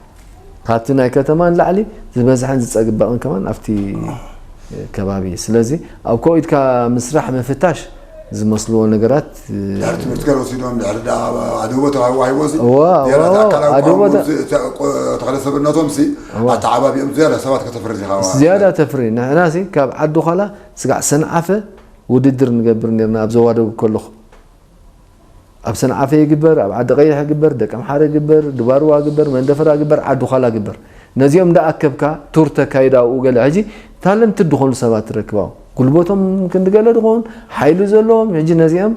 ካብቲ ናይ ከተማ ንላዕሊ ዝበዝሐን ዝጸበቐን ከማን ኣብቲ ከባቢ እዩ። ስለዚ ኣብ ከውኢድካ ምስራሕ ምፍታሽ ዝመስልዎ ነገራት፣ እ፣ ድሕሪ ትምህርቲ ገለ ወሲዶም፣ ድሕሪ ደኣ ኣድህቦ ተዋሂቦ ሲ፣ እዋ፣ ዝያዳ እዋ፣ እቲ ኣካላዊ ኣድህቦ ኣቋውማ ተ-፣ ዚ-፣ ተ-፣ ቆ-፣ ተኽለ ሰብነቶም ሲ፣ እዋ። ኣተዓባቢኦም ዝያዳ ሰባት ከተፍሪ ኢኻ። ዝያዳ ተፍሪ። ንሕና ሲ ካብ ዓዲ ዃላ ስጋዕ ሰንዓፈ ውድድር ንገብር ነርና ኣብ ዞባ ደቡብ ከለኹ። ኣብ ሰንዓፈ ይግበር፣ ኣብ ዓዲ ቀይሕ ይግበር፣ ደቀምሓረ ይግበር፣ ድባርዋ ይግበር፣ መንደፈራ ይግበር፣ ዓዲ ዃላ ይግበር። ነዚኦም እንዳኣከብካ ቱር ተካይድ ኣብኡ ገለ። ሕጂ ታለንትድ ዝኾኑ ሰባት ትረክብ ኣብኡ። ጉልበቶም ክንዲ ገለ ድኾን፣ ሓይሊ ዘለዎም፣ ሕጂ ነዚኦም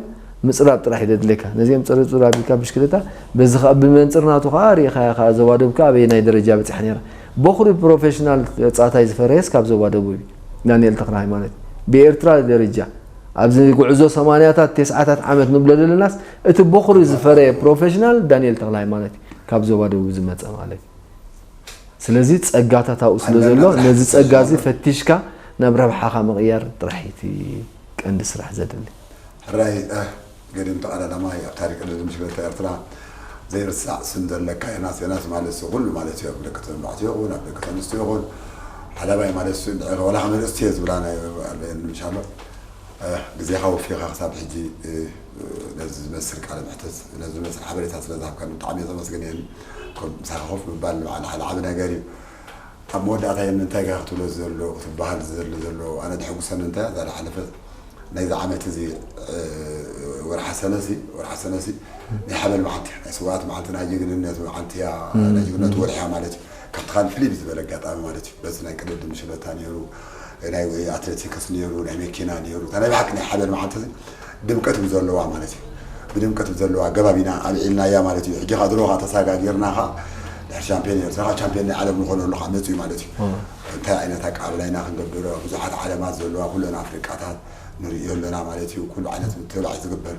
ምጽራብ ጥራሕ እዩ ዘድልየካ። ነዚኦም ጽርጽር ኣቢልካ ብሽክለታ፣ በዚ ኸኣ ብመንጽር ናቱ ኸኣ ርኢኻያ ኸኣ ዞባ ደቡብ ከኣ ኣበየናይ ደረጃ በጺሓ ነይራ። በኹሪ ፕሮፌሽናል ተጻዋታይ ዝፈረየስ ካብ ዞባ ደቡብ እዩ፣ ዳንኤል ተኽለሃይማኖት። ብኤርትራ ደረጃ ኣብዚ ጉዕዞ ሰማንያታት፣ ተስዓታት ዓመት ንብሎ ዘለናስ፣ እቲ ቦኽሪ ዝፈረየ ፕሮፌሽናል ዳንኤል ተኽለ ሃይማኖት እዩ፣ ካብ ዞባ ደቡብ ዝመጸ ማለት እዩ። ስለዚ ጸጋታት ኣብኡ ስለ ዘሎ፣ ነዚ ጸጋ እዚ ፈቲሽካ ናብ ረብሓኻ ምቕያር ጥራሕ እዩ እቲ ቀንዲ ስራሕ ዘድሊ። ሕራይ፣ እ፣ ገዲም ተቐዳዳማይ ኣብ ታሪኽ ቅድድም ብሽክለታ ኤርትራ ዘይርሳዕ ስም ዘለካ ዮናስ፣ ዮናስ ማለት ኩሉ ማለት እዩ። ኣብ ደቂ ተባዕትዮ ይኹን ኣብ ደቂ ኣንስትዮ ይኹን ሓላባይ ማለት እሱ እንድዒ ወላ ከመይ ርእስቲ እየ ዝብላ ናይ፣ ኣለየን ምሻሎ። እ፣ ግዜኻ ወፊኻ ክሳብ ሕጂ፣ እ፣ ነዚ ዝመስል ቃለ መሕትት፣ ነዚ ዝመስል ሓበሬታ ስለ ዝሃብካኒ ብጣዕሚ እየ ዘመስግን እየ። ከም ምሳኻ ኮፍ ምባል ንባዕሉ ሓደ ዓቢ ነገር እዩ። ኣብ መወዳእታ የን እንታይ ኢኻ ክትብሎ ዘሎ፣ ክትበሃል ዝደሊ ዘሎ፣ ኣነ ደሐጉሰኒ እንታይ እያ እዛ ዝሓለፈት ናይዚ ዓመት እዚ፣ እ፣ ወርሓ ሰነሲ፣ ወርሓ ሰነሲ ናይ ሓበን መዓልቲ፣ ናይ ስውኣት መዓልቲ፣ ናይ ጅግንነት መዓልቲ እያ፣ ናይ ጅግንነት ወርሒ እያ ማለት እዩ። ካብቲ ካልእ ፍልይ ብዝበለ ኣጋጣሚ ማለት እዩ። በዚ ናይ ቅድድም ሽለታ ነይሩ፣ ናይ ኣትሌቲክስ ነይሩ፣ ናይ መኪና ነይሩ፣ እታ ናይ ብሓቂ ናይ ሓበን መዓልቲ እዚ ድምቀት ብዘለዋ ማለት እዩ። ብድምቀት ብዘለዋ ኣገባብ ኢና ኣልዒልናያ ማለት እዩ። ሕጂ ኸኣ ድሮ ኸኣ ተሳጋጊርና ኸኣ ድሕሪ ቻምፒዮን ኤርትራ ኸኣ ቻምፒዮን ናይ ዓለም ንኾነሉ ኸኣ መጺኡ ማለት እዩ። እንታይ ዓይነት ኣቀባብላ ኢና ክንገብር? ብዙሓት ዓለማት ዘለዋ፣ ኩለን ኣፍሪቃታት ንርእዮ ኣለና ማለት እዩ። ኩሉ ዓይነት ምትብባዕ እዩ ዝግበር።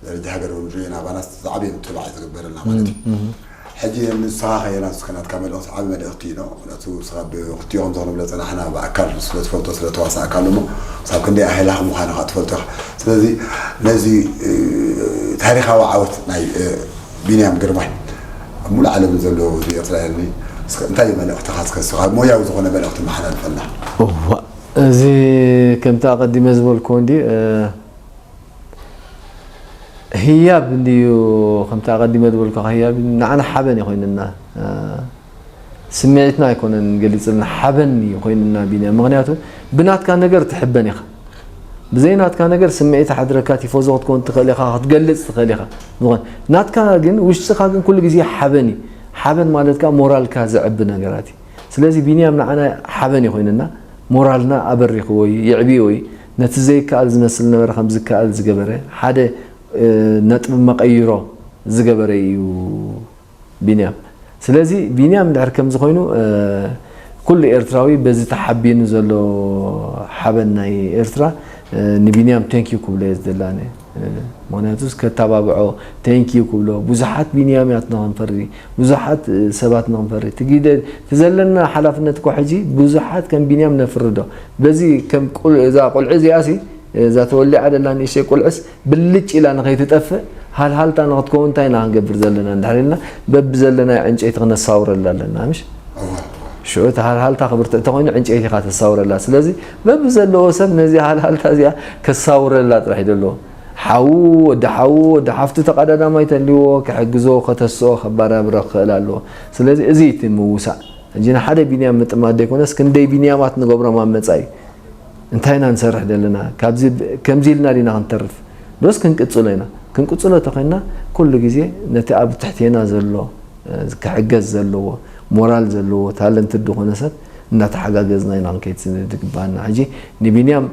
ደረጃ ሃገር እውን ንርእዮ ኢና፣ ባናስ ዝዓበየ ምትብባዕ እዩ ዝግበረልና ማለት እዩ። ሕጂ ንስኻ ኸየና እስከ ናትካ መልእኽቲ፣ ዓቢ መልእኽቲ እዩ ነው። ምኽንያቱ ንስኻ ብክልቲኡ ከምዚ ክንብሎ ዝጸናሕና ብኣካል ስለ ትፈልጦ ስለ ተዋሳእካሉ እሞ ክሳብ ክንደይ ኣህላኺ ምዃኑ ኸኣ ትፈልጦ ኢኻ። ስለዚ ነዚ፣ እ፣ ታሪኻዊ ዓወት ናይ፣ እ፣ ቢንያም ግርማይ ኣብ ሙሉእ ዓለም ዘሎ ህዝቢ ኤርትራ የኒ እስከ እንታይ እዩ መልእኽትኻ? እስከ ንስኻ ሞያዊ ዝኾነ መልእኽቲ መሓላልፈልና። እዋ፣ እዚ ከምቲ ኣቐዲመ ዝበልኩዎ እንድዩ፣ እ፣ ህያብ እንድዩ፣ ከምቲ ኣቐዲመ ዝበልኩኻ ህያብ ንዓና ሓበን እዩ ኮይንና። እ፣ ስምዒትና ኣይኮነን ገሊጽልና፣ ሓበን እዩ ኮይንና ቢንያም። ምኽንያቱ ብናትካ ነገር ትሕበን ኢኻ። ብዘይ ናትካ ነገር ስምዒት ሓድረካ ቲፎዞ ክትከውን ትኽእል ኢኻ፣ ክትገልጽ ትኽእል ኢኻ። ዝኾነ ናትካ ግን፣ ውሽጥኻ ግን ኩሉ ግዜ ሓበን እዩ። ሓበን ማለት ከኣ ሞራልካ ዘዕቢ ነገራት እዩ። ስለዚ ቢንያም ንዓና ሓበን እዩ ኮይንና፣ ሞራልና ኣበሪኽዎ እዩ፣ የዕብዮ እዩ። ነቲ ዘይከኣል ዝመስል ነበረ ከም ዝከኣል ዝገበረ፣ ሓደ፣ እ፣ ነጥቢ መቐይሮ ዝገበረ እዩ ቢንያም። ስለዚ ቢንያም እንድሕር ከምዚ ኮይኑ፣ እ፣ ኩሉ ኤርትራዊ በዚ ተሓቢኑ ዘሎ ሓበን ናይ ኤርትራ፣ እ፣ ንቢንያም ቴንኪዩ ክብሎ እየ ዝደሊ ኣነ። እ፣ ምኽንያቱ ከተባብዖ ቴንኪዩ ክብሎ፣ ብዙሓት ቢንያማት ንኽንፈሪ፣ ብዙሓት፣ እ፣ ሰባት ንኽንፈሪ፣ እቲ ግደ፣ እቲ ዘለና ሓላፍነት እኮ ሕጂ ብዙሓት ከም ቢንያም ነፍሪ ዶ? በዚ ከም ቁል-፣ እዛ ቁልዒ እዚኣሲ፣ እዛ ተወሊዓ ዘላ ንእሽተይ ቁልዕስ ብልጭ ኢላ ንኸይትጠፍእ ሃልሃልታ ንኽትከውን እንታይ ኢና ክንገብር ዘለና? እንድሕር ኢልና በብዘለናዮ ዕንጨይቲ ክነሳውረላ ኣለና፣ ምሽ? እወ። ሽዑ እቲ ሃልሃልታ ክብርትዕ ተኾይኑ ዕንጨይቲ ኢኻ ተሳውረላ። ስለዚ በብዘለዎ ሰብ ነዚ ሃልሃልታ እዚኣ ከሳውረላ ጥራሕ እዩ ዘለዎ። ሓዉ፣ ወዲ ሓዉ፣ ወዲ ሓፍቱ ተቐዳዳማይ ተልዎ ክሕግዞ፣ ከተስኦ፣ ከባራብሮ ክኽእል ኣለዎ። ስለዚ እዚ እዩ እቲ ምውሳእ። ሕጂ ንሓደ ቢንያም ምጥማት ዘይኮነስ ክንደይ ቢንያማት ንገብሮም ኣብ መጻኢ። እንታይ ኢና ንሰርሕ ዘለና? ካብዚ ብ-፣ ከምዚ ኢልና ዲና ክንተርፍ? ዶስ ክንቅጽሎ ኢና? ክንቅጽሎ ተኾይንና ኩሉ ግዜ ነቲ ኣብ ትሕቴና ዘሎ፣ እ፣ ክሕገዝ ዘለዎ፣ ሞራል ዘለዎ፣ ታለንትድ ዝኾነ ሰብ እናተሓጋገዝና ኢና ክንከይድ ዝግባኣና። ሕጂ ንቢንያም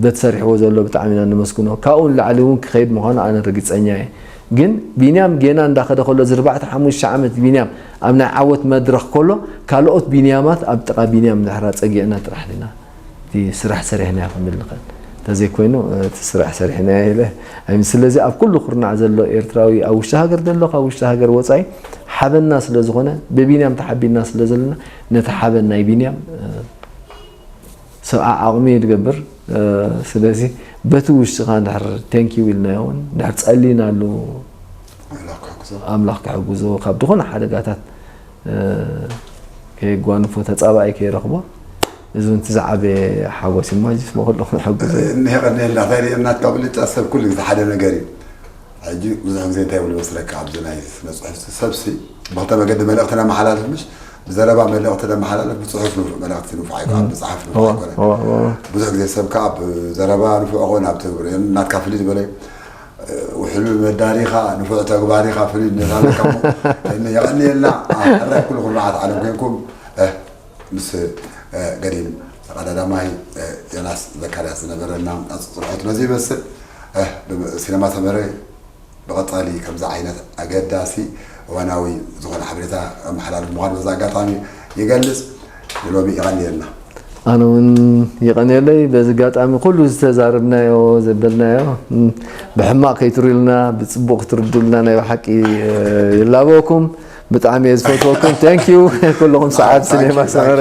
በቲ ሰሪሕዎ ዘሎ ብጣዕሚ ኢና ነመስግኖ። ካብኡ ንላዕሊ እውን ክኸይድ ምዃኑ ኣነ ርግጸኛ እየ። ግን ቢንያም ጌና እንዳኸደ ከሎ፣ እዚ ኣርባዕተ ሓሙሽተ ዓመት ቢንያም ኣብ ናይ ዓወት መድረኽ ከሎ፣ ካልኦት ቢንያማት ኣብ ጥቓ ቢንያም እንድሕር ጸጊዕና ጥራሕ ዲና እቲ ስራሕ ሰሪሕናዮ ክንብል ንኽእል። እንተዘይኮይኑ፣ እቲ ስራሕ ሰሪሕናዮ ኢለ ኣይም-፣ ስለዚ ኣብ ኩሉ ኩርናዕ ዘሎ ኤርትራዊ፣ ኣብ ውሽጢ ሃገር ዘሎ፣ ካብ ውሽጢ ሃገር ወጻኢ ሓበንና ስለ ዝኾነ፣ ብቢንያም ተሓቢንና ስለ ዘለና፣ ነቲ ሓበን ናይ ቢንያም፣ እ፣ ሰብዓ ዓቕሚ እዩ ዝገብር። እ፣ ስለዚ በቲ ውሽጥኻ እንድሕር ቴንኪው ኢልናዮ እውን፣ እንድሕር ጸሊናሉ ኣምላኽ ክሕግዞ። ኣምላኽ ክሕግዞ፣ ካብ ዝኾነ ሓደጋታት፣ እ፣ ከየጓንፎ፣ ተጻባኢ ከይረኽቦ፣ እዚ እውን እቲ ዝዓበየ ሓጎስ እዩ። እሞ ሕጂስ ንኹሉ ክንሕግዞ እዩ። እኒሀ ቀኒኤልና፣ እንታይ ሪኦ ናትካ ብልጫ ሰብ ኩሉ ግዜ ሓደ ነገር እዩ። ሕጂ ብዙሕ ግዜ እንታይ ይብሉ መስለካ፣ ኣብዚ ናይ ስነ ጽሑፍ ሰብሲ ብኽልተ መገዲ መልእኽቲ ነመሓላልፍ፣ ምሽ ብዘረባ መልእኽቲ ነመሓላልፍ፣ ብጽሑፍ ንፉዕ መልእኽቲ ንፉዕ ኣይኮነን፣ እም። ብጽሓፍ ንፉዕ እዋ፣ ኣይኮነን። እዋ፣ እዋ፣ እዋ። ብዙሕ ግዜ ሰብ ከኣ ብዘረባ ንፉዕ ኾን ኣብ ተግብር ናትካ ፍልይ ዝበለ ውሕሉል መዳሪኻ ንፉዕ ተግባሪኻ ፍልይ ነታለካ እሞ የቐንየልና። ሕራይ ኩሉ ኩርናዓት ዓለም ኮንኩም፣ እ፣ ምስ፣ እ፣ ገዲም ተቐዳዳማይ፣ እ፣ ዮናስ ዘካርያስ ዝነበረና ኣጽጽርሖት ነዚ ይመስል። እ፣ ብም-፣ ሲነማ ሰመረ ብቐጻሊ ከምዚ ዓይነት ኣገዳሲ እዋናዊ ዝኾነ ሓበሬታ ኣመሓላልፍ ምዃኑ በዚ ኣጋጣሚ ይገልጽ። ንሎሚ የቐንየልና። ኣነ እውን የቐንየለይ። በዚ ኣጋጣሚ ኩሉ ዝተዛረብናዮ ዘበልናዮ ብሕማቕ ከይትርእዩልና፣ ብፅቡቕ ክትርድኡልና ናይ ብሓቂ ይላበወኩም። ብጣዕሚ እየ ዝፈትወኩም። Thank you ኩልኹም ሰዓብ ሲኔማ ሰመረ።